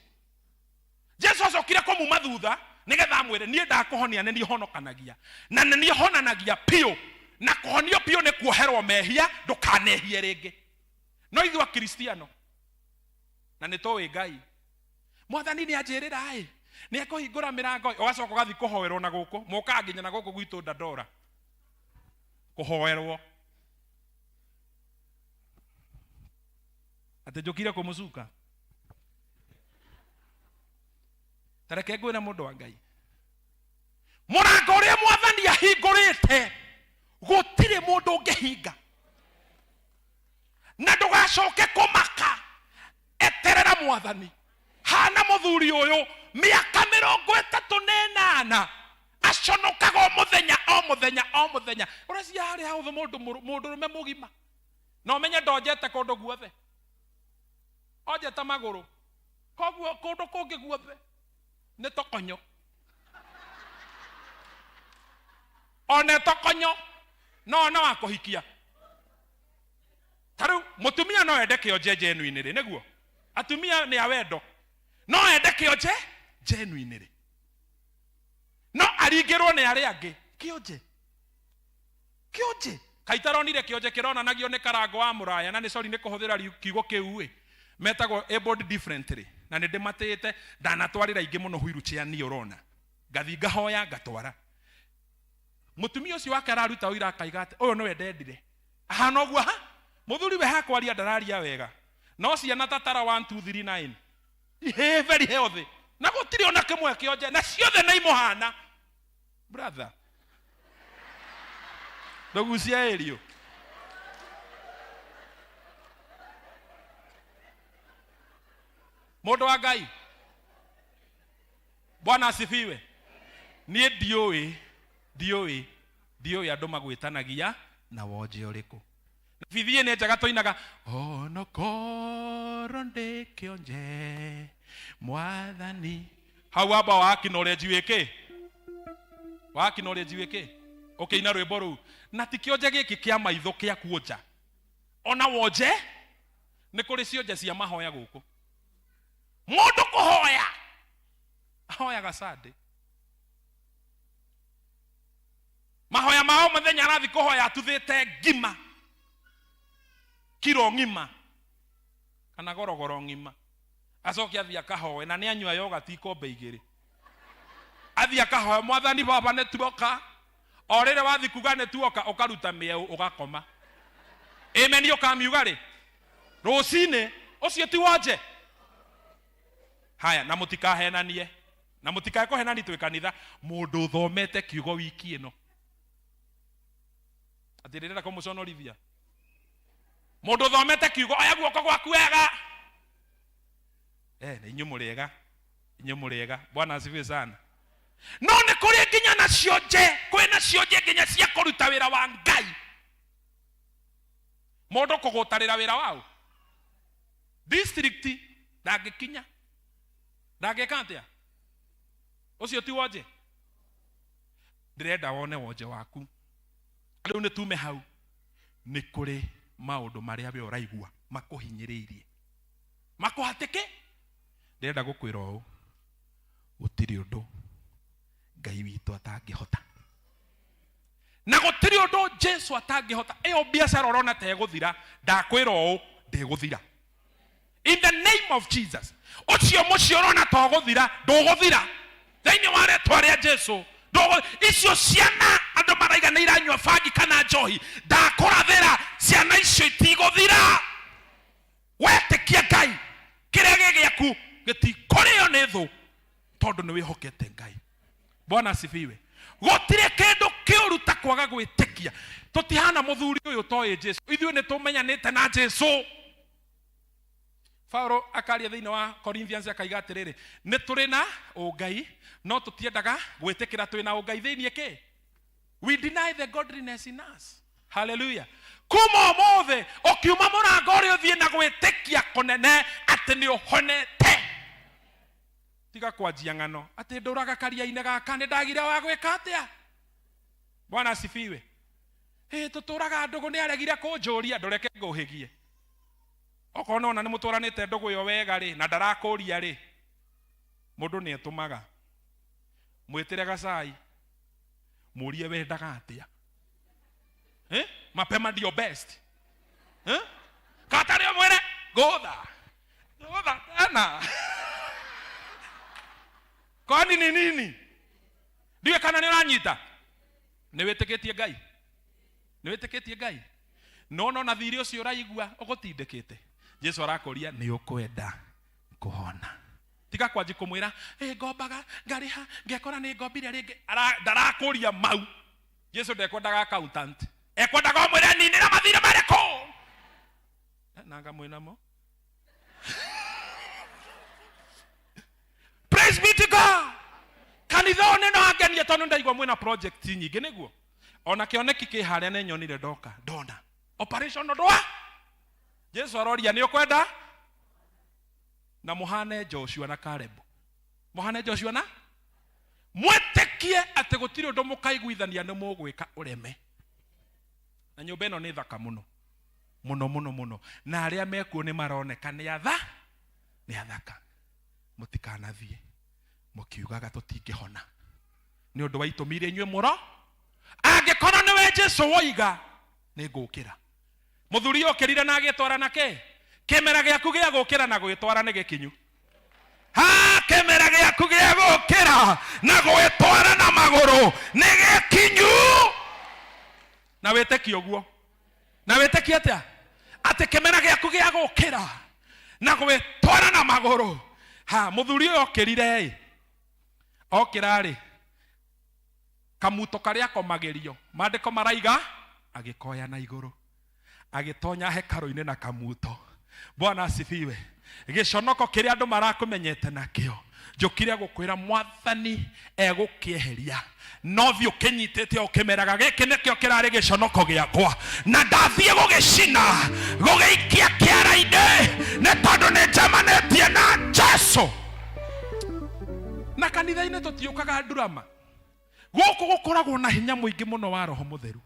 Jesu acokire kũmuma thutha nĩgetha amwĩre niĩ ndakũhonia, nĩ niĩ honokanagia na nĩ niĩ honanagia piũ, na kũhonio piũ nĩ kuoherwo mehia, ndũkanehie rĩngĩ. No ithuĩ Akristiano na nĩ tũĩ Ngai, Mwathani nĩ anjĩrĩra ĩ, nĩ ekũhingũra mĩrango, ũgacoka ũgathiĩ kũhoerwo na gũkũ, mũkaga nginya na gũkũ gwitũ Dandora kũhoerwo atĩ njũkire kũmũcuka. Ta reke ngwĩre mũndũ wa Ngai, mũrango ũrĩa Mwathani ahingũrĩte gũtirĩ mũndũ ũngĩhinga, na ndũgacoke kũmaka. Eterera Mwathani. Hana mũthuri ũyũ mĩaka mĩrongo ĩtatũ na ĩnana aconokaga o mũthenya o mũthenya o mũthenya. Ũreciria harĩ hahũthũ mũndũrũme mũgima na ũmenye ndonjete kũndũ guothe, onjete magũrũ, koguo kũndũ kũngĩ guothe nĩ tokonyo, ona tokonyo no ona wa kũhikia. Ta rĩu mũtumia no ende kĩonje genuine rĩ, nĩguo atumia nĩ a wendo, no ende kĩonje genuine rĩ, no aringĩrwo nĩ arĩa angĩ kĩonje kĩonje. Kaitaronire kĩonje kĩronanagio nĩ karango wa mũraya, na nĩ sorry nĩ kũhũthĩra kiugo kĩu ĩ, Metagwo abled differently na nĩ ndĩmatĩĩte, ndanatwarĩra ingĩ mũno wheelchair niĩ ũrona. Ngathi ngahoya ngatwara. Mũtumia ũcio wake araruta ũira akaiga atĩ ũyũ nĩwe ndendire. Ahana ũguo ha? Mũthuri we hakwaria ndararia wega. No ciana ta tara 1 2 3 9. Ihĩ very healthy. Na gũtirĩ ona kĩmwe kĩonje na ciothe nĩ imũhana. Brother. Ndũgucia ĩrio. Mũndũ wa Ngai. Bwana asifiwe. Niĩ ndiũĩ, ndiũĩ, ndiũĩ andũ magwĩtanagia na wonje ũrĩkũ. Na bithie nĩ njega tũinaga onokorwo ndĩ kĩonje mwathani. Hau amba wa acknowledge wĩ kĩ? Wa acknowledge wĩ kĩ? Ũkĩina rwĩmbo rũu. Na ti kĩonje gĩkĩ kĩa maitho kĩa kuonja. Ona wonje nĩ kũrĩ cionje cia mahoya gũkũ. Mũndũ kũhoya ahoyaga Sunday. Mahoya ma o mũthenya arathi kũhoya atuthĩte ngima kiro ng'ima kana gorogoro ng'ima, acoke athiĩ akahoe na nĩ anyua yogati ikombe igĩrĩ, athiĩ akahoe mwathani baba nĩ tuoka. O rĩrĩ wathiĩ kuga nĩ tuoka, ũkaruta mĩeũ ũgakoma. Amen ũkamiuga rĩ rũcinĩ, ũcio ti wonje. Haya, na mũtikahenanie, na mũtikae kũhenani twĩ kanitha. Mũndũ ũthomete kiugo wiki ĩno atĩ ndĩrenda kũmũconorithia. Mũndũ ũthomete kiugo, oya guoko gwaku wega. Na inyuĩ mũrĩ ega, inyuĩ mũrĩ ega. Bwana asifiwe sana. No nĩ kũrĩ nginya na cionje, kwĩna cionje nginya cia kũruta wĩra wa Ngai. Mũndũ kũgũtarĩra wĩra wao district ndangĩkinya, ndangĩka atĩa? Ũcio ti wonje. Ndĩrenda wone wonje waku. Rĩu nĩ tume hau. Nĩ kũrĩ maũndũ marĩa we ũraigua makũhinyĩrĩirie, makũhatĩke. Ndĩrenda gũkwĩra ũũ, gũtirĩ ũndũ Ngai witũ atangĩhota, na gũtirĩ ũndũ Jesu atangĩhota. Ĩyo biacara ũrona ta ĩgũthira, ndakwĩra ũũ, ndĩgũthira. In the name of Jesus. Ũcio mũciĩ ũrona ta ũgũthira, ndũgũthira. Thĩinĩ wa rĩtwa rĩa Jesu. Icio ciana andũ maraiga nĩ iranyua bangi kana njohi, ndakũrathĩra ciana icio itigũthira. Wetĩkia Ngai, kĩrĩa gĩ gĩaku gĩtikũrĩo nĩ thũ, tondũ nĩ wĩhokete Ngai. Bwana asifiwe. Gũtirĩ kĩndũ kĩũru ta kwaga gwĩtĩkia. Tũtihana mũthuri ũyũ ũtoĩ Jesu. Ithuĩ nĩ tũmenyanĩte na Jesu. Paulo akaria thĩinĩ wa Corinthians akaiga atĩrĩrĩ, nĩ tũrĩ na ũngai no tũtiendaga gwĩtĩkĩra twĩ na ũngai thĩinĩ kĩ. We deny the godliness in us. Hallelujah. Kuma ũmũthĩ ũkiuma mũrango ũrĩa ũthiĩ na gwĩtĩkia kũnene atĩ nĩ ũhonete. Tiga kwanjia ng'ano atĩ ndũraga karia-inĩ gaka nĩ ndagire wa gwĩka atĩa. Bwana asifiwe. Ĩ tũtũraga ndũgũ nĩ aregire kũnjũria, ndũreke ngũhĩgie. Okorwo nĩ wona nĩ mũtwaranĩte ndũgũ ĩyo wega rĩ, na ndarakũria rĩ, mũndũ nĩ etũmaga. Mwĩtĩre gacai, mũrie wendaga atĩa. Mapema ndio best. Katarĩ ũmwĩre ngũtha, ngũtha tena. Kwani ni nini? Ndiũĩ kana nĩ ũranyita. Nĩ wĩtĩkĩtie Ngai? Nĩ wĩtĩkĩtie Ngai? No no na thirĩ ũcio ũraigua ũgũtindĩkĩte. Jesu arakũria nĩ ũkwenda kũhona. Tiga kwanji kũmwĩra, ĩ ngombaga, ngarĩha, ngekora nĩ ngombire rĩngĩ. Ndarakũria mau. Jesu ndekwendaga accountant. Ekwendaga ũmwĩre ninĩra mathirĩ marĩkũ? Nanga mwĩnamo. Praise be to God. Kanitha ũyũ nĩ no angenie tondũ ndaigua mwĩna project nyingĩ nĩguo. Ona kĩoneki kĩ harĩa nĩ nyonire ndoka ndona operation ndwa. Jesu aroria nĩ ũkwenda na mũhane Joshua na Caleb. Mũhane Joshua na mwĩtĩkie atĩ gũtirĩ ũndũ mũkaiguithania nĩ mũgwĩka ũreme. Na nyũmba ĩno nĩ thaka mũno mũno mũno mũno, na arĩa mekuo nĩ maroneka nĩ atha nĩ athaka. Mũtikanathiĩ mũkiugaga tũtingĩhona nĩ ũndũ wa itũmi iria inyuĩ mũro. Angĩkorwo nĩwe Jesu woiga nĩ ngũkĩra. Mũthuri okĩrire na agĩtwara na kĩ? Kĩmera gĩaku gĩa gũkĩra na gwĩtwara nĩ gĩkinyu. Ha, kĩmera gĩaku gĩa gũkĩra na gwĩtwara na magũrũ nĩ gĩkinyu. Na wĩtĩkie ũguo. Na wĩtĩkie atĩa? Atĩ kĩmera gĩaku gĩa gũkĩra na gwĩtwara na magũrũ. Ha, mũthuri ũyũ okĩrire ĩ, okĩra rĩ, kamuto karĩa akomagĩrio, maandĩko maraiga agĩkoya na igũrũ, agĩtonya hekarũ-inĩ na kamuto. Bwana asifiwe. Gĩconoko kĩrĩa andũ marakũmenyete nakĩo, njũkire gũkwĩra Mwathani egũkĩeheria, no thiĩ ũkĩnyitĩte ũkĩmeraga gĩkĩ nĩkĩo kĩrarĩ gĩconoko gĩakwa, na ndathiĩ gũgĩcina gũgĩikia kĩara-inĩ, nĩ tondũ nĩ njemanĩtie na Jesu. Na kanitha-inĩ tũtiũkaga ndurama, gũkũ gũkoragwo na hinya mũingĩ mũno wa Roho Mũtheru,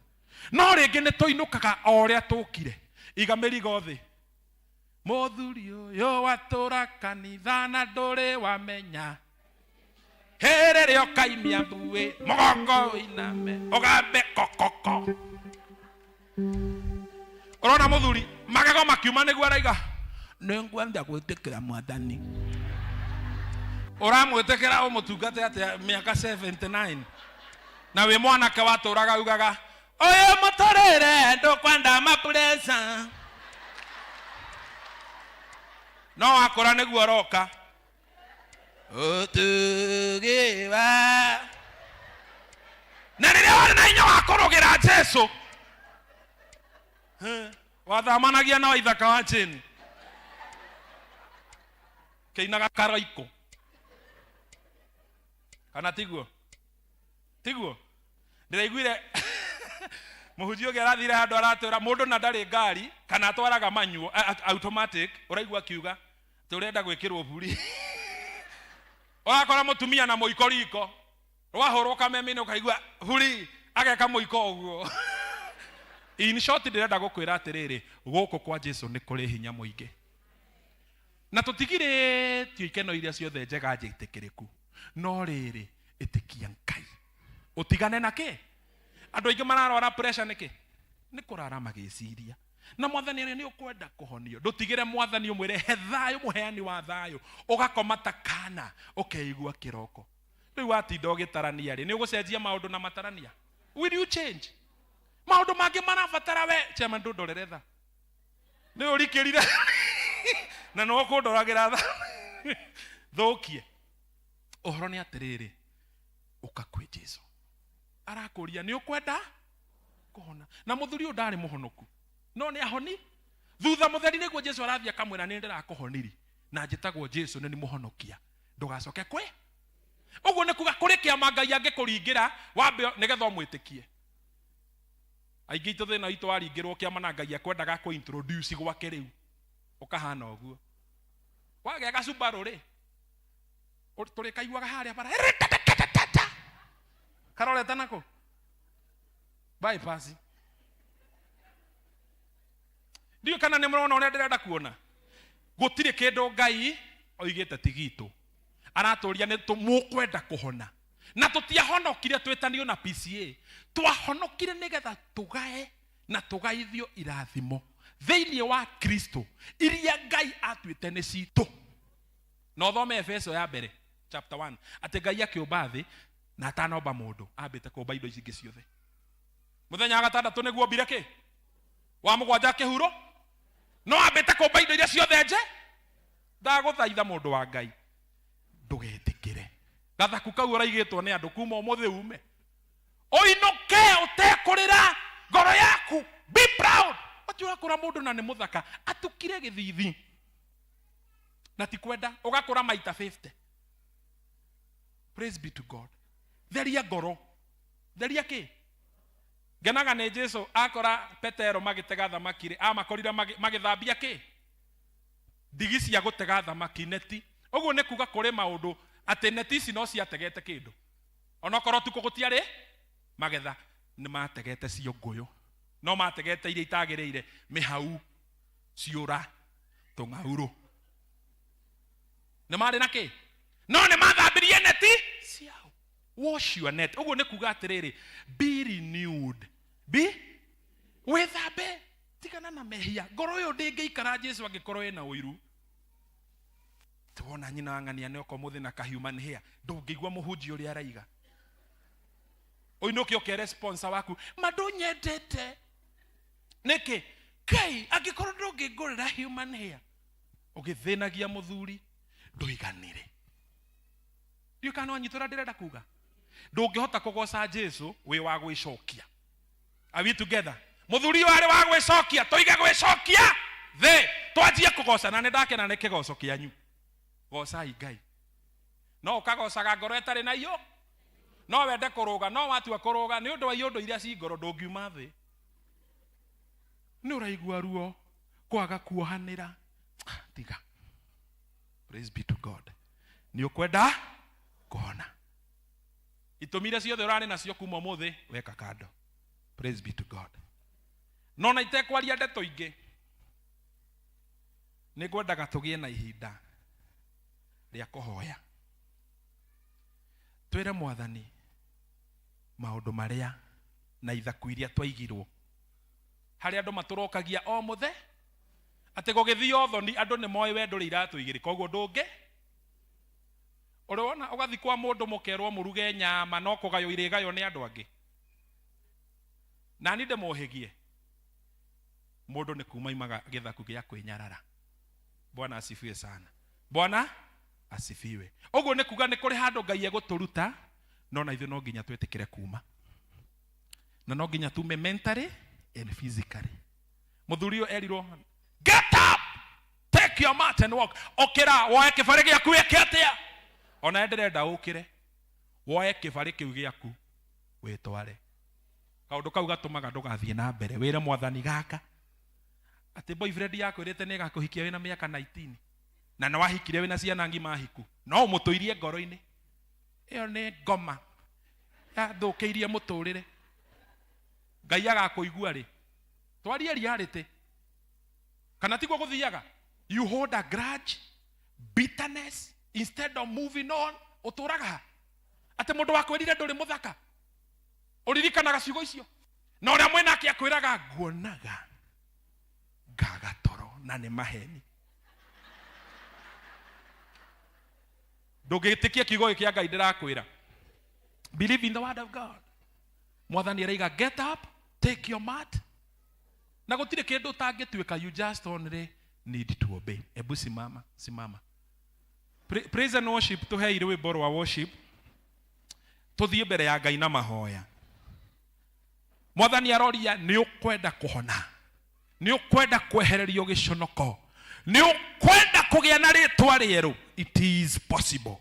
no rĩngĩ nĩ tũinũkaga o ũrĩa tũkire. Iga mĩrigo thĩ. Mũthuri ũyũ watũra kanitha na ndũrĩ wamenya, hĩrĩ rĩa ũkaimia mbuĩ mũgongo ũiname ũgambe kokoko. Ũrona mũthuri magego makiuma nĩguo araiga nĩ ngwenda gwĩtĩkĩra Mwathani. Ũramwĩtĩkĩra ũmũtungate atĩa mĩaka 79 na wĩ mwanake watũraga ugaga ũyũ mũtũrĩre ndũkwenda mapuresa, no wakũra nĩguo ũroka ũtugiwa. Na rĩrĩa warĩ na hinya wa kũrũgĩra Jesu, wathamanagia na waithaka wa chini kĩinaga karoiko, kana tiguo? Tiguo ndĩraiguire mũhunjia ũngĩ arathire handũ aratwĩra mũndũ na ndarĩ ngari kana atwaraga manual, automatic, ũraigua akiuga atĩ ũrenda gwĩkĩrwo buri. Ũrakora mũtumia na mũiko riko rwahũrwo kameme-inĩ ũkaigua buri ageka mũiko ũguo. In short, ndĩrenda gũkwĩra atĩrĩrĩ, gũkũ kwa Jesu nĩ kũrĩ hinya mũingĩ, na tũtigirĩtio ikeno iria ciothe njega njĩtĩkĩrĩku, no rĩrĩ, ĩtĩkia Ngai ũtigane na kĩ. Andũ aingĩ mararwara pressure nĩkĩ? Nĩ kũrara magĩciria. Na Mwathani arĩa nĩ ũkwenda kũhonio, ndũtigĩre Mwathani ũmwĩre he thayũ, mũheani wa thayũ, ũgakoma ta kana ũkeigua kĩroko. Rĩu watinda ũgĩtarania rĩ, nĩ ũgũcenjia maũndũ na matarania? Will you change? Maũndũ mangĩ marabatara we chairman, ndũndorere tha, nĩ ũrikĩrire na nĩ ũkũndoragĩra tha thũkie. Ũhoro nĩ atĩrĩrĩ, ũka kwĩ Jesu, arakũria nĩ ũkwenda kũhona. Na mũthuri ũyũ ndarĩ mũhonoku, no nĩ ahoni. Thutha mũtheri nĩguo Jesu arathiĩ akamwĩra nĩ ndĩrakũhoniri na njĩtagwo Jesu, nĩ mũhonokia, ndũgacoke kwĩ. Ũguo nĩ kuga kũrĩ kĩama Ngai angĩkũringĩra wambe nĩgetha ũmwĩtĩkie. Aingĩ itũ thĩna witũ waringĩrwo kĩama na Ngai akwendaga kũ introduce gwake, rĩu ũkahana ũguo wagĩa gacubarũ rĩ, tũrĩkaiguaga harĩa bara karorete nako bypass. Ndiũĩ kana nĩ mũrona ũrĩa ndĩrenda kuona. Gũtirĩ kĩndũ Ngai oigĩte ti gitũ, aratũria nĩ mũkwenda kũhona. Na tũtiahonokire twĩtanio na PCA, twahonokire nĩgetha tũgae na tũgaithio irathimo thĩinĩ wa Kristo iria Ngai atuĩte nĩ citũ. Na ũthome Efeso ya mbere chapter 1 atĩ Ngai akĩũmba thĩ na atanomba mũndũ ambĩte kũmba indo ici ingĩ ciothe. Mũthenya wa gatandatũ nĩguo ombire kĩ, wa mũgwanja kĩhuro, no ambĩte kũmba indo iria ciothe nje. Ndagũthaitha mũndũ wa Ngai, ndũgetĩkĩre gathaku kau ũraigĩtwo nĩ andũ kuma ũmũthĩ ume ũinũke ũtekũrĩra ngoro yaku. Be proud. Ati ũrakũra mũndũ na nĩ mũthaka atukire gĩthithi na ti kwenda, ũgakũra maita 50. Praise be to God. Theria ngoro, theria kĩ. Ngenaga nĩ Jesu akora Petero magĩtega thamaki rĩ, amakorire magĩthambia kĩ, ndigi cia gũtega thamaki, neti. Ũguo nĩ kuga kũrĩ maũndũ atĩ neti ici no ciategete kĩndũ, onokorwo tukũ gũtiarĩ magetha, nĩ mategete ciũngũyũ, no mategete iria itagĩrĩire, mĩhau, ciũra, tũng'aurũ, nĩ marĩ na kĩ, no nĩ mathambirie neti ciao. Wash your net. Ũguo nĩ kuga atĩrĩrĩ, be renewed, be wĩthambe, tigana Na mehia ngoro ĩyo ndĩngĩikara Jesu angĩkorwo ĩna ũiru. Tuwona nyina wa ng'ania nĩ oka ũmũthĩ na ka human hair, ndũngĩigua mũhunjia ũrĩa araiga. Ũinũke ũkere sponsor waku, ma ndũnyendete nĩkĩ? Ngai angĩkorwo ndũngĩngũrĩra human hair, ũgĩthĩnagia mũthuri ndũiganĩre. Ndiũĩ kana nĩwanyita ũrĩa ndĩrenda kuga. Ndũngĩhota kũgoca Jesu wĩ wa gwĩcokia. Are we together? Mũthuri ũyũ arĩ wa gwĩcokia, tũige gwĩcokia thĩ, twanjie kũgoca. Na nĩ ndakena nĩ kĩgoco kĩanyu. Gocai Ngai. No ũkagocaga ngoro ĩtarĩ na iyũ, no wende kũrũga, no watua kũrũga nĩ ũndũ wa iũndũ iria ci ngoro ndũngiuma thĩ. Nĩ ũraigua ruo kwaga kuohanĩra. Tiga. Praise be to God. Nĩ ũkwenda kũhona. Itũmi iria ciothe ũrarĩ nacio kuma ũmũthĩ weka kando. Praise be to God. No na itekwaria ndeto ingĩ, nĩ ngwendaga tũgĩe na ihinda rĩa kũhoya. Twĩre Mwathani maũndũ marĩa na ithaku iria twaigirwo. Harĩ andũ matũrokagia o mũthe atĩ gũgĩthiĩ thoni andũ nĩ moĩ we ndũrĩ iratũ igĩrĩ, koguo ndũngĩ ũrĩ wona ũgathiĩ kwa mũndũ mũkerwo mũruge nyama no kũgaywo irĩgaywo nĩ andũ angĩ. Na niĩ ndĩmũhĩgie, mũndũ nĩ kuma imaga gĩthaku gĩa kwĩnyarara. Bwana asifiwe sana. Bwana asifiwe. Ũguo nĩ kuga nĩ kũrĩ handũ Ngai egũtũruta, no na ithuĩ no nginya twĩtĩkĩre kuma, na no nginya tume mentally and physically. Mũthuri ũyũ erirwo, get up, take your mat and walk. Ũkĩra woe kĩbarĩ gĩaku wĩke atĩa? Ona ndĩrenda ũkĩre woe kĩbarĩ kĩu gĩaku wĩtware. Kaũndũ kau gatũmaga ndũgathiĩ na mbere. Wĩre Mwathani gaka atĩ boyfriend yakwĩrĩte nĩ ĩgakũhikia wĩna mĩaka 19 na nĩ wahikire wĩna ciana ng'ima hiku, no ũmũtũirie ngoro-inĩ. Ĩyo nĩ ngoma yathũkĩirie mũtũrĩre. Ngai agakũigua rĩ? Twarie reality, kana tiguo gũthiaga? You hold a grudge, bitterness, instead of moving on. Ũtũraga ha? Atĩ mũndũ wakwĩrire ndũrĩ mũthaka, ũririkanaga ciugo icio, na ũrĩa mwĩnake akwĩraga nguonaga ngaga toro, na nĩ maheni. Ndũngĩtĩkia kiugo gĩkĩ kĩa Ngai ndĩrakwĩra. Believe in the word of God. Mwathani araiga get up, take your mat, na gũtirĩ kĩndũ ũtangĩtuĩka. You just only need to obey. Ebu simama, simama. Praise and worship, tũhei rwĩmbo rwa worship, tũthiĩ mbere ya Ngai na mahoya. Mwathani aroria, nĩ ũkwenda kũhona? Nĩ ũkwenda kwehererio gĩconoko? Nĩ ũkwenda kũgĩa na rĩtwa rĩerũ? It is possible.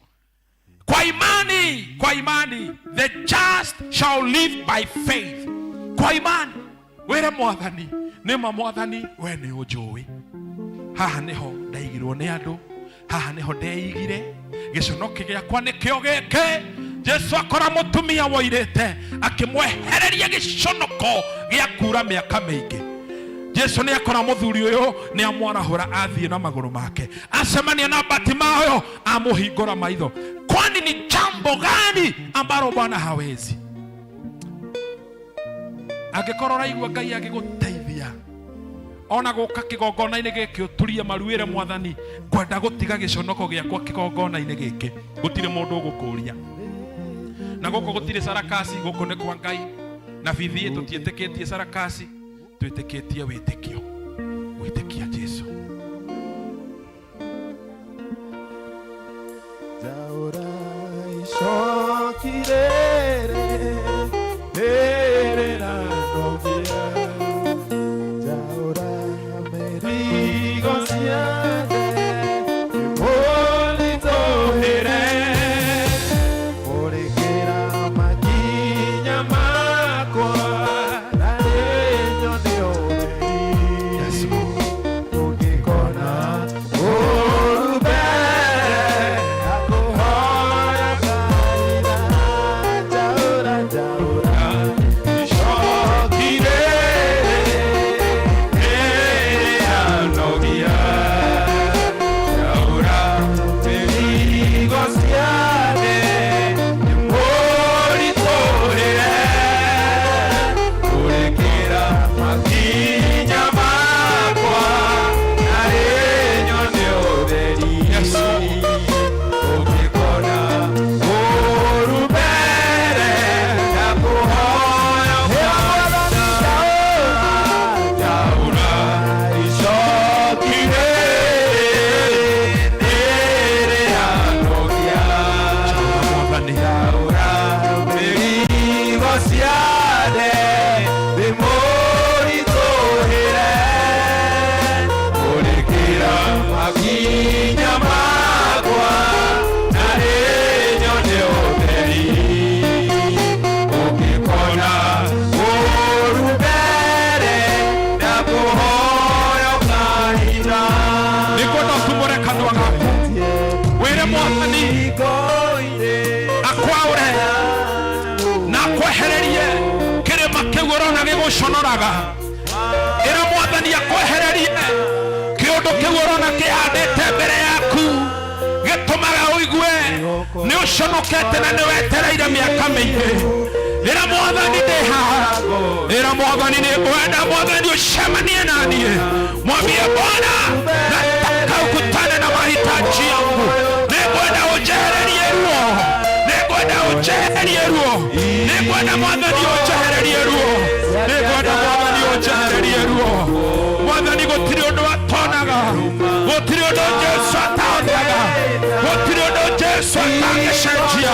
Kwa imani, kwa imani, the just shall live by faith. Kwa imani, wĩre Mwathani, nĩma Mwathani, we nĩ ũnjũĩ. Haha nĩho ndaigirwo nĩ andũ, haha nĩho ndeigire, gĩconoki gĩakwa nĩkĩo gĩkĩ. Jesu akora mũtumia woirĩte akĩmwehereria gĩconoko gĩa kura mĩaka mĩingĩ. Jesu nĩ akora mũthuri ũyũ, nĩ amwarahũra athiĩ na magũrũ make, acemania na Batimayo, amũhingũra maitho. Kwani ni jambo gani ambalo Bwana hawezi? Angĩkorwo ũraigua Ngai agĩgũteithia ona gũka kĩgongona-inĩ gĩkĩ, ũturie maruĩre Mwathani, ngwenda gũtiga gĩconoko gĩakwa kĩgongona-inĩ gĩkĩ, gũtirĩ mũndũ ũgũkũria. Na gũkũ gũtirĩ sarakasi, gũkũ nĩ kwa Ngai. Na bithi tũtiĩtĩkĩtie sarakasi, twĩtĩkĩtie wĩtĩkio, gwĩtĩkia Jesu. Njaũra icoki rĩrĩ rĩrĩ ranogia, njaũra mĩrigo ciothe ĩmũritũhĩre, mũrĩkĩra makinya makwa na rĩnyo nĩ ũtheri. Tũngĩrĩ Ũtaremaga. Ĩra Mwathani akwehererie kĩũndũ kĩu ũrona kĩhandĩte mbere yaku gĩtũmaga ũigue nĩ ũconokete na nĩ wetereire mĩaka mĩingĩ. Ĩra Mwathani ndĩ haha. Ĩra Mwathani nĩ ngwenda Mwathani ũcemanie na niĩ. Mwambie Bwana, nataka ukutane na mahitaji yangu. Nĩngwenda ũnjehererie ruo. Nĩngwenda ũnjehererie ruo. Nĩngwenda Mwathani ũnjehererie ruo. Nĩngwenda Mwathani ũnjehererie ruo. Mwathani gũtirĩ ũndũ atonaga. Gũtirĩ ũndũ Jesu atahotaga. Gũtirĩ ũndũ Jesu atangĩcenjia.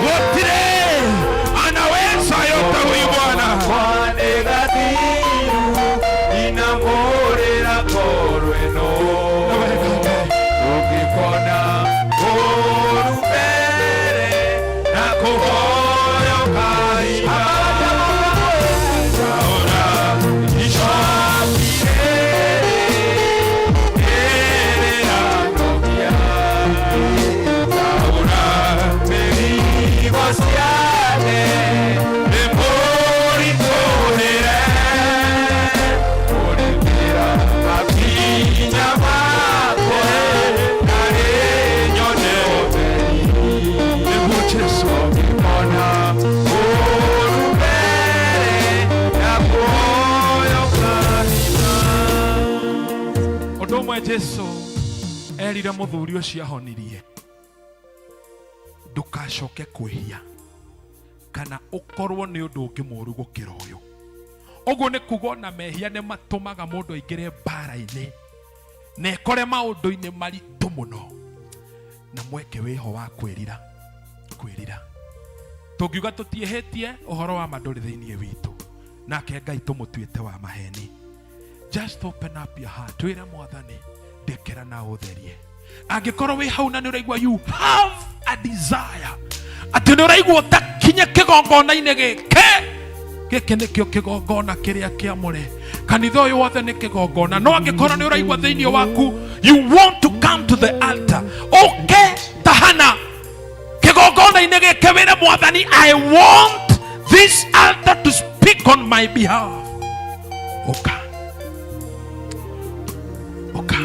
Gũtirĩ. Anaweza yote huyu Bwana. Ũndũ ũmwe Jesu erire mũthuri ũcio ahonirie, ndũkacoke kwĩhia kana ũkorwo nĩ ũndũ ũngĩ mũũru gũkĩra ũyũ. Ũguo nĩ kuga ona mehia nĩ matũmaga mũndũ aingĩre mbara-inĩ na ekore maũndũ-inĩ maritũ mũno, na mweke wĩho wa kwĩrira. Kwĩrira tũngiuga tũtiĩhĩtie, ũhoro wa ma ndũrĩ thĩinĩ witũ, nake Ngai tũmũtuĩte wa maheni. Just open up your heart, wĩre Mwathani ndekera na ũtherie. Angĩkorwo wĩ hau na nĩ ũraigua you have a desire atĩ nĩ ũraigua ũtakinye kĩgongona-inĩ gĩkĩ, gĩkĩ nĩkĩo kĩgongona kĩrĩa kĩamũre. Kanitha ũyũ wothe nĩ kĩgongona, no angĩkorwo nĩ ũraigua thĩinĩ waku you want to come to the altar, ũke tahana kĩgongona-inĩ gĩkĩ, wĩre Mwathani I want this altar to speak on my behalf. Ũka, ũka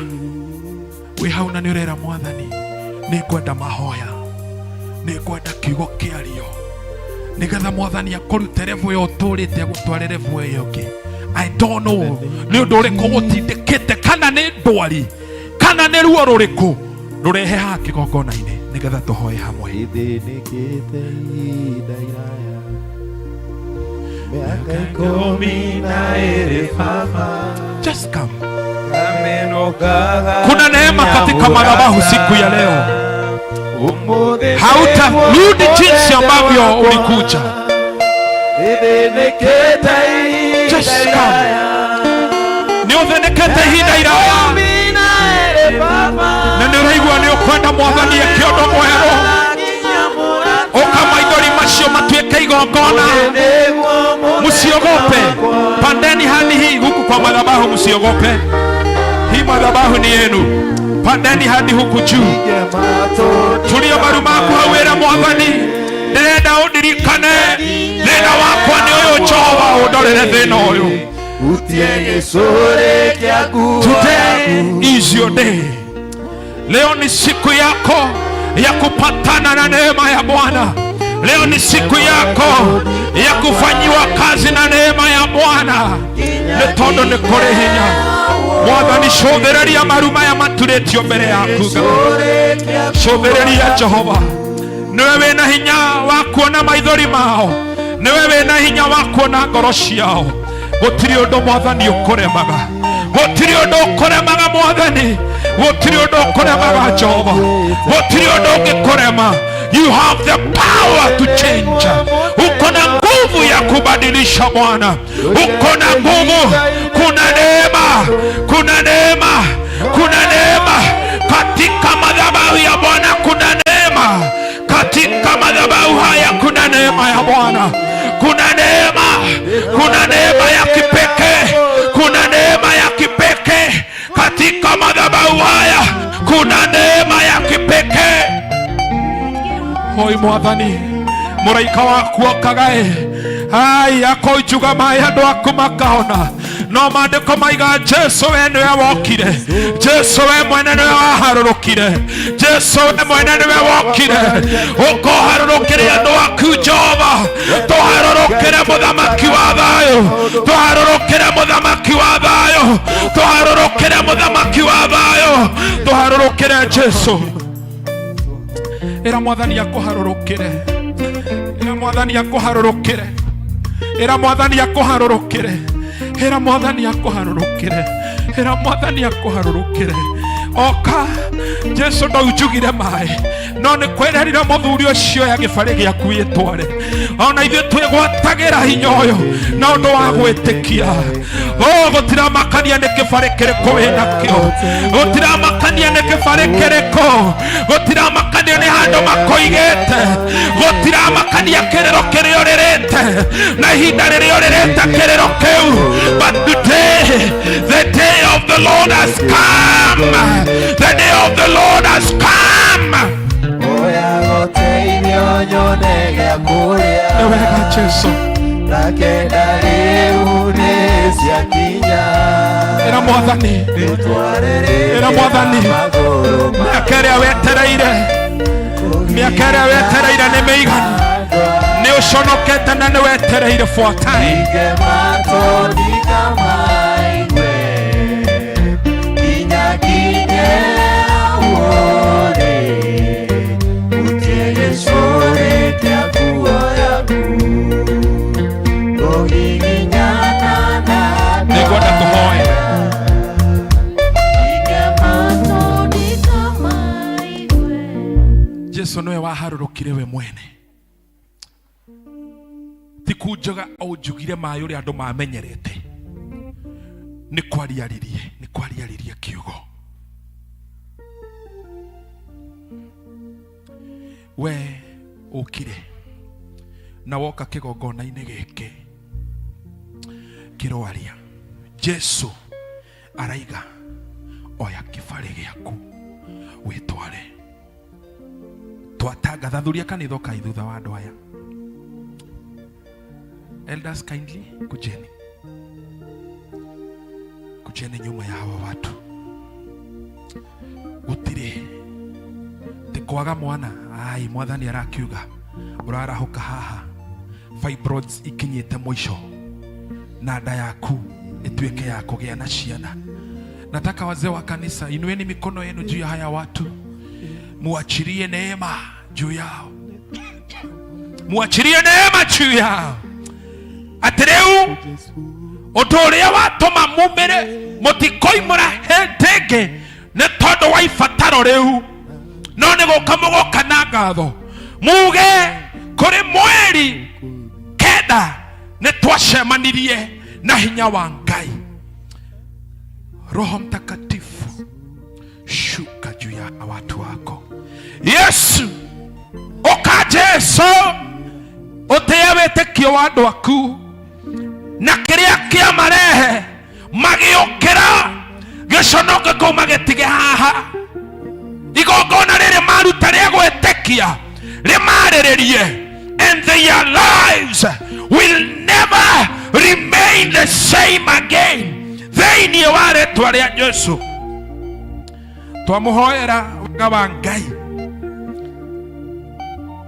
wĩ hau na nĩ ũrera Mwathani nĩ ngwenda mahoya, nĩ ngwenda kiugo kĩario, nĩgetha Mwathani akũrute level ĩyo ũtũrĩte agũtware level ĩyo ĩngĩ. I don't know nĩ ũndũ ũrĩkũ gũtindĩkĩte, kana nĩ ndwari, kana nĩ ruo rũrĩkũ, rũrehe haha kĩgongona-inĩ nĩgetha tũhoe hamwe. Ithĩnĩkĩte ihinda iraya mĩaka ikũmi na ĩrĩ baba. Just come. Kuna neema katika madhabahu siku ya leo. Hautarudi jinsi ambavyo ulikuja. Just come. Nĩ ũthĩnĩkĩte ihinda iraya na nĩ ũraigua nĩ ũkwenda Mwathani eke ũndũ mwerũ, ũka maithori macio matuĩke igongona. Msiogope, pandeni hadi hii huku kwa madhabahu, msiogope. Hii madhabahu ni yenu, pandeni hadi huku juu. Tulia maru maku hau, wĩre Mwathani ndĩrenda ũndirikane thĩna wakwa nĩ ũyũ, Jehova ũndorere thĩna ũyũ. Today is your day. Leo ni siku yako ya kupatana na neema ya Bwana. Leo ni siku yako ya kufanyiwa kazi na neema ya Bwana. Nĩ tondũ nĩ kũrĩ hinya. Mwathani, cũthĩrĩria maru maya maturĩtio mbere yaku. Cũthĩrĩria Jehova, nĩwe wĩna hinya wa kuona maithori mao, nĩwe wĩna hinya wa kuona ngoro ciao. Gũtirĩ ũndũ Mwathani ũkũremaga, gũtirĩ ũndũ ũkũremaga Mwathani, gũtirĩ ũndũ ũkũremaga Jehova, gũtirĩ ũndũ ũngĩkũrema. You have the power to change. Uko na nguvu ya kubadilisha Bwana, uko na nguvu. Kuna neema, kuna neema, kuna neema katika madhabahu ya Bwana. Kuna neema katika madhabahu haya, kuna neema ya Bwana, kuna neema, kuna neema ya kipekee, kuna neema ya kipekee katika madhabahu haya, kuna neema ya kipekee. Hoi Mwathani, mũraika waku okagae Ai akoinjuga maĩ andũ aku makahona. No maandĩko maiga Jesu we nĩwe wokire, Jesu we mwene nĩwe waharũrũkire, Jesu we mwene nĩwe wokire. Ũkoharũrũkĩre andũ aku Jehova, tũharũrũkĩre mũthamaki wa thayũ, tũharũrũkĩre mũthamaki wa thayũ, tũharũrũkĩre mũthamaki wa thayũ, tũharũrũkĩre Jesu. Ĩra mwathani akũharũrũkĩre, ĩra mwathani akũharũrũkĩre, ĩra mwathani akũharũrũkĩre, ĩra mwathani akũharũrũkĩre, ĩra mwathani akũharũrũkĩre. Oka Jesu ndaunjugire maĩ no nĩ kwererire mũthuri ũcio ya gĩbarĩ gĩaku wĩtware. Ona ithuĩ twĩgwatagĩra hinya ũyũ na ũndũ wa gwĩtĩkia. O gũtiramakania nĩ kĩbarĩ kĩrĩkũ wĩnakĩo, gũtiramakania nĩ kĩbarĩ kĩrĩkũ, gũtiramakania nĩ handũ makoigĩte, gũtiramakania kĩrĩro kĩrĩa ũrĩrĩte na ihinda rĩrĩa ũrĩrĩte kĩrĩro kĩu. But today the day of the Lord has come, the day of the Lord has come. Nĩ wega Jesu. Ĩra mwathani, ĩra mwathani, mĩaka ĩrĩa wetereire, mĩaka ĩrĩa wetereire nĩ mĩiganu. Nĩ ũconokete na nĩ wetereire for a time. Nĩngwenda tũhoe. Jesu nĩwe waharũrũkire we mwene, ti kunjaga aunjugire maĩ ũrĩa andũ mamenyerete, nĩ kwariaririe, nĩ kwariaririe kiugo. We ũkire na woka kĩgongona-inĩ gĩkĩ kĩroaria, Jesu araiga oya kĩbarĩ gĩaku wĩtware. Twatangatha thuria kanitha ũkai thutha wa andũ aya. Elders kindly kujeni, kujeni nyuma ya hawa watu. Gũtirĩ ti kwaga mwana, ai mwathani arakiuga ũrarahũka haha fibroids ikinyĩte mũico na nda yaku ĩtuĩke ya kũgĩa na ciana. Nataka wazee wa kanisa, inueni mikono yenu juu ya haya watu, muachirie neema juu yao, muachirie neema juu yao. Atĩ rĩu ũndũ ũrĩa watũma mumĩre mũtikoimũra hĩndĩ ĩngĩ nĩ tondũ wa ibataro rĩu, no nĩ gũka mũgoka na ngatho muge kũrĩ mweri 9 nĩ twacemanirie na hinya wa Ngai. Roho Mtakatifu shuka juu ya watu wako. Yesu ũka Jesu ũtĩe wĩtĩkio wa andũ aku na kĩrĩa kĩamarehe magĩũkĩra gĩconoke kũu magĩtige haha. Igongona rĩrĩ maruta rĩa gwĩtĩkia rĩmarĩrĩrie, and their lives will never remain the same again. Thĩinĩ wa rĩtwa rĩa Jesu twamũhoera wega wa Ngai.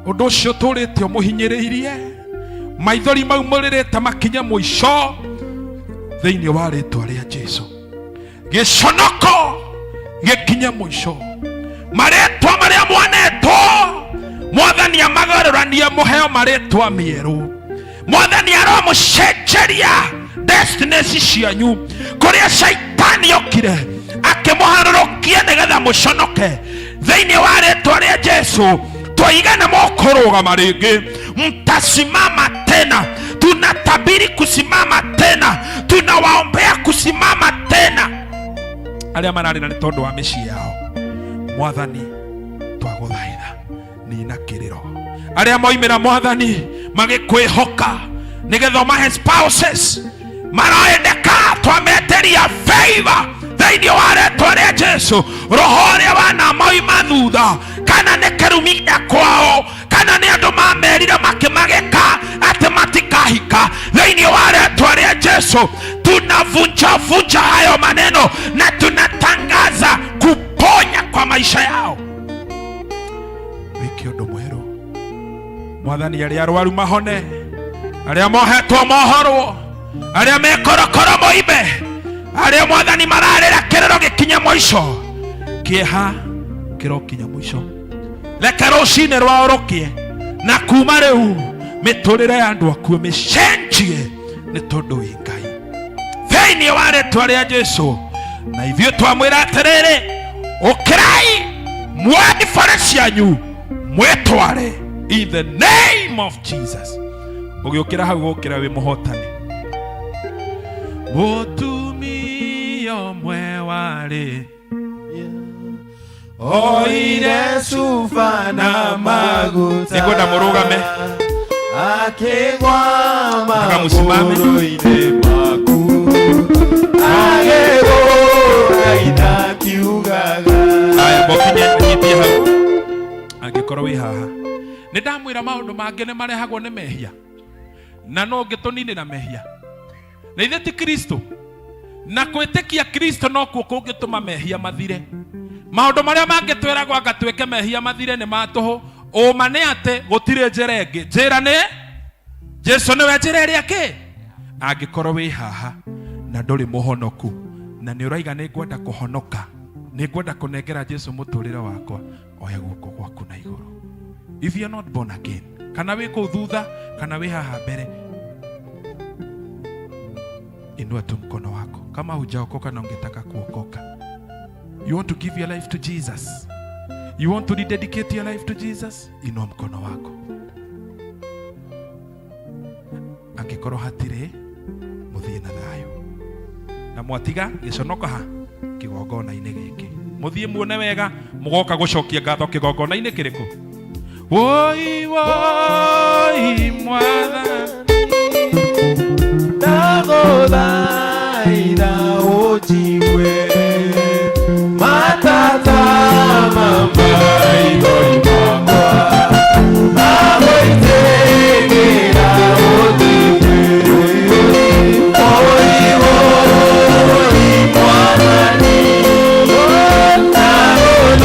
Ũndũ ũcio ũtũrĩte ũmũhinyĩrĩirie, maithori mau mũrĩrĩte makinye mũico thĩinĩ wa rĩtwa rĩa Jesu. Gĩconoko gĩkinye mũico, marĩtwa marĩa mwanetwo mwathani amagarũranie mũheo marĩtwa mĩerũ. Mwathani aromũcenjeria destinies cianyu kũrĩa caitani okire akĩmũharũrũkia nĩgetha mũconoke. Thĩinĩ wa rĩtwa rĩa Jesu twaigana mũkũrũgama rĩngĩ, mtasimama tena. Tunatabiri kusimama tena, tunawaombea kusimama tena. Arĩa mararĩra nĩ tondũ wa mĩciĩ yao, mwathani twagũthaitha nina kĩrĩro. Arĩa moimĩra mwathani magĩkwĩhoka nĩgetha ũmahe spouses maraendeka, twameteria favor thĩinĩ wa rĩtwa rĩa Jesu. Roho ũrĩa wanamoima thutha, kana nĩ kĩrumi gĩa kwao, kana nĩ andũ mamerire makĩmagĩka atĩ matika Mahika thĩinĩ wa rĩtwa rĩa Jesu. Tunavunjavunja hayo maneno na tunatangaza kuponya kwa maisha yao. Wĩke ũndũ mwerũ Mwathani, arĩa arwaru mahone, arĩa mohetwo mohorwo, arĩa mekorokoro moime, arĩa Mwathani mararĩra kĩrĩro gĩkinye mũico, kĩeha kĩrokinya mũico. Reke rũcinĩ rwao rũkĩe, na kuma rĩu mĩtũrĩre ya andũ akuo mĩcenjie nĩ tondũ wĩ Ngai thĩinĩ wa rĩtwa rĩa Jesu. Na ithuĩ twamwĩra atĩrĩrĩ, ũkĩrai muoe ibare cianyu mwĩtware in the name of Jesus. Ũgĩũkĩra hau gũkĩra wĩ mũhotani. Mũtumia ũmwe warĩ oire cuba na maguta, nĩngwenda mũrũgame akĩgwa Nataka msimame. magũrũ-inĩ maku, agĩgũthaitha akiugaga. Aya, mokinye nyitie hau angĩkorwo wĩ haha. Nĩ ndamwĩra maũndũ mangĩ nĩ marehagwo nĩ mehia, na no ũngĩtũninĩra mehia na ithuĩ ti Kristo, na kwĩtĩkia Kristo nokuo kũngĩtũma mehia mathire. Maũndũ marĩa mangĩ twĩragwo anga twĩke mehia mathire nĩ ma tũhũ. Ũma nĩ atĩ gũtirĩ njĩra ĩngĩ, njĩra nĩ Jesu, nĩwe njĩra ĩrĩa kĩ. Angĩkorwo wĩ haha na ndũrĩ mũhonoku na nĩ ũraiga nĩ ngwenda kũhonoka, nĩ ngwenda kũnengera Jesu mũtũrĩre wakwa, oya guoko gwaku na igũrũ. If you are not born again, kana wĩ kũu thutha kana wĩ haha mbere, inua tu mkono wako kama hujaokoka na ungetaka kuokoka. You want to give your life to Jesus, you want to rededicate your life to Jesus, inua mkono wako. Angĩkorwo hatirĩ, mũthiĩ na thayũ na mwatiga gĩconoko ha kĩgongona-inĩ gĩkĩ, mũthiĩ muone wega, mũgoka gũcokia ngatho kĩgongona-inĩ kĩrĩkũ. Woi woi Mwathani, ndagũthaitha ũnjigue, matata ma maithori makwa magũitĩkĩra ũnjigue. Woi woi Mwathani,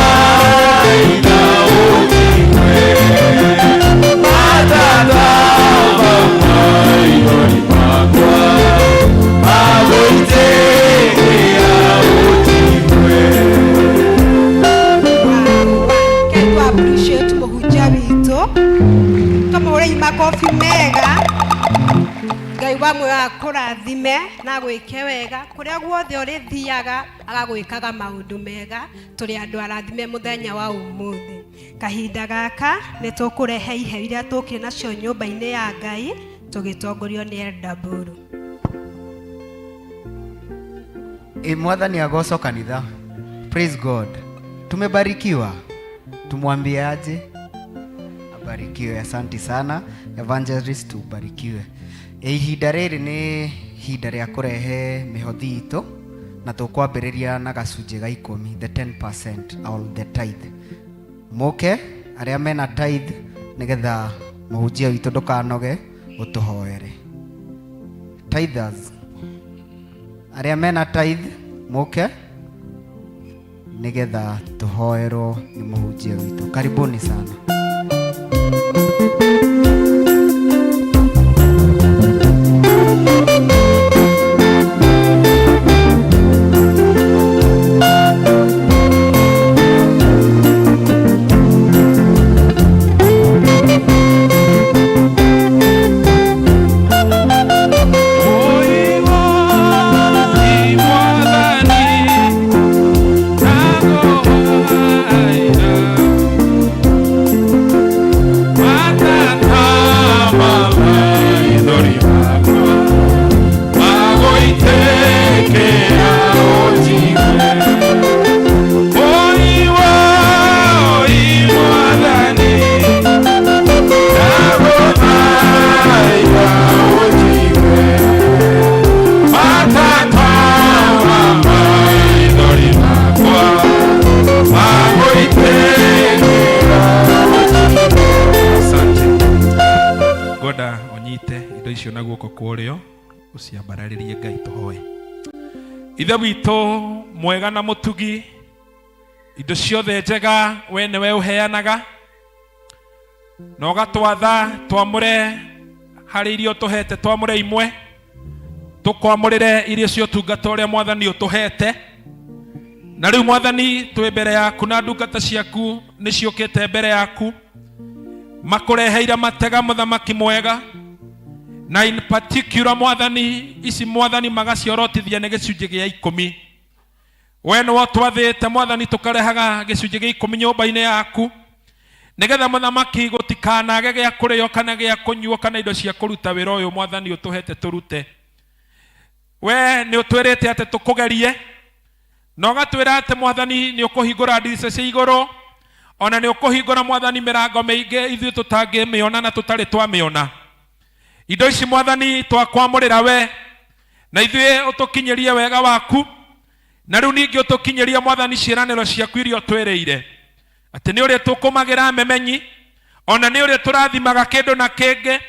ndagũthaitha ũnjigue, matata ma maithori makwa magũitĩkĩra ũnjigue. Kei tũ appreciate mũhunjia witũ, tũmũhũrĩi makobi mega. Ngai wa muoyo akũrathime na agwĩke wega kũrĩa guothe ũrĩthiaga, agagwĩkaga maũndũ mega. Tũrĩ andũ arathime mũthenya wa ũmũthĩ. Kahinda gaka nĩ tũkũrehe iheo iria tũkire nacio nyũmba-inĩ ya Ngai tũgĩtongorio nĩ Elder Mburu. E, Mwathani agocwo kanitha. Praise God. Tumebarikiwa. Tumwambie aje? Abarikiwe. Asanti sana Evangelist, ubarikiwe. E, ihinda rĩrĩ nĩ ihinda rĩa kũrehe mĩhothi itũ, na tũkwambĩrĩria na gacunjĩ ga 10, the 10% or the tithe. Mũke arĩa mena tithe nĩgetha mũhunjia witũ ndũkanoge ũtũhoere. Tithers, arĩa mena tithe mũke nĩgetha tũhoerwo nĩ mũhunjia witũ. Karibuni sana. Woi woi Mwathani, ndagũthaitha matata Ũciambararĩrie Ngai tũhoe. Ithe witũ mwega na mũtugi, indo ciothe njega we nĩwe ũheanaga, na ũgatwatha twamũre harĩ iria ũtũhete, twamũre imwe tũkwamũrĩre iria cia ũtungata ũrĩa mwathani ũtũhete. Na rĩu mwathani twĩ mbere yaku na ndungata ciaku nĩ ciũkĩte mbere yaku makũreheire matega mũthamaki mwega, na in particular mwathani ici mwathani magaciorotithia nĩ gĩcunjĩ gĩa 10. We nĩwe ũtwathĩte mwathani tũkarehaga gĩcunjĩ gĩa 10 nyũmba-inĩ yaku, nĩgetha mũthamaki gũtikanage gĩa kũrĩo kana gĩa kũnyuo kana indo cia kũruta wĩra ũyũ mwathani ũtũhete tũrute. We nĩ ũtwĩrĩte atĩ tũkũgerie, na ũgatwĩra atĩ mwathani nĩ ũkũhingũra ndirica cia igũrũ, ona nĩ ũkũhingũra mwathani mĩrango mĩingĩ ithuĩ tũtangĩmĩona na tũtarĩ twamĩona. Indo ici mwathani twakwamũrĩra we, na ithuĩ ũtũkinyĩrie wega waku, na rĩu ningĩ ũtũkinyĩrie mwathani ciĩranĩro ciaku iria ũtwĩrĩire atĩ nĩ ũrĩa tũkũmagĩra memenyi, ona nĩ ũrĩa tũrathimaga kĩndũ na kĩngĩ.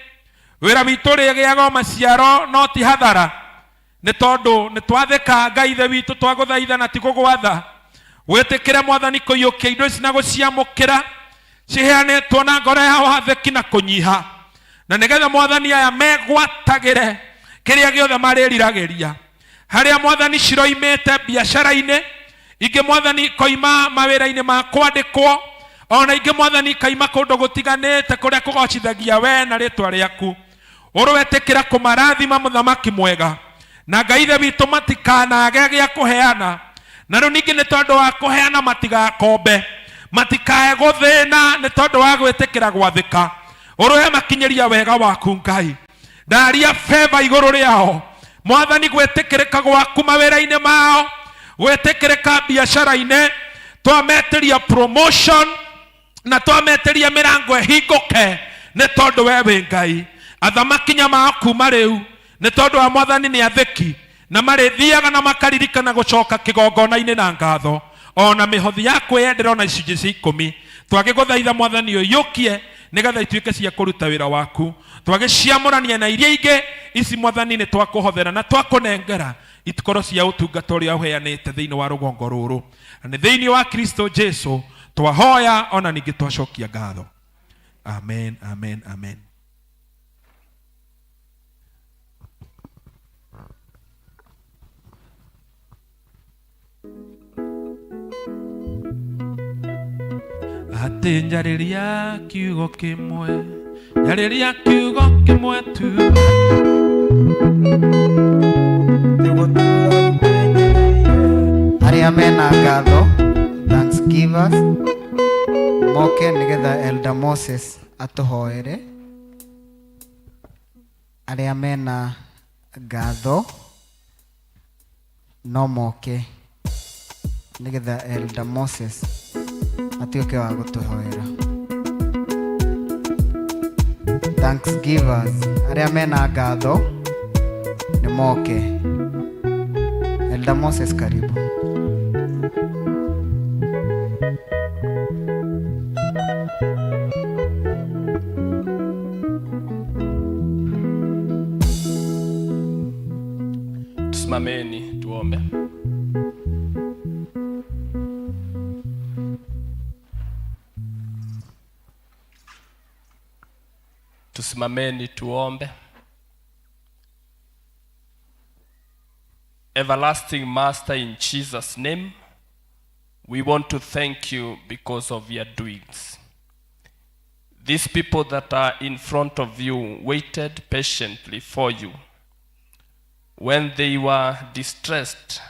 Wĩra witũ ũrĩgĩaga o maciaro no ti hathara, nĩ tondũ nĩ twathĩka Ngai ithe witũ twagũthaitha na ti gũgwatha. Wĩtĩkĩre mwathani kũiyũkia indo ici na gũciamũkĩra ciheanĩtwo na ngoro ya wathĩki na kũnyiha, na nĩgetha mwathani aya megwatagĩre kĩrĩa gĩothe marĩriragĩria. Harĩa mwathani ciroimĩte biacara-inĩ, ingĩ mwathani ikoima mawĩra-inĩ ma kwandĩkwo, ona ingĩ mwathani ikaima kũndũ gũtiganĩte kũrĩa kũgocithagia we na rĩtwa rĩaku. Ũrwetĩkĩra kũmarathima mũthamaki mwega, na Ngai ithe witũ matikanage gĩa kũheana. Na rĩu ningĩ nĩ tondũ wa kũheana matigakombe, matikae gũthĩna nĩ tondũ wa gwĩtĩkĩra gwathĩka. Ũrũe makinyĩria wega waku Ngai, ndaria favor igũrũ rĩao mwathani, gwĩtĩkĩrĩka gwaku mawĩra-inĩ mao, gwĩtĩkĩrĩka biacara-inĩ, twametĩria promotion na twametĩria mĩrango ĩhingũke nĩ tondũ we wĩ Ngai. Atha makinya mao kuma rĩu nĩ tondũ wa mwathani nĩ athĩki, na marĩthiaga na makaririkana gũcoka kĩgongona-inĩ na ngatho, ona mĩhothi ya kwĩyendera ona icunjĩ cia 10. Twagĩgũthaitha mwathani ũiyũkie nĩgetha ituĩke cia kũruta wĩra waku. Twagĩciamũrania na iria ingĩ ici mwathani nĩ twakũhothera na twakũnengera itikorwo cia ũtungata ũrĩa ũheanĩte thĩinĩ wa rũgongo rũrũ, na nĩ thĩinĩ wa Kristo Jesu twahoya ona ningĩ twacokia ngatho. Amen, amen, amen. Atĩ njarĩria kiugo kĩmwe, njarĩria kiugo kĩmwe tu. Arĩa mena ngatho, thanksgivers, moke nĩgetha Elder Moses atũhoere. Arĩa mena ngatho no moke nĩgetha Elder Moses atuĩke wa gũtũhoera. Thanksgivers, arĩa mena ngatho nĩ moke. Elder Moses, karibu. Tusimameni tuombe. Tusimameni tuombe. Everlasting Master, in Jesus' name, we want to thank you because of your doings. These people that are in front of you waited patiently for you. When they were distressed,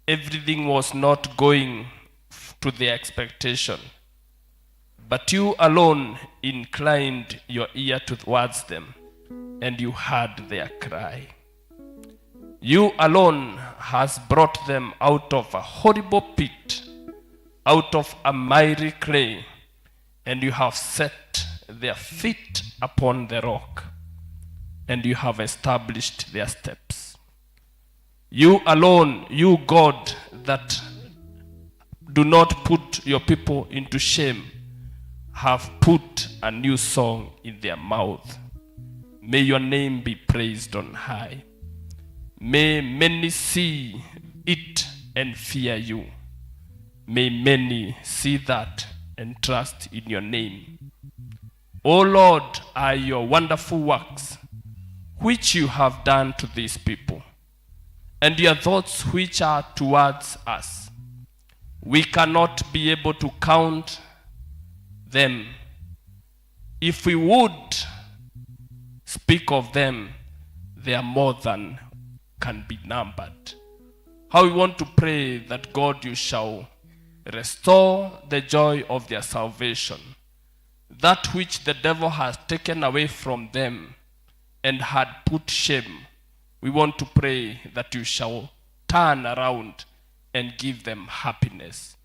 everything was not going to their expectation. But you alone inclined your ear towards them, and you heard their cry. You alone has brought them out of a horrible pit, out of a miry clay, and you have set their feet upon the rock, and you have established their steps. You alone, you God, that do not put your people into shame, have put a new song in their mouth. May your name be praised on high. May many see it and fear you. May many see that and trust in your name. O Lord, are your wonderful works which you have done to these people, and your thoughts which are towards us. We cannot be able to count them. If we would speak of them, they are more than can be numbered. How we want to pray that God, you shall restore the joy of their salvation, that which the devil has taken away from them and had put shame. We want to pray that you shall turn around and give them happiness.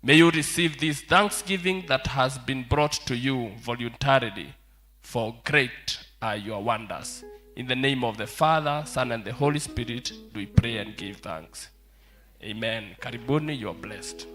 May you receive this thanksgiving that has been brought to you voluntarily, for great are your wonders. In the name of the Father, Son, and the Holy Spirit, we pray and give thanks. Amen. Karibuni, you are blessed.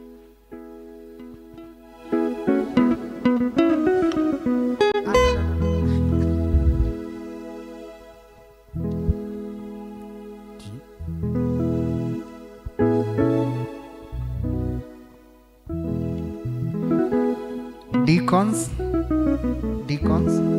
Deacons, deacons.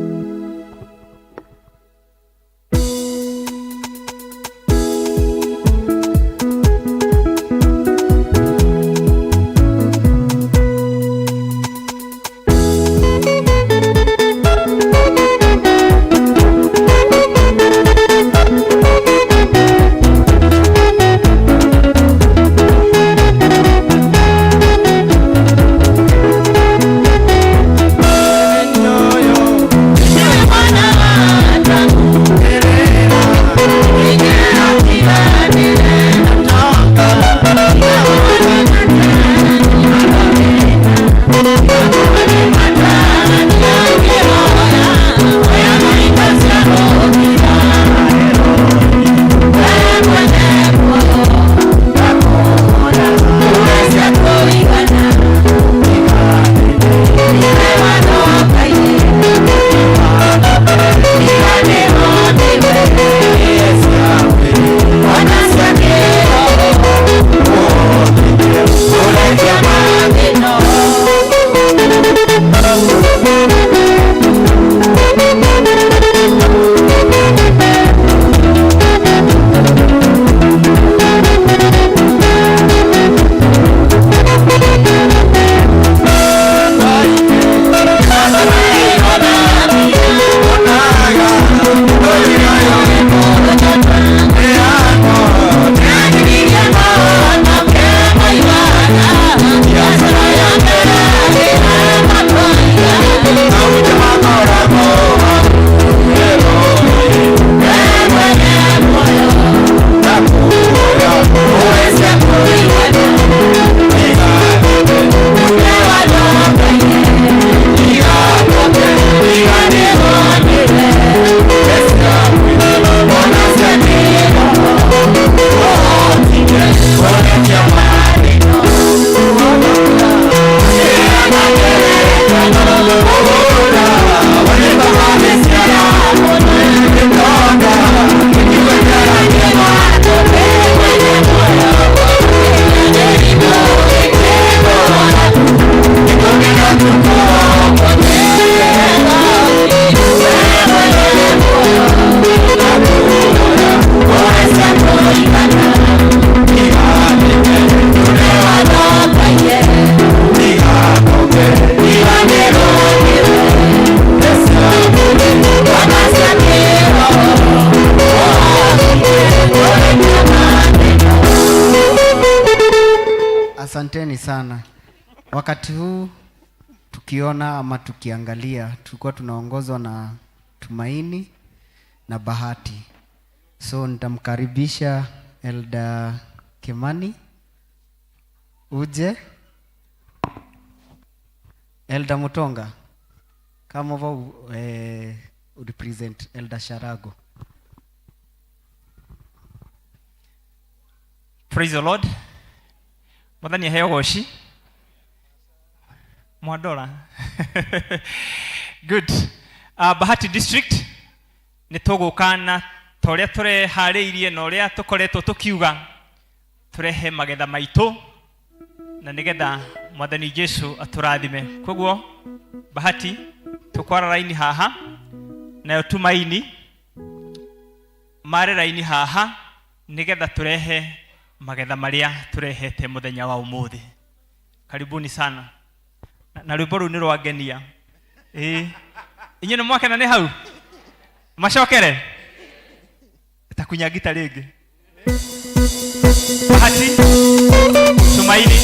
Asanteni sana. Wakati huu tukiona ama tukiangalia, tulikuwa tunaongozwa na Tumaini na Bahati. So nitamkaribisha Elder Kimani uje. Elder Mutonga, come over, represent Elder Sharago. Praise the Lord. Mwathani aheo goci. Mwadora. Good. Bahati District Nĩ tũgũka na ta ũrĩa tũreharĩirie na ũrĩa tũkoretwo tũkiuga, tũrehe magetha maitũ na nĩgetha Mwathani Jesu atũrathime. Koguo Bahati, tũkwara raini haha, nayo Tumaini mare raini haha, nĩgetha tũrehe magetha marĩa tũrehete mũthenya wa ũmũthĩ. Karibuni sana. Na rwĩmbo rũu nĩ rwangenia. Ĩĩ, inyuĩ nĩ mwakena nĩ hau macokere ta kunyangita rĩngĩ. Bahati, Tumaini.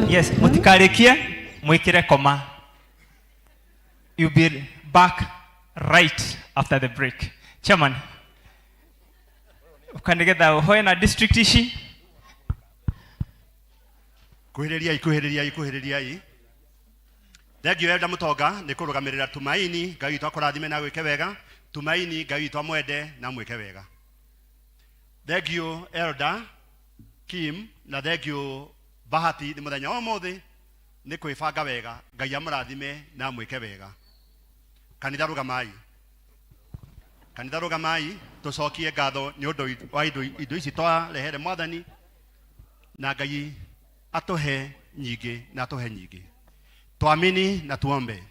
Yes, mutikarĩkie mwĩkĩre koma. You'll be back right after the break. Chairman, ũka nĩgetha ũhoe na district ici. Kuhĩrĩriai, kuhĩrĩriai, kuhĩrĩriai. Thengio Elda Mũtonga nĩ kũrũgamĩrĩra Tumaini. Ngai witũ akũrathime na gwĩke wega. Tumaini, Ngai witũ amwende na amwĩke wega. Thengio Elda Kim na thengio Bahati nĩ mũthenya wa ũmũthĩ nĩ kwĩbanga wega. Ngai amũrathime na amwĩke wega. Kanitha rũgamai, kanitha rũgamai, tũcokie ngatho nĩ ũndũ wa indo ici twarehere Mwathani, na Ngai atũhe nyingĩ na atũhe nyingĩ. Tuamini na tuombe.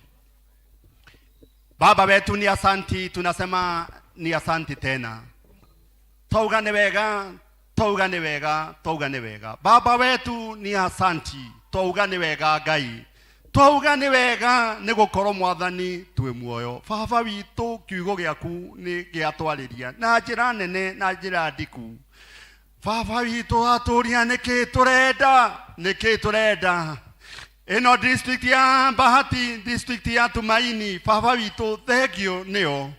Baba wetu, ni asanti, tunasema ni asanti tena. Twauga nĩ wega, twauga nĩ wega, twauga nĩ wega. Baba wetu, ni asanti, twauga nĩ wega Ngai. Twauga nĩ wega nĩ gũkorwo Mwathani twĩ muoyo. Baba witũ, kiugo gĩaku nĩ gĩatwarĩria na njĩra nene na njĩra ndiku. Baba witũ, atũria nĩkĩ tũrenda, nĩkĩ tũrenda. Ĩno district ya Bahati, district ya Tumaini, Baba witũ, thengio nĩo.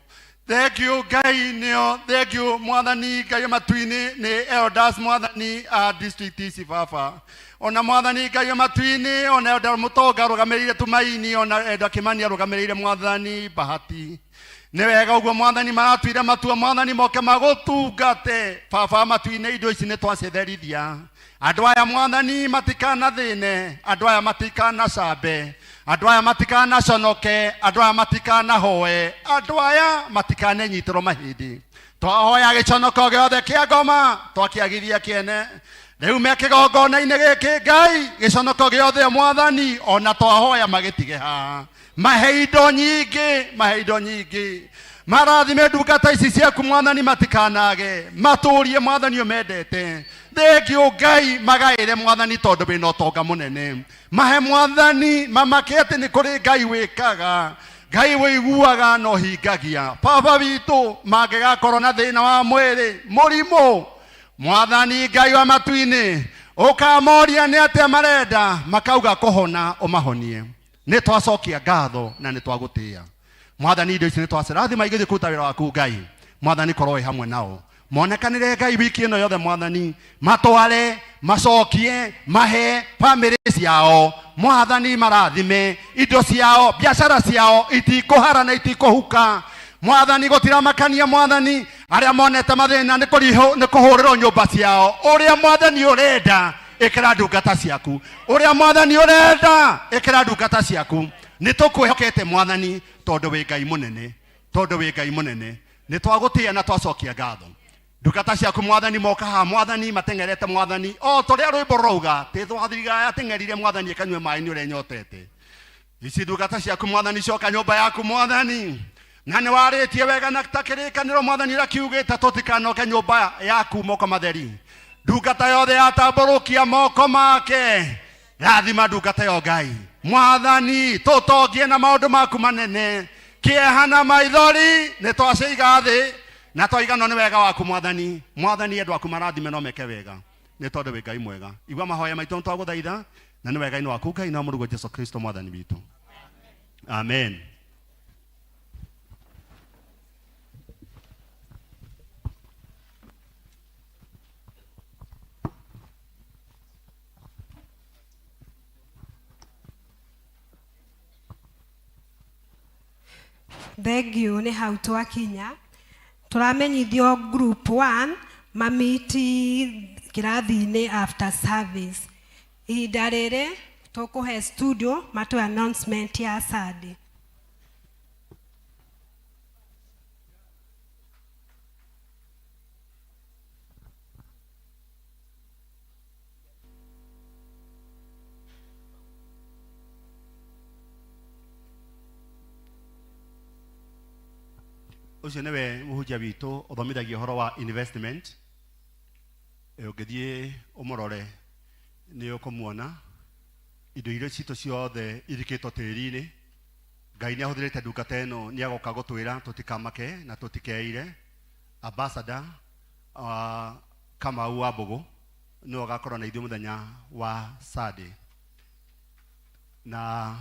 Thengio Ngai nĩo, thengio Mwathani Ngai matu-inĩ nĩ elders Mwathani a district ici Baba. Ona Mwathani Ngai matu-inĩ, ona Elder Mũtonga arũgamĩrĩire Tumaini, ona Elder Kimani arũgamĩrĩire Mwathani Bahati. Nĩ wega ũguo Mwathani maratuire matua Mwathani moke magũtungate. Baba matu-inĩ, indo ici nĩ twacitherithia. Andũ aya Mwathani matikanathĩne, andũ aya matikanacambe, Andũ aya matikanaconoke, andũ aya matikanahoe, andũ aya matikanenyitĩrwo mahĩndĩ. Twahoya gĩconoko gĩothe kĩa ngoma twakĩagithia kĩene. Rĩu me kĩgongona-inĩ gĩkĩ Ngai, gĩconoko gĩothe mwathani, ona twahoya magĩtige haha. Mahe indo nyingĩ, mahe indo nyingĩ. Marathime ndungata ici ciaku mwathani, matikanage matũrie mwathani ũmendete. Thengio Ngai, magaĩre mwathani tondũ wĩna ũtonga mũnene. Mahe mwathani mamake atĩ nĩ kũrĩ Ngai wĩkaga, Ngai wĩiguaga na ũhingagia. Baba witũ, mangĩgakorwo na thĩna wa mwĩrĩ, mũrimũ, mwathani Ngai wa matu-inĩ, ũkamoria nĩ atĩa marenda, makauga kũhona, ũmahonie. Nĩ twacokia ngatho na nĩ twagũtĩĩa mwathani. Indo ici nĩ twacirathima igĩthiĩ kũruta wĩra waku Ngai. Mwathani, korwo wĩ hamwe nao, monekanĩre Ngai wiki ĩno yothe mwathani, matware, macokie, mahe bamĩrĩ ciao mwathani, marathime indo ciao, biacara ciao itikũhara na itikũhuka mwathani, gũtiramakania mwathani. Arĩa monete mathĩna nĩ kũhũrĩrwo nyũmba ciao, ũrĩa mwathani ũrenda ĩkĩra ndungata ciaku, ũrĩa mwathani ũrenda ĩkĩra ndungata ciaku. Nĩ tũkwĩhokete mwathani, tondũ wĩ Ngai mũnene, tondũ wĩ Ngai mũnene. Nĩ twagũtĩĩa na twacokia ngatho. Ndungata ciaku mwathani moka haha mwathani, mateng'erete mwathani, o torĩa rwĩmbo rũrauga tĩthwathiriga yateng'erire mwathani ĩkanyue maĩ nĩ ũrĩa ĩnyotete. Ici ndungata ciaku mwathani coka nyũmba yaku mwathani, na nĩ warĩtie wega na ta kĩrĩkanĩro mwathani ũrĩa kiugĩte tũtikanoke nyũmba yaku moko matheri. Ndungata yothe yatambũrũkia moko make, rathima ndungata yo Ngai mwathani, tũtongie na maũndũ maku manene. Kĩeha na maithori nĩ twaciiga thĩ na twaiganwo nĩ wega waku mwathani. Mwathani, andũ aku marathime no meke wega, nĩ tondũ wĩ Ngai mwega. Igua mahoya maitũ, nĩ twagũthaitha na nĩ wega-inĩ waku Ngai na mũrũguo Jesu Kristo mwathani witũ, amen. Thengiũ. Nĩ hau twakinya, tũramenyithio group 1 mamiti kĩrathi-inĩ after service. Ihinda rĩrĩ tũkũhe studio matũ announcement ya Sunday. Ũcio nĩwe mũhunjia witũ ũthomithagia ũhoro wa investment. Ũngĩthiĩ ũmũrore nĩ ũkũmuona. Indo iria citũ ciothe ithikĩtwo tĩri-inĩ, Ngai nĩ ahũthĩrĩte ndungata ĩno, nĩ agoka gũtwĩra tũtikamake na tũtikeire. Ambassador Kamau wa Mbũgũ nĩwe ũgakorwo na ithuĩ mũthenya wa Sunday, na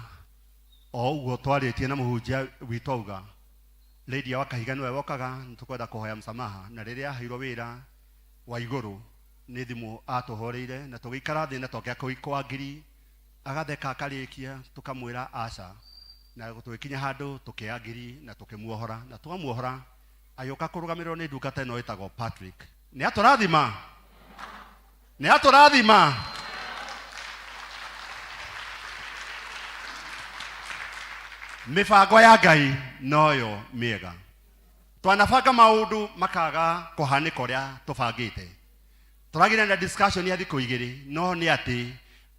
o ũguo twarĩtie na mũhunjia witũ auga Lydia wa Kahiga nĩwe wokaga, nĩ tũkwenda kũhoya msamaha na rĩrĩa aheirwo wĩra wa igũrũ nĩ thimũ atũhũrĩire na tũgĩikara thĩ na twakĩa kwa ngiri, agatheka akarĩkia, tũkamwĩra aca, na tũgĩkinya handũ tũkĩya ngiri na tũkĩmuohora, na twamuohora agĩũka kũrũgamĩrĩrwo nĩ ndungata ĩno ĩtagwo Patrick. Nĩ atũrathima, nĩ atũrathima. Mĩbango ya Ngai noyo mĩega. Twanabanga maũndũ makaga kũhanĩka ũrĩa tũbangĩte. Tũragĩre na discussion ya thikũ igĩrĩ, no nĩ atĩ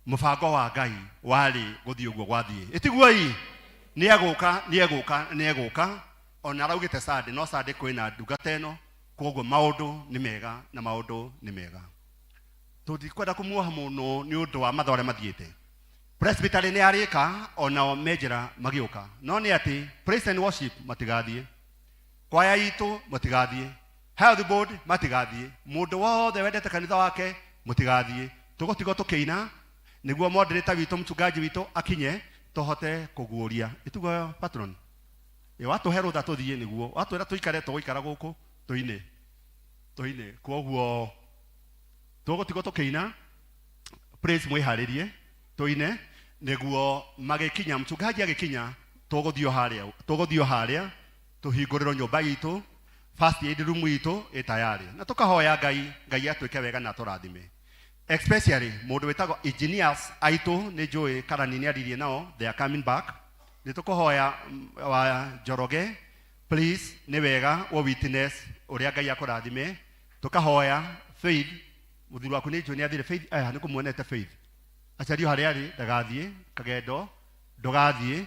mũbango wa Ngai warĩ gũthiĩ ũguo gwathiĩ. Ĩtiguo ii, nĩ egũka, nĩ egũka, nĩ egũka. Ona araugĩte Sunday, no Sunday kwĩna ndungata ĩno, koguo maũndũ nĩ mega na maũndũ nĩ mega. Tũtikwenda kũmuoha mũno nĩ ũndũ wa mathaa ũrĩa mathiĩte. Presbytery nĩ yarĩka, onao me njĩra magĩũka, no nĩ atĩ praise and worship matigathiĩ, kwaya itũ matigathiĩ, health board matigathiĩ, mũndũ wothe wendete kanitha wake mũtigathiĩ. Tũgũtigwo tũkĩina nĩguo moderator witũ, mchungaji witũ akinye, tũhote kũguũria. Ĩtiguo patron? Ĩ watũhe rũtha tũthiĩ, nĩguo watwĩra tũikare, tũgũikara gũkũ tũine tũine. Koguo tũgũtigwo tũkĩina praise, mwĩharĩrie tũine nĩguo magĩkinya, mchungaji agĩkinya, tũgũthiĩ harĩa, tũgũthiĩ harĩa tũhingũrĩrwo nyũmba itũ, first aid room itũ ĩ tayari, na tũkahoya Ngai, Ngai atwĩke wega na atũrathime. Especially mũndũ wĩtagwo engineers aitũ nĩ njũĩ karani nĩ aririe nao, they are coming back. Nĩ tũkũhoya wa Njoroge, please, nĩ wega wo witness ũrĩa Ngai akũrathime. Tũkahoya Faith, mũthuri waku nĩ njũĩ nĩ athire. Faith aya nĩ kũmuonete Faith acario harĩa arĩ, ndagathiĩ kagendo, ndũgathiĩ.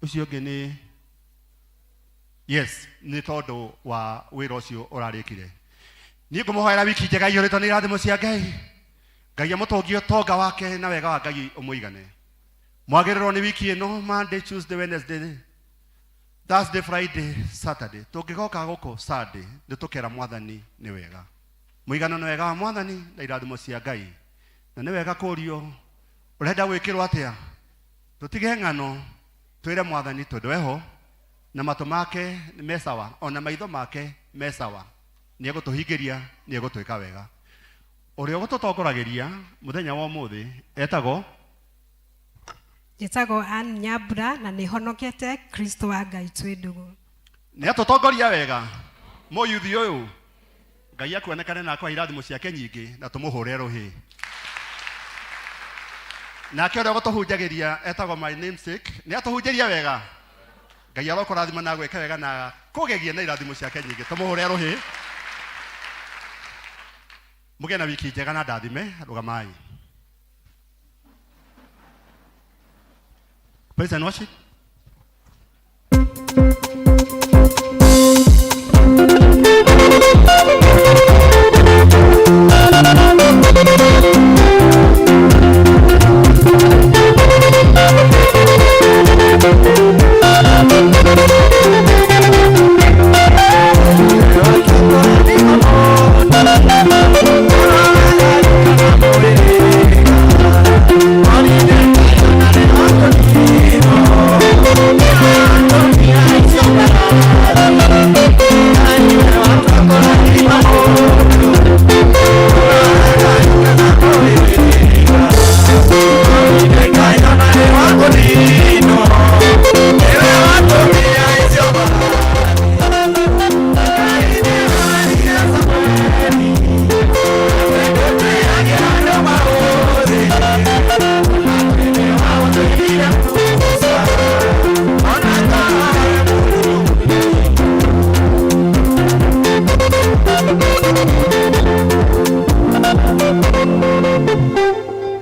Ũcio ũngĩ nĩ yes, nĩ tondũ wa wĩra ũcio ũrarĩkire. Niĩ ngũmũhoera wiki njega iyũrĩtwo nĩ irathimo cia Ngai. Ngai amũtũngie ũtonga wake na wega wa Ngai ũmũigane. Mwagĩrĩrwo nĩ wiki ĩno, Monday, Tuesday, Wednesday, Thursday, Friday, Saturday. Tũngĩgoka gũkũ Sunday nĩ tũkera Mwathani nĩ wega. Mũigano nĩ wega wa Mwathani na irathimo cia Ngai. Na nĩ wega kũrio ũrenda gwĩkĩrwo atĩa. Tũtige ng'ano, twĩre Mwathani tondũ eho na matũ make nĩ me sawa, ona maitho make me sawa. Nĩ egũtũhingĩria, nĩ egũtwĩka wega. Ũrĩa ũgũtũtongoragĩria mũthenya wa ũmũthĩ etagwo Njĩtagwo Ann Nyambura na nĩ honokete Kristo wa Ngai twĩ ndũgũ. Nĩ atũtongoria wega mũyuthi ũyũ. Ngai akuonekane na akwahe irathimo ciake nyingĩ na tũmũhũre rũhĩ. Nake ũrĩa ũgũtũhunjagĩria etagwo my namesake, nĩ atũhunjĩria wega. Ngai arokũrathima na gwĩka wega na kũgegie na irathimo ciake nyingĩ. Tũmũhũre rũhĩ. Mũgĩe na wiki njega na ndathime. Rũgamai. Praise and worship.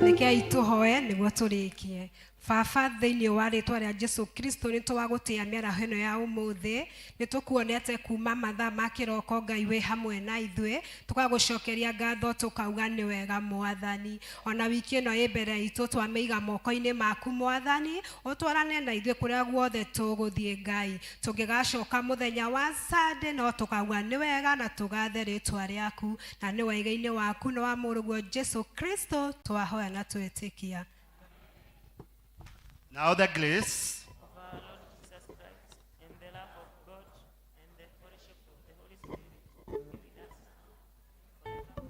Rekei tũhoe nĩguo tũrĩkie. Baba, thĩinĩ wa rĩtwa rĩa Jesu Kristo, nĩ twagũtĩa mĩaraho ĩno ya ũmũthĩ. Nĩ tũkuonete kuma mathaa ma kĩroko Ngai wĩ hamwe na ithuĩ, tũkagũcokeria ngatho, tũkauga nĩ wega Mwathani. Ona wiki ĩno ĩ mbere itũ twamĩiga moko-inĩ maku Mwathani, ũtwarane na ithuĩ kũrĩa guothe tũgũthiĩ Ngai. Tũngĩgacoka mũthenya wa Sunday no tũkauga nĩ wega na tũgathe rĩtwa rĩaku, na nĩ wega-inĩ waku na wa mũrũguo Jesu Kristo twahoya na twetĩkia. Now the grace of our Lord Jesus Christ, and the love of God, and the fellowship of the Holy Spirit be with us forever.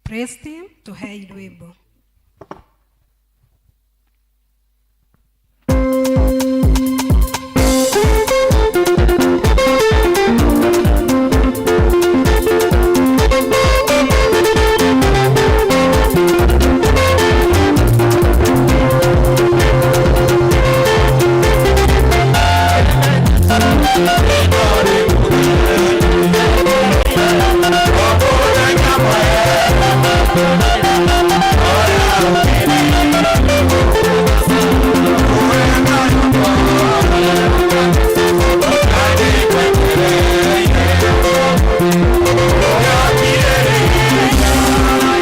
Praise team, tuhei rwĩmbo. Thank